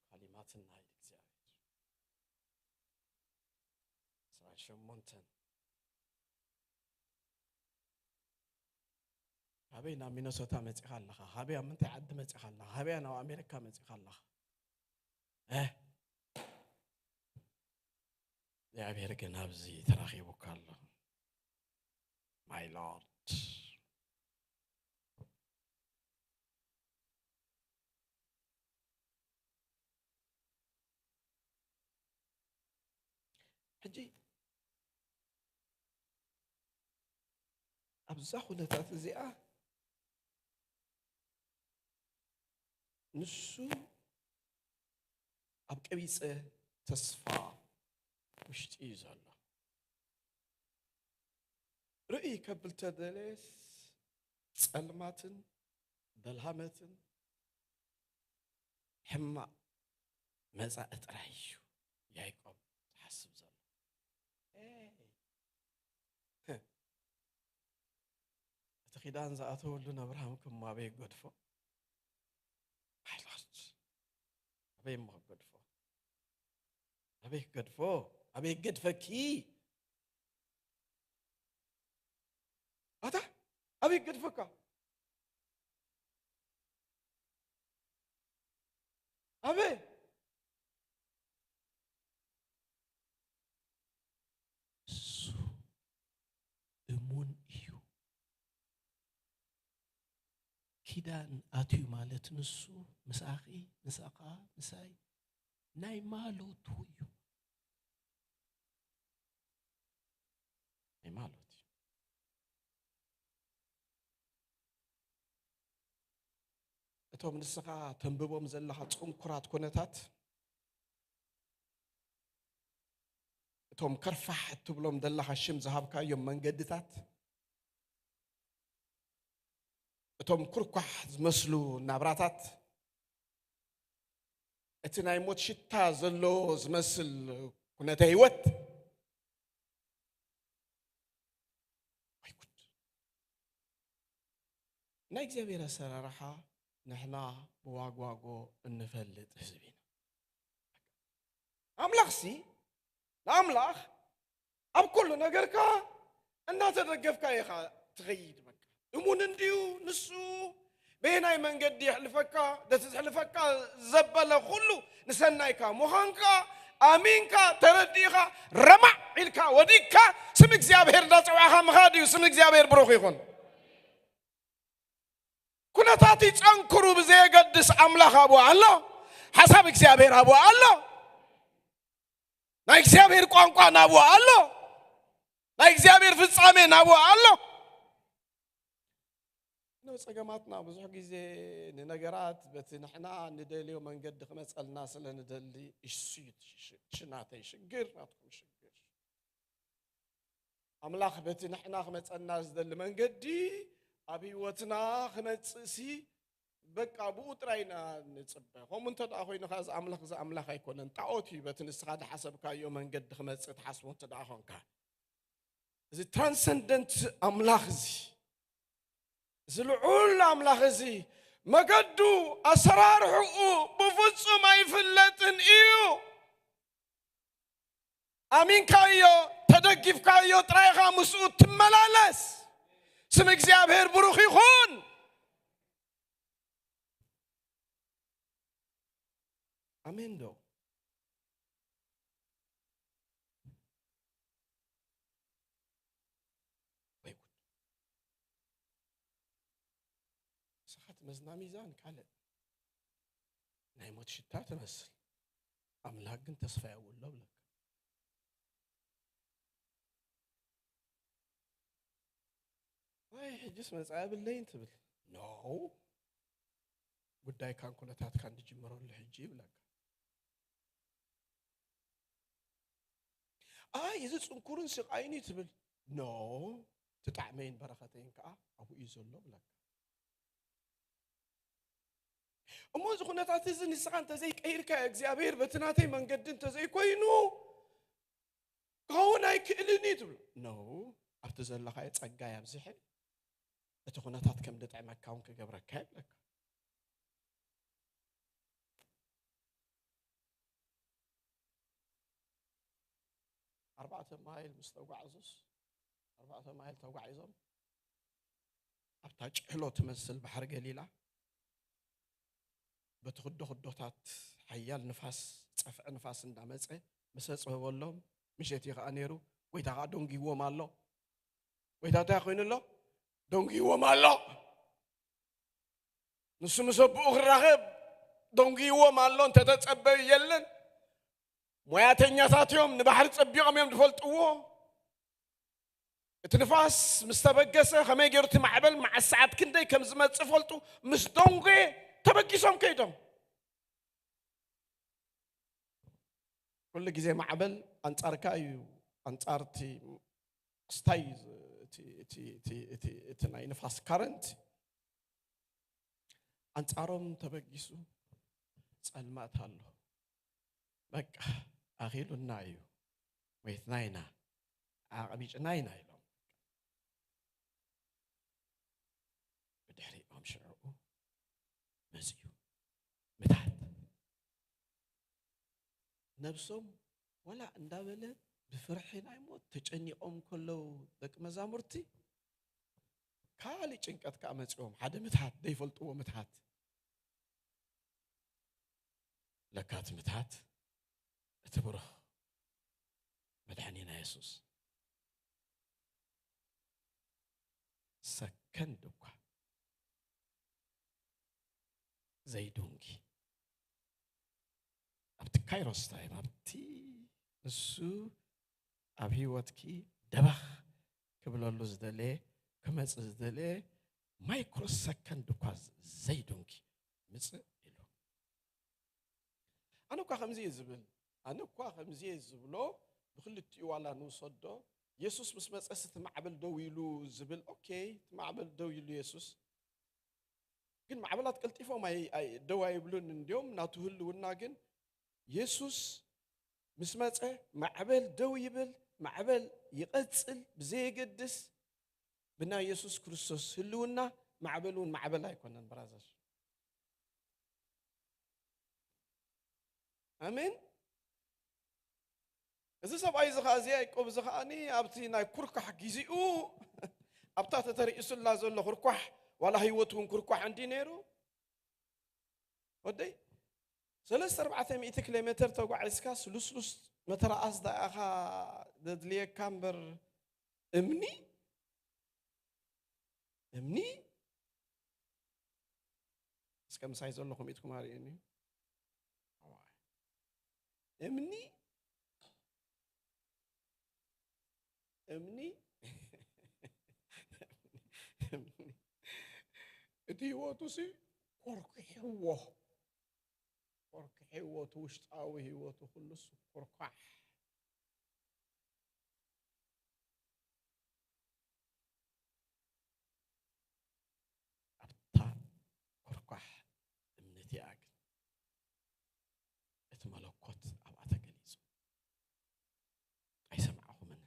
ኣኳሊማትና ኢድ እግዚኣብሔር። ዕስራን ሸሞንተን። ኣበይ ናብ ሚነሶታ መጺኻ ኣለኻ? ኣበይ ኣብ ምንታይ ዓዲ መጺኻ ኣለኻ? ኣበይ ናብ ኣሜሪካ መጺኻ ኣለኻ? እ? እግዚኣብሔር ግን ኣብዚ ተራኺቡካ ኣሎ። My Lord። ሕጂ ኣብዛ ኩነታት እዚኣ ንሱ ኣብ ቀቢጸ ተስፋ ውሽጢ እዩ ዘሎ። ርእይ ከብል ተደለየስ ጸልማትን ደልሃመትን ሕማቕ መጻኢ ጥራይ እዩ ያዕቆብ ዝሓስብ ዘሎ። ኤይ! እቲ ኪዳን ዝኣተወሉ ንኣብርሃም ከም ኣበይ ገድፎ? My Lord፣ ኣበይ እሞ ክገድፎ? ኣበይ ክገድፎ? ኣበይ ክገድፈኪ? ኣታ ኣበይ ክገድፈካ? ኣበይ? እሱ እሙን እዩ። ኪዳን ኣትዩ ማለት ንሱ ምሳኺ፣ ምሳኻ፣ ምሳይ ናይ ማለቱ እዩ። ናይ ማለቱ እዩ። እቶም ንስኻ ተንብቦም ዘለኻ ጽንኩራት ኩነታት፣ እቶም ከርፋሕ እትብሎም ዘለኻ ሽም ዝሃብካዮም መንገድታት፣ እቶም ኩርኳሕ ዝመስሉ ናብራታት፣ እቲ ናይ ሞት ሽታ ዘሎ ዝመስል ኩነተ ህይወት፣ ወይ ጉድ! ናይ እግዚኣብሔር ኣሰራርሓ ንሕና ብዋግዋጎ እንፈልጥ ህዝቢ ኢና። ኣምላኽሲ ንኣምላኽ ኣብ ኩሉ ነገርካ እናተደገፍካ ኢኻ ትኸይድ። በቃ እሙን እንድዩ ንሱ፣ በየናይ መንገዲ የሕልፈካ፣ ነቲ ዘሕልፈካ ዘበለ ኩሉ ንሰናይካ ምዃንካ ኣሚንካ ተረዲእኻ ረማዕ ኢልካ ወዲቅካ ስም እግዚኣብሔር እንዳጸዋዕኻ ምኻድ እዩ። ስም እግዚኣብሔር ብሩኽ ይኹን። ኩነታት ይጸንክሩ ብዘየገድስ ኣምላኽ ኣብኡ ኣሎ። ሓሳብ እግዚኣብሔር ኣብኡ ኣሎ። ናይ እግዚኣብሔር ቋንቋ ናብኡ ኣሎ። ናይ እግዚኣብሔር ፍጻሜ ናብኡ ኣሎ። ነው ጸገማትና ብዙሕ ግዜ ንነገራት በቲ ንሕና ንደልዮ መንገዲ ክመጸልና ስለ ንደሊ፣ እሱ እዩ እቲ ሽ-፣ ሽ-፣ ናተይ ሽግር፣ ናትኩም ሽግር። ኣምላኽ በቲ ንሕና ክመጸና ዝደሊ መንገዲ ኣብ ህይወትና ክመጽእሲ በቃ ብኡ ጥራይ ኢና ንጽበ። ከምኡ እንተ ደኣ ኮይኑ ከኣ እዚ ኣምላኽ እዚ ኣምላኽ ኣይኮነን፣ ጣኦት እዩ። በቲ ንስኻ ዝሓሰብካዮ መንገዲ ክመጽእ ትሓስቦ እንተ ደኣ ኾንካ፣ እዚ ትራንሰንደንት ኣምላኽ እዚ፣ እዚ ልዑል ኣምላኽ እዚ መገዱ ኣሰራርሕኡ ብፍጹም ኣይፍለጥን እዩ። ኣሚንካዮ፣ ተደጊፍካዮ ጥራይ ኢኻ ምስኡ ትመላለስ። ስም እግዚኣብሔር ብሩኽ ይኹን። ኣሜን ዶ? ወይ ጉድ። ንስኻ ትመዝና ሚዛን ካልእ። ናይ ሞት ሽታ ትመስል። ኣምላኽ ግን ተስፋ የብሎ ብለካ። ወይ ሕጅስ መጻኢ የብለይን ትብል። ኖ። ጉዳይካን ኩነታትካን ዝጅመረሉ ሕጂ ይብለካ። ኣይ፣ እዚ ጽንኩርን ስቓይን እዩ ትብል። ኖ፣ እቲ ጣዕመይን በረኸተይን ከኣ ኣብኡ እዩ ዘሎ ብለካ። እሞ እዚ ኩነታት እዚ ንስኻ እንተዘይቀይርካ፣ እግዚኣብሔር በቲ ናተይ መንገዲ እንተዘይኮይኑ፣ ክኸውን ኣይክእልን እዩ ትብሎ። ኖ፣ ኣብቲ ዘለኻዮ ጸጋ የብዝሐ፣ እቲ ኩነታት ከም ዝጥዕመካ እውን ክገብረካ ይብለካ። ኣርባዕተ ማይል ምስ ተጓዕዙስ፣ ኣርባዕተ ማይል ተጓዒዞም ኣብታ ጭሕሎ ትመስል ባሕሪ ገሊላ በቲ ክዶ ክዶታት ሓያል ንፋስ፣ ጸፍዒ ንፋስ እንዳመጸ ምስ ኣጽበበሎም፣ ምሸት እዩ ከኣ ነይሩ። ጎይታ ከኣ ደንጉይዎም ኣሎ። ጎይታ እንታይ ኮይኑ ኣሎ? ደንጉይዎም ኣሎ። ንሱ ምስ ኣቦኡ ክራኸብ ደንጉይዎም ኣሎ። እንተተጸበዩ የለን። ሞያተኛታት እዮም፣ ንባሕሪ ጸቢቖም እዮም ዝፈልጥዎ። እቲ ንፋስ ምስ ተበገሰ ከመይ ገይሩ እቲ ማዕበል መዓስ ሰዓት ክንደይ ከም ዝመጽእ ፈልጡ። ምስ ደንጎየ ተበጊሶም ከይዶም። ኩሉ ግዜ ማዕበል ኣንጻርካ እዩ፣ ኣንጻር እቲ ክስታይ እቲ፣ እቲ፣ እቲ፣ እቲ፣ እቲ ናይ ንፋስ ካረንት ኣንጻሮም ተበጊሱ። ጸልማት ኣሎ። በቃ ኣኺሉና እዩ፣ ሞይትና ኢና፣ ኣቕቢጭና ኢና ኢሎም። ብድሕሪኦም ሽዑ መጽዩ ምትሓት። ነብሶም ወላ እንዳበለ ብፍርሒ ናይ ሞት ተጨኒቖም ከለዉ ደቂ መዛሙርቲ፣ ካልእ ጭንቀት ከኣ መጺኦም፣ ሓደ ምትሓት፣ ዘይፈልጥዎ ምትሓት። ለካ እቲ ምትሓት እቲ ብሩኽ መድሓኒና የሱስ ሰከንድ እኳ ዘይዱንጊ፣ ኣብቲ ካይሮስ ታይም፣ ኣብቲ ንሱ ኣብ ህይወትኪ ደበኽ ክብለሉ ዝደለየ፣ ክመጽእ ዝደለየ ማይክሮ ሰከንድ እኳ ዘይዱንጊ ምጽእ ኢሉ። ኣነ እኳ ከምዚ እየ ዝብል፣ ኣነ እኳ ከምዚ እየ ዝብሎ፣ ብክልቲኡ ዋላ ንውሰዶ። የሱስ ምስ መጸስ እቲ ማዕበል ደው ኢሉ ዝብል፣ ኦኬ፣ እቲ ማዕበል ደው ኢሉ የሱስ። ግን ማዕበላት ቀልጢፎም ኣይ-፣ ኣይ-፣ ደው ኣይብሉን። እንዲዮም ናቱ ህልውና ግን የሱስ ምስ መጸ ማዕበል ደው ይብል፣ ማዕበል ይቐጽል ብዘየገድስ። ብናይ የሱስ ክርስቶስ ህልውና ማዕበል እውን ማዕበል ኣይኮነን ብራዘር። ኣሜን። እዚ ሰብኣይ እዚ ኸዓ፣ እዚ ያዕቆብ እዚ ኸዓኒ ኣብቲ ናይ ኩርኳሕ ጊዜኡ ኣብታ ተተርእሱላ ዘሎ ኩርኳሕ፣ ዋላ ህይወቱ እውን ኩርኳሕ እንዲ ነይሩ። ወደይ፣ ሰለስተ ኣርባዕተ ሚእቲ ኪሎ ሜትር ተጓዒዝካስ ልስሉስ መተርኣስ ዳኣ ኢኻ ዘድልየካ እምበር እምኒ፣ እምኒ። እስከ ምሳይ ዘለኹም ኢድኩም ኣርእየኒ። እምኒ፣ እምኒ፣ እቲ ህይወቱ ሲ ኮርኩሕዎ፣ ኮርኩሕዎ፣ እቲ ውሽጣዊ ህይወቱ ኩሉ ሲ ኮርኳሕ። ኣብታ ኮርኳሕ እምኒ እቲኣ ግን እቲ መለኮት ኣብኣ ተገሊጹ። ኣይሰማዕኹምን።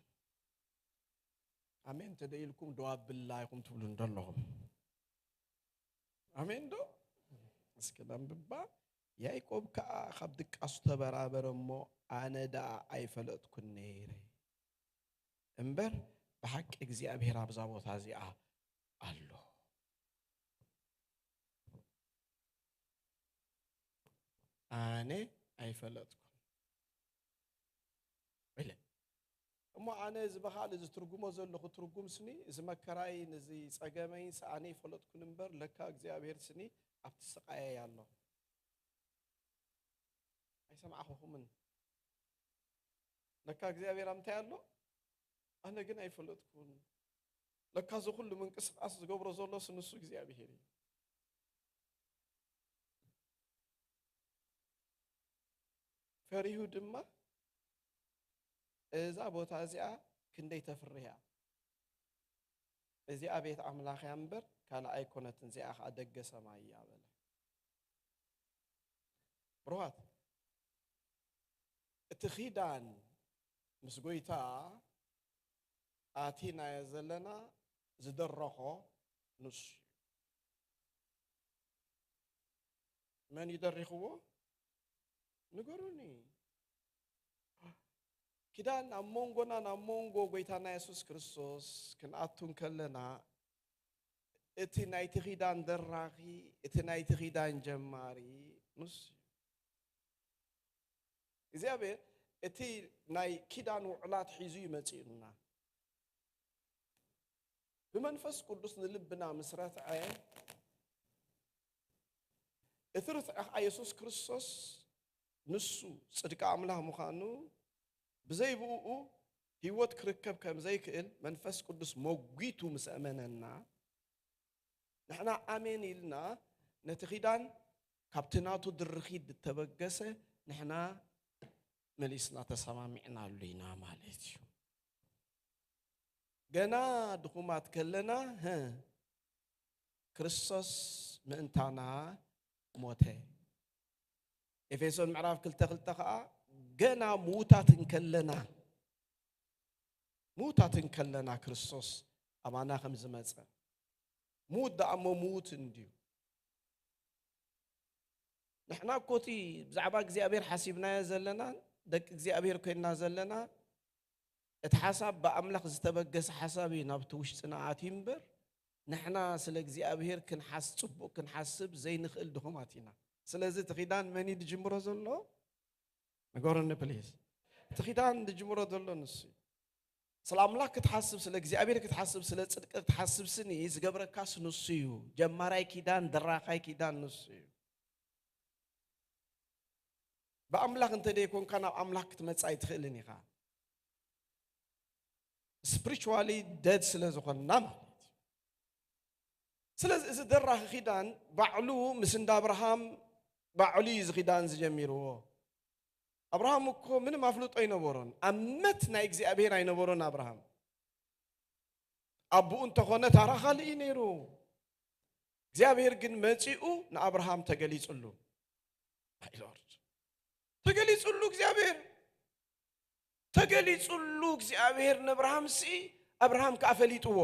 ኣሜን እንተ ደኢልኩም ደው ኣብላ ኢኹም ትብሉ እንዶ ኣለኹም። ኣሜን ዶ? እስኪ ነንብባ። ያዕቆብ ከኣ ካብ ድቃሱ ተበራበረ እሞ፣ ኣነ ደኣ ኣይፈለጥኩን ነይረ። እምበር ብሓቂ እግዚኣብሔር ኣብዛ ቦታ እዚኣ ኣሎ። ኣነ ኣይፈለጥኩን ኢለ። እሞ ኣነ እዚ ብኻልእ ዝትርጉሞ ዘለኹ ትርጉም ስኒ፣ እዚ መከራይን እዚ ጸገመይን ሲ ኣነ ኣይፈለጥኩን እምበር፣ ለካ እግዚኣብሔር ስኒ ኣብቲ ስቓየይ ኣሎ። ኣይሰማዕኹኹምን። ለካ እግዚኣብሔር ኣብ እንታይ ኣሎ? ኣነ ግን ኣይፈለጥኩን። ለካ እዚ ኩሉ ምንቅስቃስ ዝገብሮ ዘሎስ ንሱ እግዚኣብሔር እዩ። ፈሪሁ ድማ፣ እዛ ቦታ እዚኣ ክንደይ ተፍርህ እያ፣ እዚኣ ቤት ኣምላኽ እያ እምበር ካልእ ኣይኮነትን፣ እዚኣ ኸዓ ደገ ሰማይ እያ በለ። ብሩኻት፣ እቲ ኺዳን ምስ ጎይታ ኣቲናዮ ዘለና ዝደረኾ ንሱ እዩ። መን እዩ ደሪኽዎ? ንገሩኒ። ኪዳን ኣብ መንጎና፣ ናብ መንጎ ጎይታና የሱስ ክርስቶስ ክንኣቱ እንከለና፣ እቲ ናይቲ ኪዳን ደራኺ፣ እቲ ናይቲ ኪዳን ጀማሪ ንሱ እዩ። እግዚኣብሔር እቲ ናይ ኪዳን ውዕላት ሒዙ እዩ መጺኡና። ብመንፈስ ቅዱስ ንልብና ምስ ረትዐ፣ እቲ ርትዐ ኸዓ የሱስ ክርስቶስ ንሱ ጽድቂ ኣምላኽ ምዃኑ፣ ብዘይ ብእኡ ህይወት ክርከብ ከም ዘይክእል መንፈስ ቅዱስ መጒቱ ምስ ኣመነና፣ ንሕና ኣሜን ኢልና ነቲ ኪዳን ካብቲ ናቱ ድርኺት ዝተበገሰ ንሕና መሊስና ተሰማሚዕናሉ ኢና ማለት እዩ። ገና ድኹማት ከለና፣ ህ፣ ክርስቶስ ምእንታና ሞተ። ኤፌሶን ምዕራፍ ክልተ ክልተ ኸዓ፣ ገና ምዉታት እንከለና፣ ምዉታት እንከለና ክርስቶስ ኣባና ከም ዝመጸ፣ ምዉት ደኣ እሞ ምዉት እንድዩ። ንሕና እኮ እቲ ብዛዕባ እግዚኣብሔር ሓሲብናዮ ዘለና፣ ደቂ እግዚኣብሔር ኮይንና ዘለና፣ እቲ ሓሳብ ብኣምላኽ ዝተበገሰ ሓሳብ እዩ ናብቲ ውሽጥና ኣትዩ እምበር፣ ንሕና ስለ እግዚኣብሔር ክንሓስ-፣ ጽቡቕ ክንሓስብ ዘይንኽእል ድኹማት ኢና። ስለዚ እቲ ኪዳን መን እዩ ዝጅምሮ ዘሎ? ንገሩኒ ፕሊዝ። እቲ ኪዳን ዝጅምሮ ዘሎ ንሱ እዩ። ስለ ኣምላኽ ክትሓስብ፣ ስለ እግዚኣብሔር ክትሓስብ፣ ስለ ጽድቂ ክትሓስብ ስኒ ዝገብረካስ ንሱ እዩ። ጀማራይ ኪዳን፣ ደራኻይ ኪዳን ንሱ እዩ። ብኣምላኽ እንተ ደይኮንካ ናብ ኣምላኽ ክትመጽእ ኣይትኽእልን ኢኻ። ስፕሪቹዋሊ ደድ ስለ ዝኾንና ማለት እዩ። ስለዚ እዚ ደራኺ ኪዳን ባዕሉ ምስ እንዳ ኣብርሃም ባዕሉ እዩ እዚ ኪዳን ዝጀሚርዎ። ኣብርሃም እኮ ምንም ኣፍልጦ ኣይነበሮን። ኣመት ናይ እግዚኣብሔር ኣይነበሮን ኣብርሃም። ኣቦኡ እንተኾነ ታራ ካልእ እዩ ነይሩ። እግዚኣብሔር ግን መጺኡ ንኣብርሃም ተገሊጹሉ። ማይ ሎርድ። ተገሊጹሉ እግዚኣብሔር። ተገሊጹሉ እግዚኣብሔር ንኣብርሃም ሲ ኣብርሃም ከኣ ፈሊጥዎ።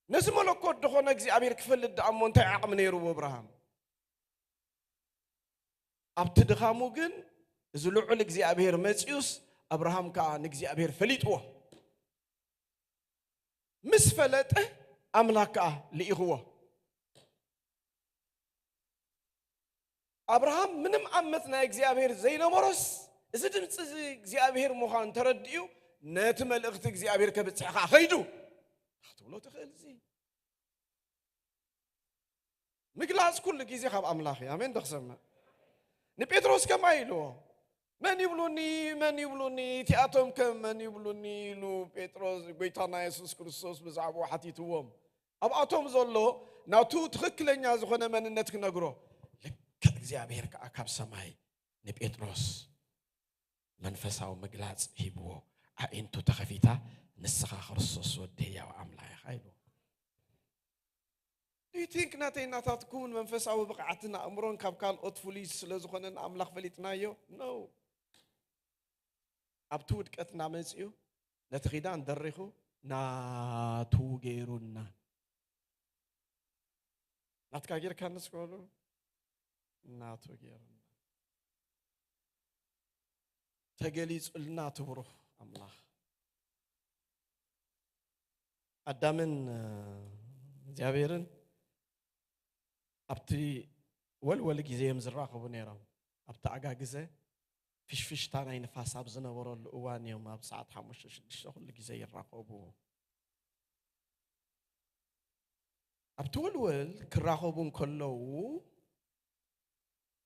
ነዚ መለኮት ዝኾነ እግዚኣብሔር ክፈልጥ ደኣ እሞ እንታይ ዓቕሚ ነይርዎ ኣብርሃም? ኣብቲ ድኻሙ ግን እዚ ልዑል እግዚኣብሔር መጺኡስ ኣብርሃም ከኣ ንእግዚኣብሔር ፈሊጥዎ። ምስ ፈለጠ ኣምላኽ ከኣ ልኢኽዎ። ኣብርሃም ምንም ኣመት ናይ እግዚኣብሔር ዘይነበሮስ፣ እዚ ድምፂ እዚ እግዚኣብሔር ምዃኑ ተረዲኡ፣ ነቲ መልእኽቲ እግዚኣብሔር ከብፅሕ ከኣ ኸይዱ ክትብሎ ትኽእል። እዚ ምግላፅ ኩሉ ግዜ ካብ ኣምላኽ እዩ። ኣሜን ዶ ክሰምዕ? ንጴጥሮስ ከማይ ኢልዎ፣ "መን ይብሉኒ? መን ይብሉኒ? እቲኣቶም ከ መን ይብሉኒ?" ኢሉ ጴጥሮስ፣ ጎይታና የሱስ ክርስቶስ ብዛዕባኡ ሓቲትዎም። ኣብኣቶም ዘሎ ናቱ ትኽክለኛ ዝኾነ መንነት ክነግሮ፣ ልክዕ እግዚኣብሔር ከኣ ካብ ሰማይ ንጴጥሮስ መንፈሳዊ ምግላጽ ሂብዎ፣ ኣዒንቱ ተኸፊታ፣ "ንስኻ ክርስቶስ ወዲ ህያው ኣምላኽ ኢኻ" ኢልዎ። Do you think ናተይ ናታትኩምን መንፈሳዊ ብቕዓትን ኣእምሮን ካብ ካልኦት ፍሉይ ስለ ዝኾነ ንኣምላኽ ፈሊጥናዮ? No። ኣብቲ ውድቀትና መጺኡ፣ ነቲ ኪዳን ደሪኹ፣ ናቱ ገይሩና። ናትካ ጌርካ ንስከሉ፣ ናቱ ገይሩና። ተገሊጹልና እቲ ብሩኽ ኣምላኽ። ኣዳምን፣ እ፣ እግዚኣብሔርን ኣብቲ ወልወል ግዜ እዮም ዝራኸቡ ነይሮም። ኣብቲ ኣጋ ግዜ ፍሽፍሽታ ናይ ንፋስ ኣብ ዝነበረሉ እዋን እዮም ኣብ ሰዓት ሓሙሽተ ሽዱሽተ ኩሉ ግዜ ይራኸቡ። ኣብቲ ወልወል ክራኸቡ እንከለዉ፣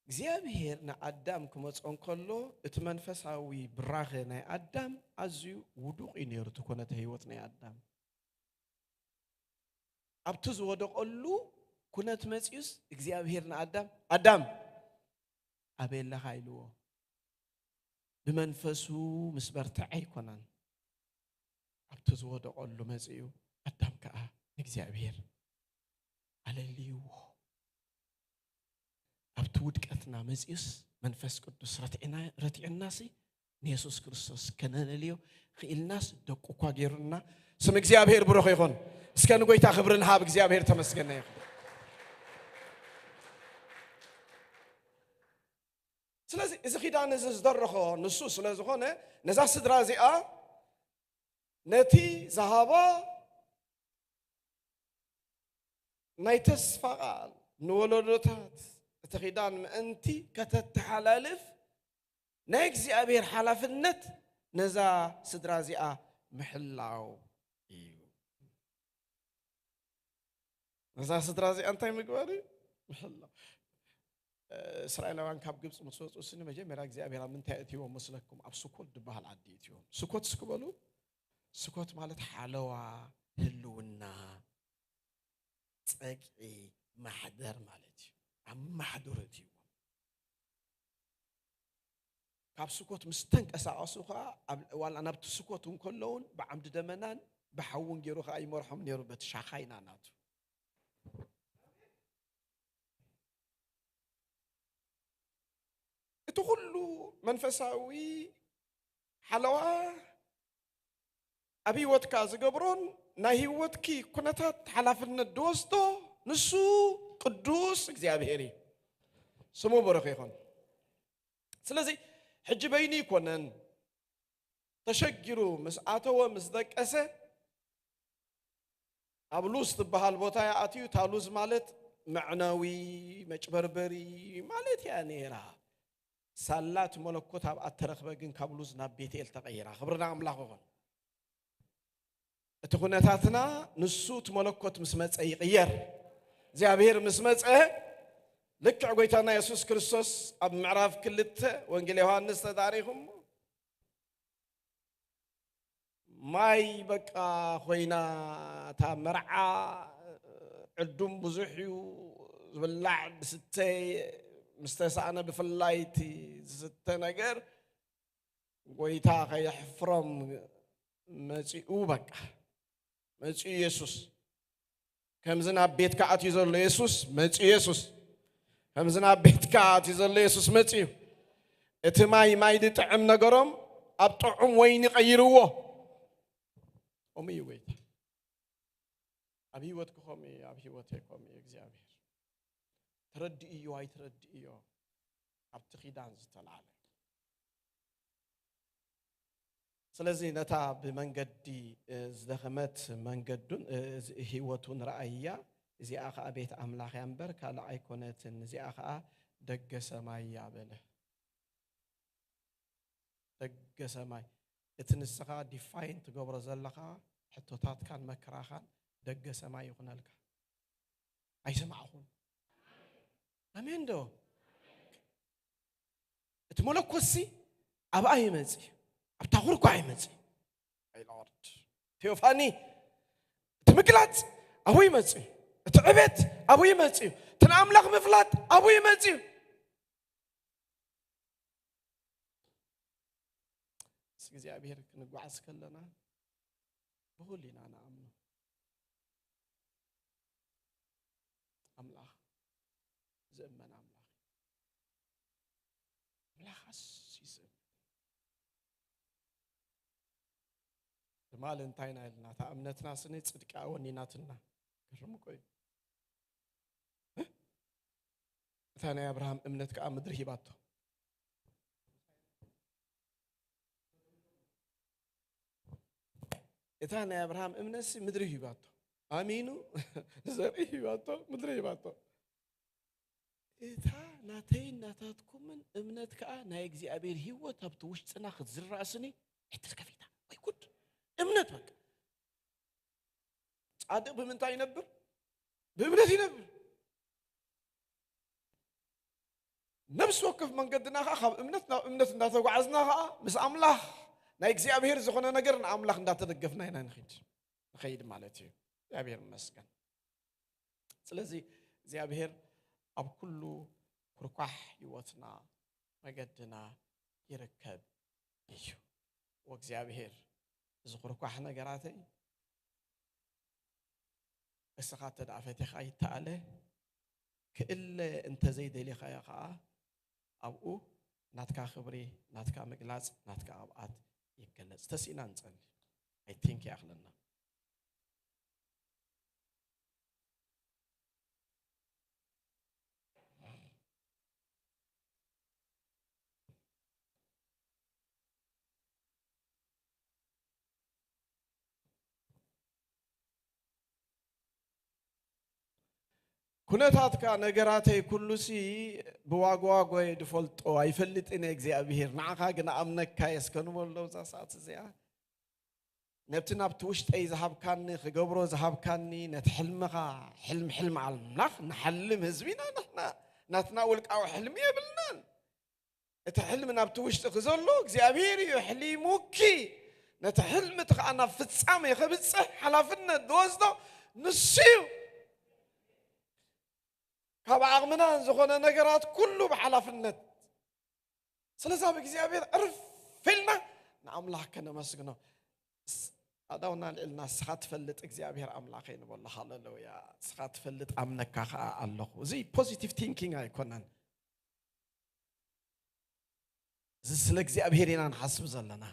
እግዚኣብሔር ንኣዳም ክመጾ እንከሎ፣ እቲ መንፈሳዊ ብራኸ ናይ ኣዳም ኣዝዩ ውዱቕ እዩ ነይሩ፣ እቲ ኩነተ ህይወት ናይ ኣዳም። ኣብቲ ዝወደቐሉ ኩነት መጺኡስ፣ እግዚኣብሔር ንኣዳም፣ "ኣዳም፣ ኣበይ ኣለኻ?" ኢልዎ። ብመንፈሱ ምስ በርትዐ ኣይኮነን። ኣብቲ ዝወደቐሉ መጺኡ፣ ኣዳም ከኣ ንእግዚኣብሔር ኣለልይዎ። ኣብቲ ውድቀትና መጺኡስ፣ መንፈስ ቅዱስ ረትዕና-፣ ረቲዕናሲ፣ ንየሱስ ክርስቶስ ከነለልዮ ኽኢልናስ፣ ደቁ እኳ ገይሩና። ስም እግዚኣብሔር ብሩኽ ይኹን። እስከ ንጎይታ ክብሪ ንሃብ። እግዚኣብሔር ተመስገነ ይኹን። ስለዚ እዚ ኪዳን እዚ ዝደረኾ ንሱ ስለ ዝኾነ፣ ነዛ ስድራ እዚኣ ነቲ ዝሃባ ናይ ተስፋ ቃል ንወለዶታት እቲ ኪዳን ምእንቲ ከተተሓላልፍ ናይ እግዚኣብሔር ሓላፍነት ነዛ ስድራ እዚኣ ምሕላው እዩ። ነዛ ስድራ እዚኣ እንታይ ምግባር እዩ? ምሕላው። እስራኤላውያን ካብ ግብፂ ምስ ወፁ ስኒ መጀመርያ እግዚኣብሔር ኣብ ምንታይ እትይዎም መስለኩም? ኣብ ስኮት ዝበሃል ዓዲ እትይዎም። ስኮት እስኪ በሉ። ስኮት ማለት ሓለዋ፣ ህልውና፣ ፀግዒ፣ ማሕደር ማለት እዩ። ኣብ ማሕደር እትይዎም። ካብ ስኮት ምስ ተንቀሳቐሱ ኸዓ ኣብ ዋላ ናብቲ ስኮት እንከለውን ብዓምዲ ደመናን ብሓውን ገይሩ ኸዓ ይመርሖም ነይሩ በቲ ሻኻይና ናቱ። እቲ ኩሉ መንፈሳዊ ሓለዋ ኣብ ህይወትካ ዝገብሮን ናይ ህይወትኪ ኩነታት ሓላፍነት ዝወስዶ ንሱ ቅዱስ እግዚኣብሔር እዩ። ስሙ ብሩኽ ይኹን። ስለዚ ሕጂ በይኑ ይኮነን። ተሸጊሩ ምስ ኣተወ ምስ ደቀሰ ኣብ ሉዝ ትበሃል ቦታ እያ ኣትዩ። እታ ሉዝ ማለት መዕነዊ መጭበርበሪ ማለት እያ ነይራ። ሳላ እቲ መለኮት ኣብኣ ተረኽበ፣ ግን ካብ ሉዝ ናብ ቤትኤል ተቐይራ። ክብሪ ንኣምላኽ ይኹን። እቲ ኩነታትና ንሱ እቲ መለኮት ምስ መጸ ይቕየር። እግዚኣብሔር ምስ መጸ ልክዕ ጎይታና የሱስ ክርስቶስ ኣብ ምዕራፍ ክልተ ወንጌል ዮሃንስ ተዳሪኹሞ ማይ በቃ ኮይና እታ መርዓ ዕዱም ብዙሕ እዩ ዝብላዕ ዝስተ ምስ ተሳእነ ብፍላይ እቲ ዝስተ ነገር ጎይታ ከየሕፍሮም መጺኡ በቃ መጺኡ የሱስ ከምዚ ናብ ቤትካ ኣትዩ ዘሎ የሱስ መጺኡ የሱስ ከምዚ ናብ ቤትካ ኣትዩ ዘሎ የሱስ መጺኡ እቲ ማይ ማይ ዝጥዕም ነገሮም ኣብ ጥዑም ወይኒ ቀይርዎ ከምኡ እዩ ጎይታ ኣብ ህይወትኪ ከምኡ እዩ ኣብ ህይወተይ ከምኡ እዩ እግዚኣብሔር ተረድእዮ ኣይትረድእዮ ኣብቲ ኪዳን ዝተላዕለ ስለዚ ነታ ብመንገዲ ዝደኸመት መንገዱን ህይወቱን ረኣይያ እዚኣ ኸዓ ቤት ኣምላኽ እያ እምበር ካልእ ኣይኮነትን እዚኣ ኸዓ ደገ ሰማይ እያ በለ ደገ ሰማይ እቲ ንስኻ ዲፋይን ትገብሮ ዘለኻ ሕቶታትካን መከራኻን ደገ ሰማይ ይኹነልካ ኣይሰማዕኹን ኣሜን ዶ እቲ መለኮሲ ኣብኣ ይመጽ ኣብታ ኩርኳ ይመጽ ሎርድ ቴዎፋኒ እቲ ምግላጽ ኣብኡ ይመጽ እቲ ዕቤት ኣብኡ ይመጽ እዩ እቲ ንኣምላኽ ምፍላጥ ኣብኡ ይመጽ እዩ ምስ እግዚኣብሔር ክንጓዓዝ ከለና ብኹሉ ኢና ንኣምኖ ኣምላኽ ዝእመን ኣምላኽ ኣምላኽ ኣዝዩ ዝእመን ትማል እንታይ ኢና ኢልና እታ እምነትና ስኒ ጽድቂ ኣወኒናትና ክርም እኮ እዩ እታ ናይ ኣብርሃም እምነት ከዓ ምድሪ ሂባቶ እታ ናይ ኣብርሃም እምነትሲ ምድሪ ሂባቶ ኣሚኑ ዘርኢ ሂባቶ ምድሪ ሂባቶ እታ ናተይን ናታትኩምን እምነት ከዓ ናይ እግዚኣብሔር ህይወት ኣብቲ ውሽጥና ክትዝራእ ስኒ ኣይትርከፊታ ወይ ጉድ እምነት በቃ ጻድቕ ብምንታይ ይነብር ብእምነት ይነብር ነብሲ ወከፍ መንገድና ከዓ ካብ እምነት ናብ እምነት እንዳተጓዓዝና ከዓ ምስ ኣምላኽ ናይ እግዚኣብሔር ዝኾነ ነገር ንኣምላኽ እንዳተደገፍና ኢና ንኸይድ ንኸይድ ማለት እዩ እግዚኣብሔር ይመስገን ስለዚ እግዚኣብሔር ኣብ ኩሉ ኩርኳሕ ህይወትና መገድና ይርከብ እዩ ወእግዚኣብሔር እዚ ኩርኳሕ ነገራተይ እስኻ እንተ ደኣ ፈቲኻ ይተኣለ ክእለ እንተ ዘይደሊኻዮ ኸዓ ኣብኡ ናትካ ክብሪ ናትካ ምግላጽ ናትካ ቅብኣት ይገለጽ ተሲእና ንጸሊ ኣይቲንክ ይኣኽለና ኩነታትካ፣ ነገራተይ ኩሉሲ ብዋጎዋጎየ ድፈልጦ ኣይፈልጥን እየ እግዚኣብሄር፣ ንዓኻ ግን ኣምነካ እየ እስከ ንበሎ እዛ ሰዓት እዚኣ። ነቲ ናብቲ ውሽጠይ ዝሃብካኒ፣ ክገብሮ ዝሃብካኒ፣ ነቲ ሕልምኻ፣ ሕልም፣ ሕልም ኣምላኽ ንሓልም ህዝቢና ንሕና፣ ናትና ውልቃዊ ሕልሚ የብልናን። እቲ ሕልሚ ናብቲ ውሽጥኺ ዘሎ እግዚኣብሄር እዩ ኣሕሊሙኪ። ነቲ ሕልሚ እቲ ኸኣ ናብ ፍጻሜ ከብጽሕ ሓላፍነት ዝወስዶ ንሱ እዩ። ካብ ዓቕምና ዝኾነ ነገራት ኩሉ ብሓላፍነት። ስለዚ ኣብ እግዚኣብሔር ዕርፍ ኢልና ንኣምላኽ ከነመስግኖ። ስ-፣ ኣእዳውና ኣልዒልና፣ "ንስኻ ትፈልጥ እግዚኣብሔር ኣምላኸይ" ንበሎ። ሃሌሉያ። "ንስኻ ትፈልጥ ኣምነካ ከኣ ኣለኹ።" እዚ ፖዚቲቭ ቲንኪንግ ኣይኮነን። እዚ ስለ እግዚኣብሔር ኢና ንሓስብ ዘለና።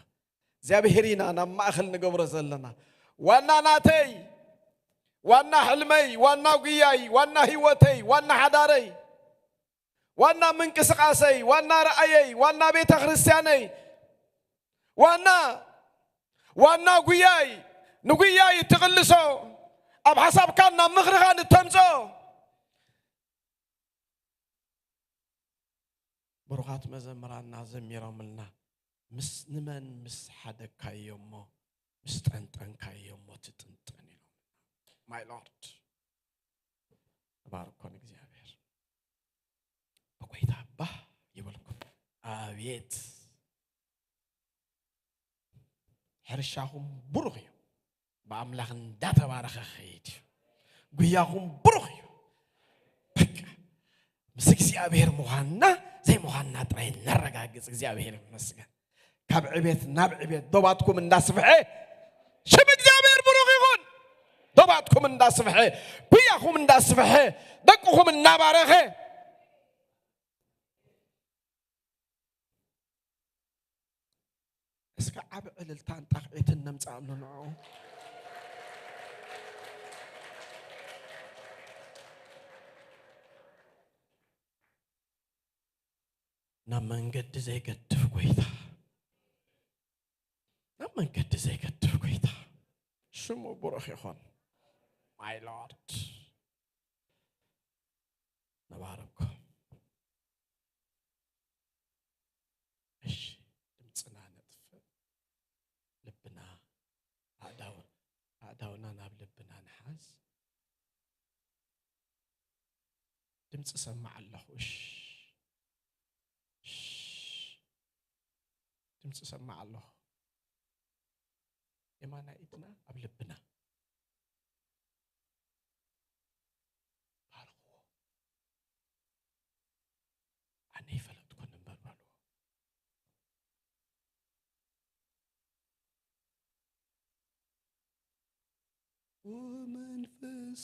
እግዚኣብሔር ኢና ናብ ማእከል ንገብሮ ዘለና። ዋና ናተይ፣ ዋና ሕልመይ፣ ዋና ጉያይ፣ ዋና ህይወተይ፣ ዋና ሓዳረይ፣ ዋና ምንቅስቃሰይ፣ ዋና ረኣየይ፣ ዋና ቤተ ክርስቲያነይ፣ ዋና፣ ዋና ጉያይ፣ ንጉያይ እትቕልሶ፣ ኣብ ሓሳብካን ናብ ምኽርኻን እተምጽኦ። ብሩኻት መዘምራንና ዘሚሮምልና፣ ምስ፣ "ንመን ምስ ሓደግካዮ እሞ፣ ምስ ጠንጠንካዮ እሞ ትጥንጠን?" ኢሎምልና። ማይ ሎርድ፣ ተባረኮ ንእግዚኣብሔር። ብጎይታ ባህ ይበልኩም። ኣቤት፣ ሕርሻኹም ብሩኽ እዩ። ብኣምላኽ እንዳተባረኸ ክኸይድ እዩ። ጉያኹም ብሩኽ እዩ። በቃ፣ ምስ እግዚኣብሔር ምዃንና ዘይምዃንና ጥራይ ነረጋግጽ። እግዚኣብሔር ይመስገን። ካብ ዕቤት ናብ ዕቤት ዶባትኩም እንዳስፍሐ፣ ሽም እግዚኣብሔር ብሩኽ ይኹን። ዶባትኩም እንዳስፍሐ፣ ጉያኹም እንዳስፍሐ፣ ደቅኹም እናባረኸ፣ እስከ ዓቢ ዕልልታን ጣቕዒትን ነምጽኣሉ ንዕኡ። ናብ መንገዲ ዘይገድፍ ጎይታ፣ ናብ መንገዲ ዘይገድፍ ጎይታ፣ ሽሙ ብሩኽ ይኹን። ማይ ሎርድ፣ ነባረኮ። እሺ፣ ድምፅና ነጥፍእ። ልብና፣ ኣእዳው-፣ ኣእዳውና ናብ ልብና ንሓዝ። ድምፂ ሰማዕ ኣለኹ። እሽ፣ እሽ፣ ድምፂ ሰማዕ ኣለኹ። የማናይ ኢድና ኣብ ልብና። ባርኽዎ። ኣነ ይፈለጥኩን እምበር በልዎ። ወመንፈስ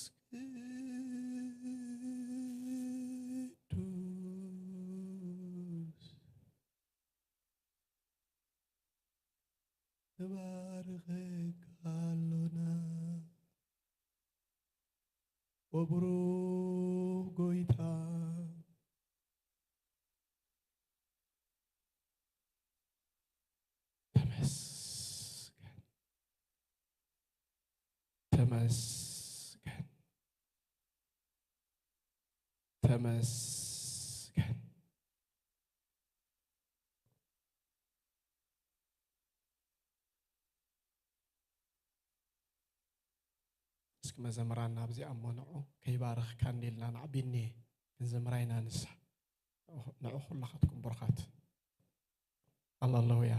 ቅዱስ ንባርኸካ ኣሎና። ወብሩኽ ጎይታ። ተመስገን፣ ተመስገን፣ ተመስገን። እስኪ መዘምራን ናብዚኣ እሞ ንዑ ከይባረኽካ እንዲልና ንዓቢ እኒሄ ክንዘምራ ኢና ንሳ። ንዑ ኩላኻትኩም ብሩኻት። ሃሌሉያ።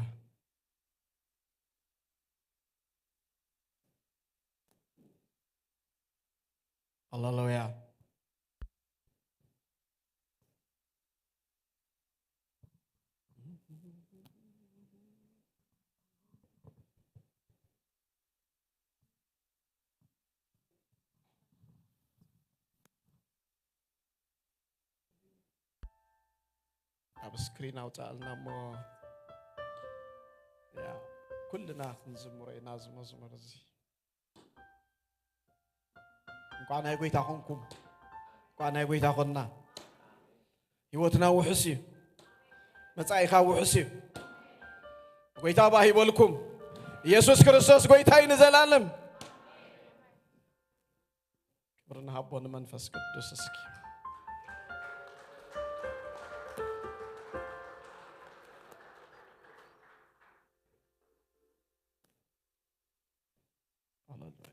ሃሌሉያ። ኣብ ስክሪን ኣውፅኣልና እሞ፣ ያ፣ ኩልና ክንዝምሮ ኢና እዚ መዝሙር እዚ። እንኳዕ ናይ ጎይታ ኮንኩም፣ እንኳዕ ናይ ጎይታ ኮንና። ህይወትና ውሑስ እዩ፣ መጻኢኻ ውሑስ እዩ። ጎይታ ባህ ይበልኩም። ኢየሱስ ክርስቶስ ጎይታ እዩ ንዘላለም። ክብሪ ንሃቦ ንመንፈስ ቅዱስ። እስኪ ሃሌሉያ።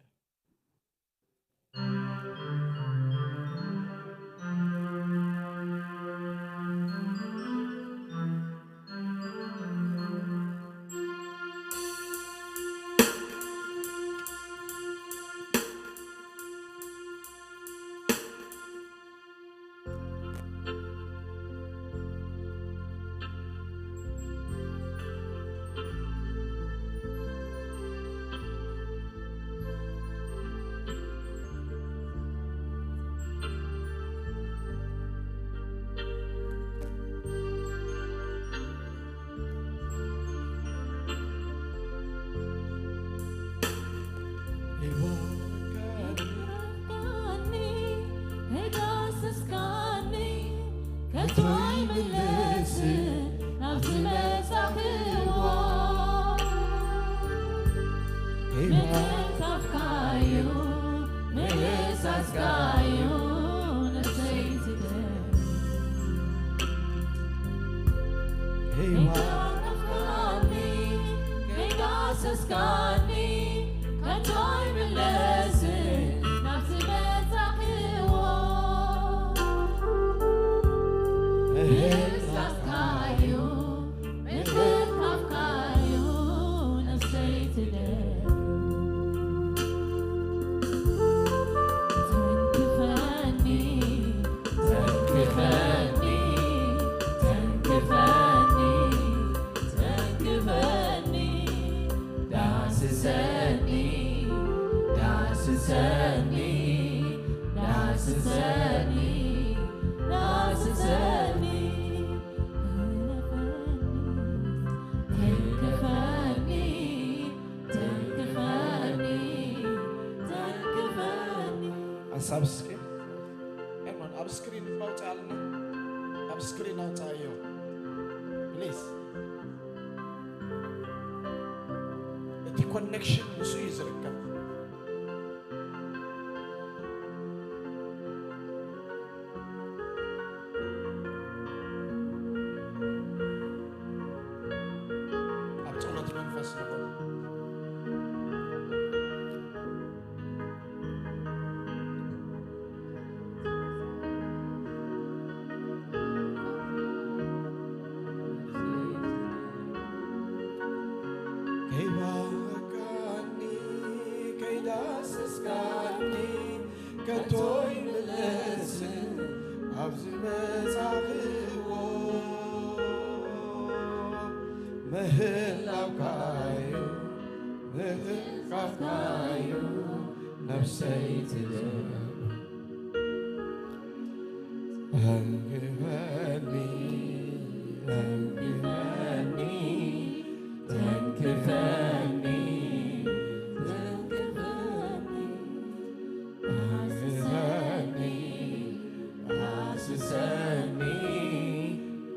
ሓሳብ እስኪ ኤርማን ኣብ ስክሪን እናውፅኣልና፣ ኣብ ስክሪን ኣውፅኣዮ ፕሊዝ። እቲ ኮኔክሽን ምስኡ እዩ ዝርከብ። ኣብ ጸሎት መንፈስ ንኹን። ከይባርካኒ፣ ከይዳስስካኒ፣ ከቶ ይምለስን ኣብ ዝመጻኽዎ ምህላውካዩ፣ ምህላውካዩ ነፍሰይ ትብል። ኣንግፈኒ፣ ኣንግፈኒ፣ ተንክፈኒ፣ ተንክፈኒ። ዳስሰኒ፣ ዳስሰኒ፣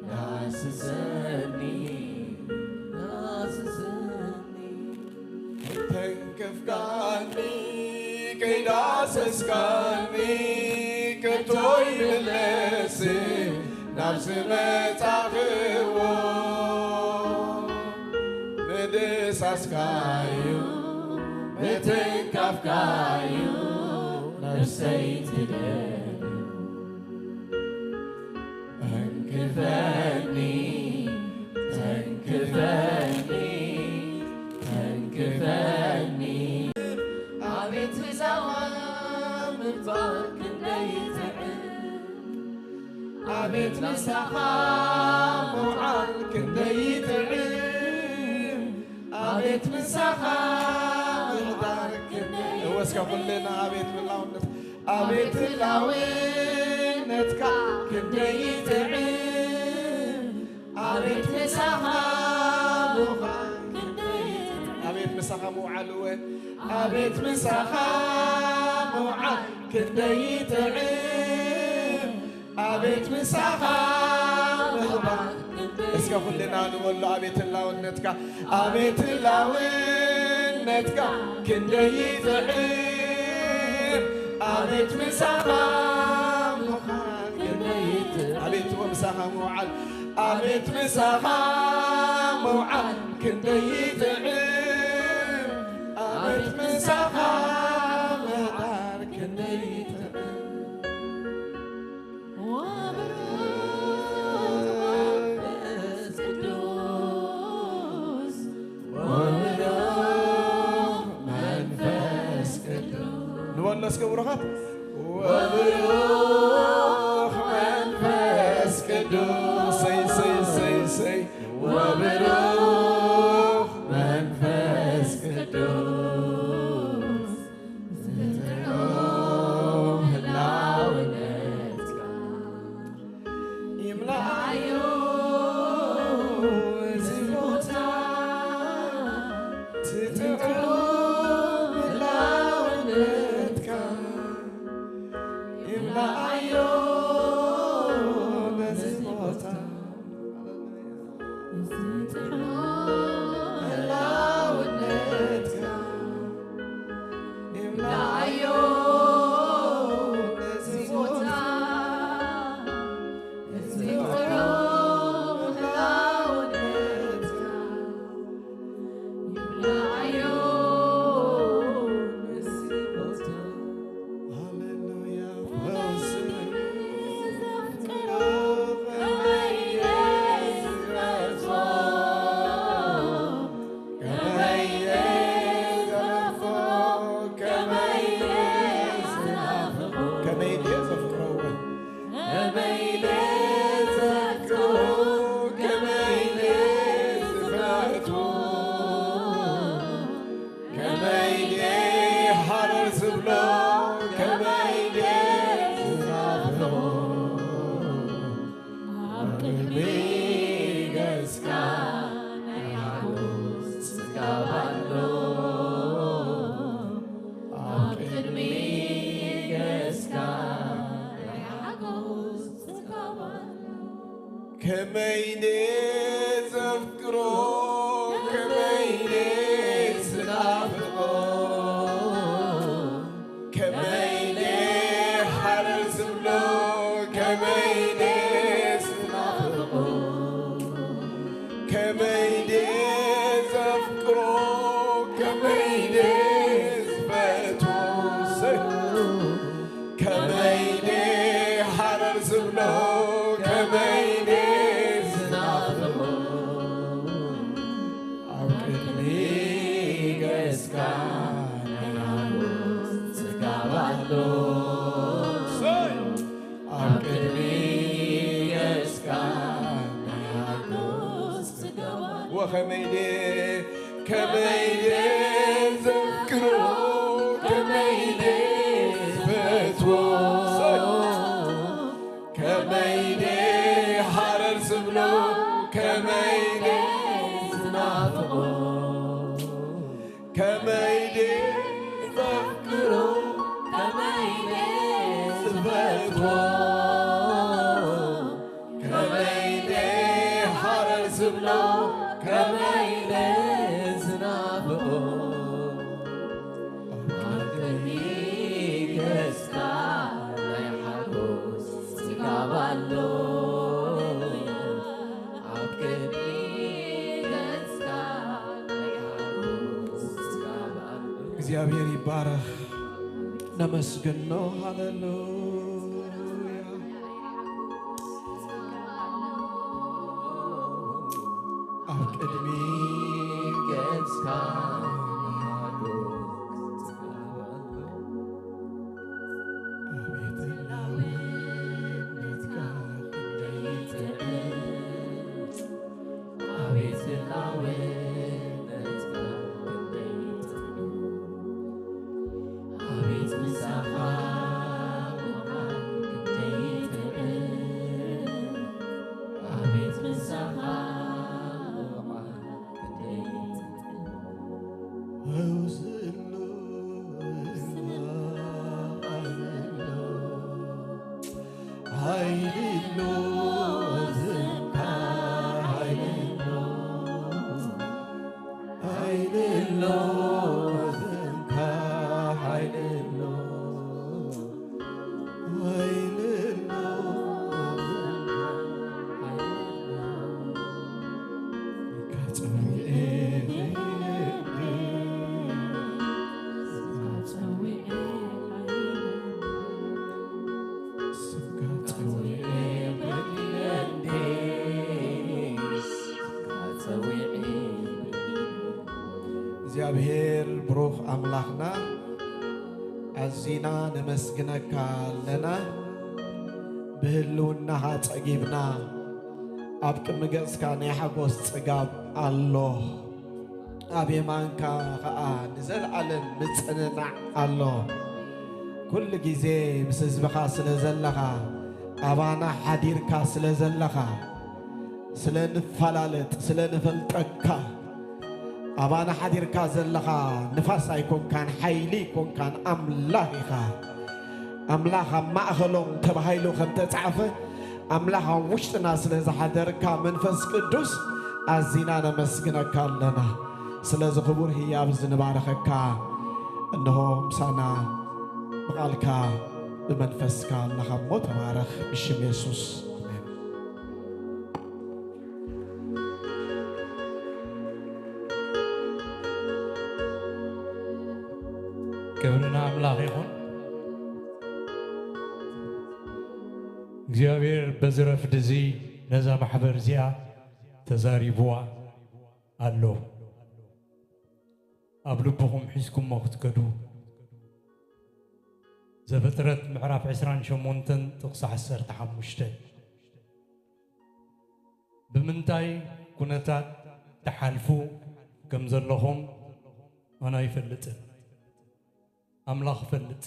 ዳስሰኒ፣ ዳስሰኒ። ተንከፍካኒ፣ ከይዳሰስካኒ፣ ከቶ ይምለስ ናብ ዝመጻኽዎ። ምድሳስካዩ፣ ምትንካፍካዩ ነፍሰይ ትደልዩ። ተንክፈኒ፣ ተንክፈኒ፣ ተንክፈኒ። ኣቤት ህዛዋ ምንባር ክንደይ ይጥዕም። ኣቤት ምሳኻ ምውዓል ክንደይ ይጥዕም። ኣቤት ምሳኻ ምሕዳር ክንደይ እወ፣ እስከ ኩልና ኣቤት ምላውነት፣ ኣቤት ላውነትካ ክንደይ ይጥዕም። ኣቤት ምሳኻ ምዃን ክንደይ ይጥዕም። ኣቤት ምሳኻ ምውዓል እወ፣ ኣቤት ምሳኻ ምውዓል ክንደይ ይጥዕም። ኣቤት ምሳኻ ምህባን። እስከ ኩልና ንበሎ፣ ኣቤት ህላውነትካ፣ ኣቤት ህላውነትካ ክንደይ ይጥዕም። ኣቤት ምሳኻ ምዃን ክንደይ ይጥዕም። ኣቤት ምሳኻ ምውዓል። ኣቤት ምሳኻ ምውዓል ክንደይ ይጥዕም። ኣቤት ምሳኻ ምውዓል ክንደይ ይጥዕም። ወብሩኽ መንፈስ ቅዱስ። ወብሩኽ መንፈስ ቅዱስ። ንበሎ እስከ ብሩኻት። ወብሩኽ መንፈስ ቅዱስ። ሰይ፣ ሰይ፣ ሰይ፣ ሰይ። ወብሩኽ መንፈስ ቅዱስ። ዝጥዑም ህላውነትካ ይምላኣዮ እዚ ቦታ። ትጥዑም ህላውነትካ ይምላኣዮ በዚ ቦታ። ህላውነትካ ይምላኣዮ በዚ ቦታ። ህላውነትካ ይምላኣዮ በዚ ቦታ። ሃሌሉያ። ከመይ ድየ ዘፍቅሮ፣ ከመይ ድየ ዘፍቅሮ፣ ከመይ ድየ ዝፈትዎ፣ ከመይ ድየ ሃረር ዝብሎ፣ ከመይ ድየ ዝናፍቆ። ኣብ ቅድሚ ገጽካ ናይ ሓጎስ ጽጋብ ኣሎ። ኣብ ቅድሚ ገጽካ ናይ ሓጎስ ጽጋብ ኣሎ። ከመይ ድየ ዘፍቅሮ፣ ከመይ ድየ ዝናፍቆ፣ ከመይ ድየ ሓረር ዝብሎ፣ ከመይ ድየ ዝናፍቆ፣ ከመይ ድየ ዘፍቅሮ፣ ከመይ ድየ ዝፈትዎ፣ ሰይ፣ ከመይ ድየ ሓረር ዝብሎ፣ ከመይ ድየ ዝናፍቆ። ኣብ ቅድሚ ገጽካ ናይ ሓጎስ ጽጋብ ኣሎ። ሰይ! ኣብ ቅድሚ ገጽካ ናይ ሓጎስ ጽጋብ ኣሎ። ወኸመይ ድየ፣ ከመይ ድየ ዘፍቅሮ፣ ከመይ ድየ ዝፈትዎ። ሰይ! ከመይ ድየ ሓረር ዝብሎ፣ ከመይ ድየ ዝናፍቆ፣ ከመይ ድየ ዘፍቅሮ፣ ከመይ ድየ ዝፈትዎ፣ ከመይ ድየ ሓረር ዝብሎ፣ ከመይ ድየ ዝናፍቆ። ኣብ ቅድሚ ገጽካ ናይ ሓጎስ ጽጋብ ኣሎ። ኣብ ቅድሚ ገጽካ ናይ ሓጎስ ጽጋብ ኣሎ። እግዚኣብሔር ይባረኽ። ነመስግኖ። ሃሌሉያ። ኣብ ቅድሚ ገጽካ ኣቤት ህላውነትካ ክንደይ ይጥዕም። ኣቤት ህላውነትካ ክንደይ ይጥዕም። ኣቤት ምሳኻ ምዃን ክንደይ ይጥዕም። ኣቤት ምሳኻ ምዃን ክንደይ ይጥዕም። ፈውሲ ኣሎ፣ ሓይሊ ኣሎ፣ ዝምካ ሓይሊ ኣሎ። ሓይሊ ኣሎ፣ ዝምካ ሓይሊ ኣሎ። ኣምላኽና ኣዚና ነመስግነካ ኣለና። ብህልውናኻ ጸጊብና ኣብ ቅድሚ ገጽካ ናይ ሓጎስ ጽጋብ ኣሎ። ኣብ የማንካ ኸኣ ንዘለኣለም ምጽንናዕ ኣሎ። ኩሉ ግዜ ምስ ህዝብኻ ስለ ዘለኻ፣ ኣባና ሓዲርካ ስለ ዘለኻ፣ ስለ ንፈላለጥ፣ ስለ ንፈልጠካ፣ ኣባና ሓዲርካ ዘለኻ ንፋስ ኣይኮንካን፣ ሓይሊ ኣይኮንካን፣ ኣምላኽ ኢኻ። ኣምላኽ ኣብ ማእኸሎም ተባሂሉ ከም ተጻሕፈ፣ ኣምላኽ ኣብ ውሽጥና ስለ ዝሓደርካ መንፈስ ቅዱስ ኣዚና ነመስግነካ ኣለና። ስለዚ ክቡር ህያብ እዚ ንባረኸካ። እንሆ ምሳና ብቓልካ ብመንፈስካ ኣለኻ እሞ ተባረኽ ብሽም የሱስ። ኣሜን። ክብሪ ንኣምላኽ ይኹን። እግዚኣብሔር በዚ ረፍዲ እዚ ነዛ ማሕበር እዚኣ ተዛሪብዋ ኣሎ። ኣብ ልብኹም ሒዝኩሞ ክትከዱ ዘፍጥረት ምዕራፍ ዕስራን ሸሞንተን ጥቕሲ ዓሰርተ ሓሙሽተ። ብምንታይ ኩነታት ትሓልፉ ከም ዘለኹም ኣነ ኣይፈልጥን፣ ኣምላኽ ይፈልጥ።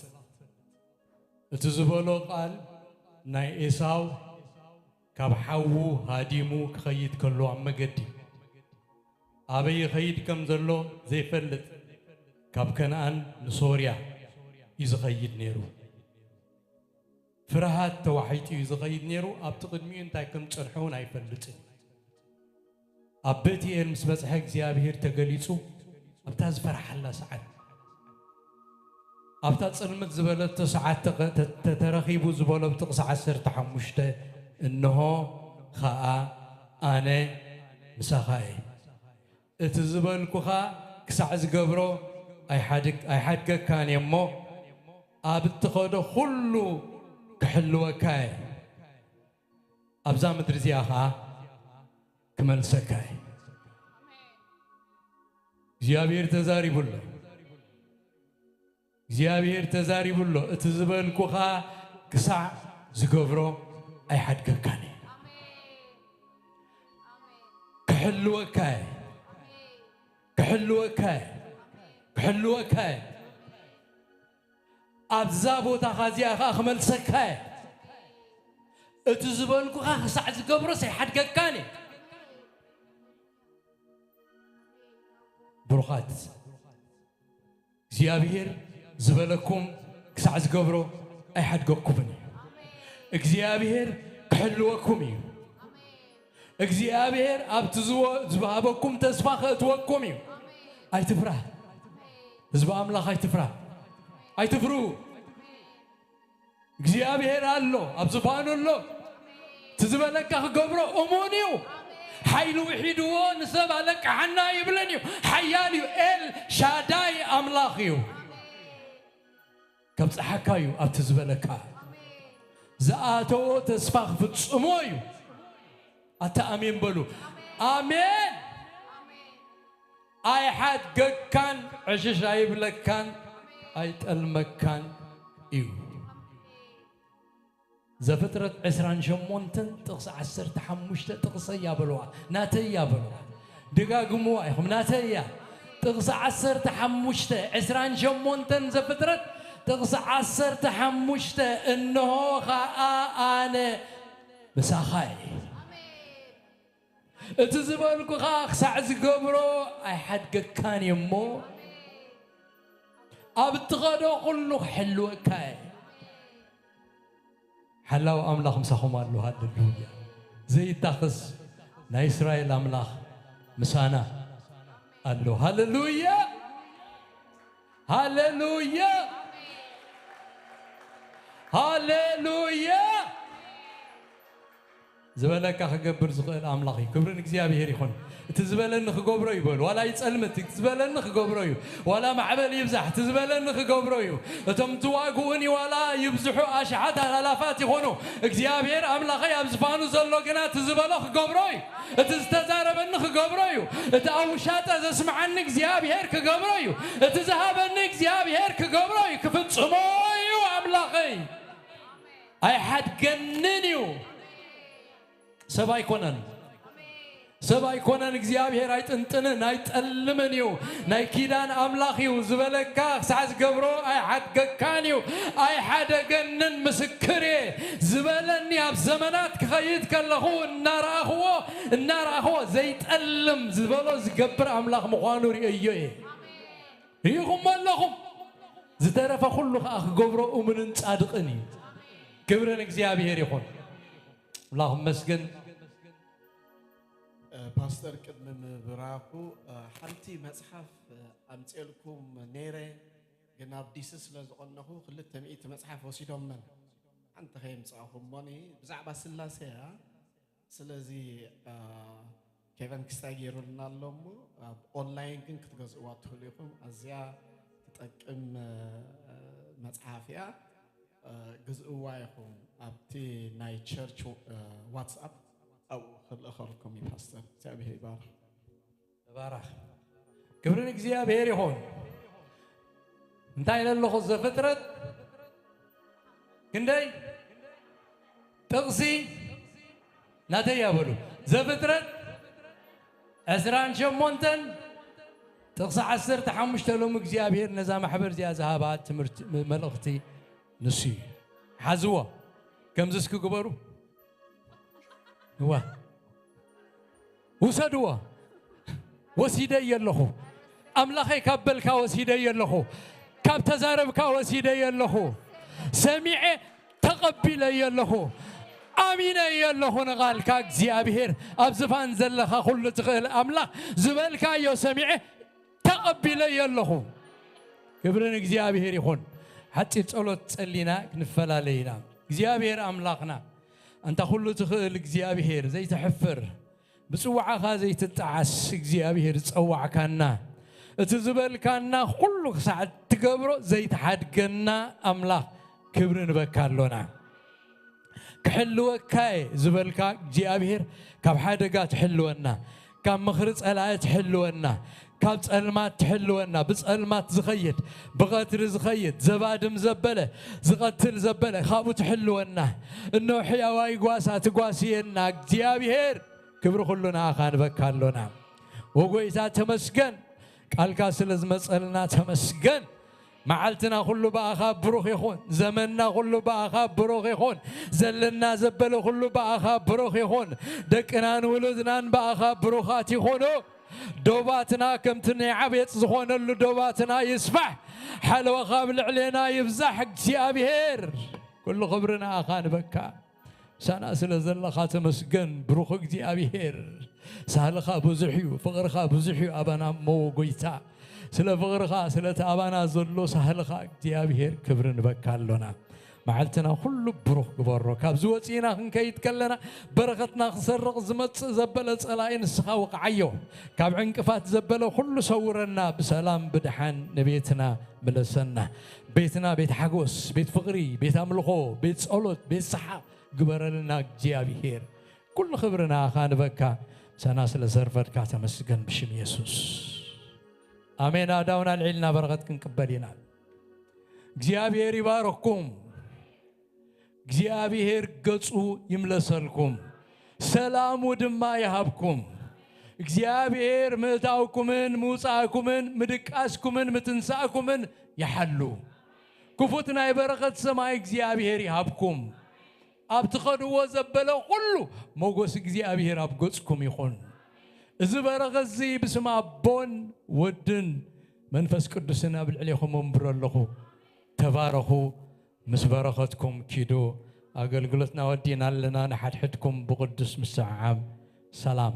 እቲ ዝበሎ ቃል ናይ ኤሳው ካብ ሓዉ ሃዲሙ ክኸይድ ከሎ ኣብ መገዲ ኣበይ ይኸይድ ከም ዘሎ ዘይፈልጥ፣ ካብ ከነኣን ንሶርያ እዩ ዝኸይድ ነይሩ። ፍርሃት ተዋሒጡ እዩ ዝኸይድ ነይሩ። ኣብቲ ቅድሚኡ እንታይ ከም ዝጸንሖ እውን ኣይፈልጥን። ኣብ ቤትኤል ምስ በጽሐ እግዚኣብሔር ተገሊጹ ኣብታ ዝፈርሓላ ሰዓት፣ ኣብታ ጽልምት ዝበለቶ ሰዓት ተቐ-፣ ተ-፣ ተ-፣ ተረኺቡ ዝበሎ ኣብ ጥቕሲ ዓሰርተ ሓሙሽተ፣ "እንሆ ኸኣ ኣነ ምሳኻ እየ። እቲ ዝበልኩኻ ክሳዕ ዝገብሮ ኣይሓድግ-፣ ኣይሓድገካን እየ እሞ፣ ኣብ እትኸዶ ኹሉ ክሕልወካ እየ። ኣብዛ ምድሪ እዚኣ ኸኣ ክመልሰካ እየ።" እግዚኣብሔር ተዛሪቡ ኣሎ። እግዚኣብሔር ተዛሪቡ ኣሎ። እቲ ዝበልኩኻ ክሳዕ ዝገብሮ ኣይሓድገካን እየ። ክሕልወካ እየ። ክሕልወካ እየ። ክሕልወካ እየ። ኣብዛ ቦታኻ እዚኣ ኸዓ ክመልሰካ እየ። እቲ ዝበልኩኻ ክሳዕ ዝገብሮስ ኣይሓድገካን እየ። ብሩኻት፣ እግዚኣብሔር ዝበለኩም ክሳዕ ዝገብሮ ኣይሓድገኩምን እዩ። እግዚኣብሔር ክሕልወኩም እዩ። እግዚኣብሔር ኣብቲ ዝወ-፣ ዝሃበኩም ተስፋ ከእትወኩም እዩ። ኣይትፍራህ። ህዝቢ ኣምላኽ ኣይትፍራህ። ኣይትፍርሁ። እግዚኣብሔር ኣሎ፣ ኣብ ዝፋኑ ኣሎ። እቲ ዝበለካ ክገብሮ እሙን እዩ። ሓይሊ ውሒድዎ ንሰብ ኣለቅሓና ይብልን እዩ። ሓያል እዩ። ኤል ሻዳይ ኣምላኽ እዩ። ከብጽሓካ እዩ ኣብቲ ዝበለካ። ዝኣተዎ ተስፋ ክፍጽሞ እዩ። ኣታ ኣሜን በሉ። ኣሜን። ኣይሓድገካን፣ ዕሽሽ ኣይብለካን፣ ኣይጠልመካን እዩ። ዘፍጥረት ዕስራን ሸሞንተን ጥቕሲ ዓሰርተ ሓሙሽተ ጥቕሰይ እያ በልዋ፣ ናተይ እያ በልዋ። ደጋግምዋ ኢኹም፣ ናተይ እያ። ጥቕሲ ዓሰርተ ሓሙሽተ፣ ዕስራን ሸሞንተን ዘፍጥረት ጥቕሲ ዓሰርተ ሓሙሽተ፣ "እንሆ ኸኣ ኣነ ምሳኻ እየ። እቲ ዝበልኩኻ ክሳዕ ዝገብሮ ኣይሓድገካን እየ እሞ፣ ኣብ እትኸዶ ኩሉ ክሕልወካ እየ። ሓላው ኣምላኽ ምሳኹም ኣሎ። ሃሌሉያ! ዘይታኽስ ናይ እስራኤል ኣምላኽ ምሳና ኣሎ። ሃሌሉያ! ሃሌሉያ! ሃሌሉያ! ዝበለካ ክገብር ዝኽእል ኣምላኽ እዩ። ክብሪ ንእግዚኣብሔር ይኹን። እቲ ዝበለኒ ክገብሮ እዩ በሉ። ዋላ ይጸልምት፣ እቲ ዝበለኒ ክገብሮ እዩ። ዋላ ማዕበል ይብዛሕ፣ እቲ ዝበለኒ ክገብሮ እዩ። እቶም ትዋግኡኒ ዋላ ይብዝሑ ኣሽሓት ኣላፋት ይኹኑ፣ እግዚኣብሔር ኣምላኸይ ኣብ ዝፋኑ ዘሎ ግና እቲ ዝበሎ ክገብሮ እዩ። እቲ ዝተዛረበኒ ክገብሮ እዩ። እቲ ኣብ ውሻጠ ዘስምዓኒ እግዚኣብሔር ክገብሮ እዩ። እቲ ዝሃበኒ እግዚኣብሔር ክገብሮ እዩ። ክፍጽሞ እዩ ኣምላኸይ። ኣይሓድገንን እዩ። ሰብ ኣይኮነን። ሰብ ኣይኮነን። እግዚኣብሔር ኣይጥንጥንን ኣይጠልምን እዩ። ናይ ኪዳን ኣምላኽ እዩ። ዝበለካ ክሳዕ ዝገብሮ ኣይሓድገካን እዩ። ኣይሓደገንን። ምስክር እየ። ዝበለኒ ኣብ ዘመናት ክኸይድ ከለኹ እናረኣኽዎ እናረኣኽዎ ዘይጠልም ዝበሎ ዝገብር ኣምላኽ ምዃኑ ርእዮ እየ። ርኢኹሞ ኣለኹም። ዝተረፈ ኩሉ ከኣ ክገብሮ እሙንን ጻድቕን እዩ። ክብሪ ንእግዚኣብሔር ይኹን። ኣምላኽ ይመስገን። ፓስተር ቅድሚ ምብራኹ ሓንቲ መፅሓፍ ኣምፅኤልኩም ነይረ፣ ግን ኣብ ዲሲ ስለ ዝቐነኹ ክልተ ሚእቲ መፅሓፍ ወሲዶመን። ሓንቲ ከየምፃእኹሞኒ ብዛዕባ ስላሴ እያ። ስለዚ ኬቨን ክስታይ ገይሩልና ኣሎ እሞ ኣብ ኦንላይን ግን ክትገዝእዋ ትኽእሉ ኢኹም። ኣዝያ ትጠቅም መፅሓፍ እያ። ግዝእዋ ኢኹም ኣብቲ ናይ ቸርች ዋትስኣፕ ኣብኡ ክልእኸልኩም እዩ። ፓስተር እግዚኣብሔር ይባርክ። ተባረኽ። ክብሪ ንእግዚኣብሔር ይኹን። እንታይ ኢለ ኣለኹ? ዘፍጥረት ክንደይ ጥቕሲ ናተይ እያ በሉ። ዘፍጥረት ዕስራን ሸሞንተን ጥቕሲ ዓሰርተ ሓሙሽተ ሎሚ እግዚኣብሔር ነዛ ማሕበር እዚኣ ዝሃባ ትምህርቲ መልእኽቲ ንሱ እዩ። ሓዝዎ። ከምዚ እስኪ ግበሩ። እዋ ውሰድዎ። ወሲደዮ ኣለኹ። ኣምላኸይ ካብ በልካ ወሲደዮ ኣለኹ። ካብ ተዛረብካ ወሲደዮ ኣለኹ። ሰሚዐ ተቐቢለዮ ኣለኹ። ኣሚነዮ ኣለኹ ንቓልካ እግዚኣብሔር። ኣብ ዝፋን ዘለኻ ኩሉ ትኽእል ኣምላኽ ዝበልካዮ ሰሚዐ ተቐቢለዮ ኣለኹ። ክብሪ ንእግዚኣብሔር ይኹን። ሓፂር ጸሎት ጸሊና ክንፈላለ ኢና። እግዚኣብሔር ኣምላኽና ኣንታ ኩሉ ትኽእል እግዚኣብሔር ዘይትሕፍር ብጽዋዕኻ ዘይትጠዓስ እግዚኣብሔር ዝጸዋዕካና እቲ ዝበልካና ኩሉ ክሳዕ ትገብሮ ዘይትሓድገና ኣምላኽ ክብሪ ንበካ ኣሎና። ክሕልወካ እየ ዝበልካ እግዚኣብሔር ካብ ሓደጋ ትሕልወና፣ ካብ ምኽሪ ጸላኢ ትሕልወና፣ ካብ ጸልማት ትሕልወና፣ ብጸልማት ዝኸይድ ብቐትሪ ዝኸይድ ዘባድም ዘበለ ዝቐትል ዘበለ ካብኡ ትሕልወና። እነሆ ሕያዋይ ጓሳ ትጓስየና እግዚኣብሔር ክብሪ ኩሉ ንኣኻ ንበካ ኣሎና። ወጎይታ ተመስገን ቃልካ ስለ ዝመጸልና ተመስገን። መዓልትና ኩሉ ብኣኻ ብሩኽ ይኹን። ዘመንና ኩሉ ብኣኻ ብሩኽ ይኹን። ዘለና ዘበለ ኩሉ ብኣኻ ብሩኽ ይኹን። ደቅናን ውሉድናን ብኣኻ ብሩኻት ይኹኑ። ዶባትና ከምቲ ናይ ዓቤጽ ዝኾነሉ ዶባትና ይስፋሕ። ሓለዋኻ ኣብ ልዕሌና ይብዛሕ እግዚኣብሔር። ኩሉ ክብሪ ንኣኻ ንበካ። ሳና ስለ ዘለኻ ተመስገን ብሩኽ እግዚኣብሔር። ሳህልኻ ብዙሕ እዩ፣ ፍቕርኻ ብዙሕ እዩ ኣባና እሞ ጎይታ። ስለ ፍቕርኻ ስለቲ ኣባና ዘሎ ሳህልኻ እግዚኣብሔር ክብሪ ንበካ ኣሎና። መዓልትና ኩሉ ብሩኽ ግበሮ። ካብዚ ወፂእና ክንከይድ ከለና በረኸትና ክሰርቕ ዝመፅእ ዘበለ ፀላኢ ንስኻ ውቕዓዮ። ካብ ዕንቅፋት ዘበለ ኩሉ ሰውረና። ብሰላም ብድሓን ንቤትና ምለሰና። ቤትና ቤት ሓጎስ፣ ቤት ፍቕሪ፣ ቤት ኣምልኾ፣ ቤት ጸሎት፣ ቤት ሰሓቕ ግበረልና እግዚኣብሔር። ኩሉ ክብሪ ንኣኻ ንበካ። ምሳና ስለ ዘርፈድካ ተመስገን ብሽም የሱስ። ኣሜን። ኣእዳውና ኣልዒልና በረኸት ክንቅበል ኢና። እግዚኣብሔር ይባርኩም። እግዚኣብሔር ገጹ ይምለሰልኩም፣ ሰላሙ ድማ ይሃብኩም። እግዚኣብሔር ምእታውኩምን ምውጻእኩምን ምድቃስኩምን ምትንሳእኩምን ይሓሉ። ክፉት ናይ በረኸት ሰማይ እግዚኣብሔር ይሃብኩም። ኣብ ትኸድዎ ዘበለ ኩሉ ሞጎስ እግዚኣብሔር ኣብ ገጽኩም ይኹን። እዚ በረኸት እዚ ብስም ኣቦን ወድን መንፈስ ቅዱስን ኣብ ልዕሌኹም ኣንብሮ ኣለኹ። ተባረኹ። ምስ በረኸትኩም ኪዱ። ኣገልግሎትና ወዲእና ኣለና። ንሓድሕድኩም ብቕዱስ ምስዕዓም ሰላም።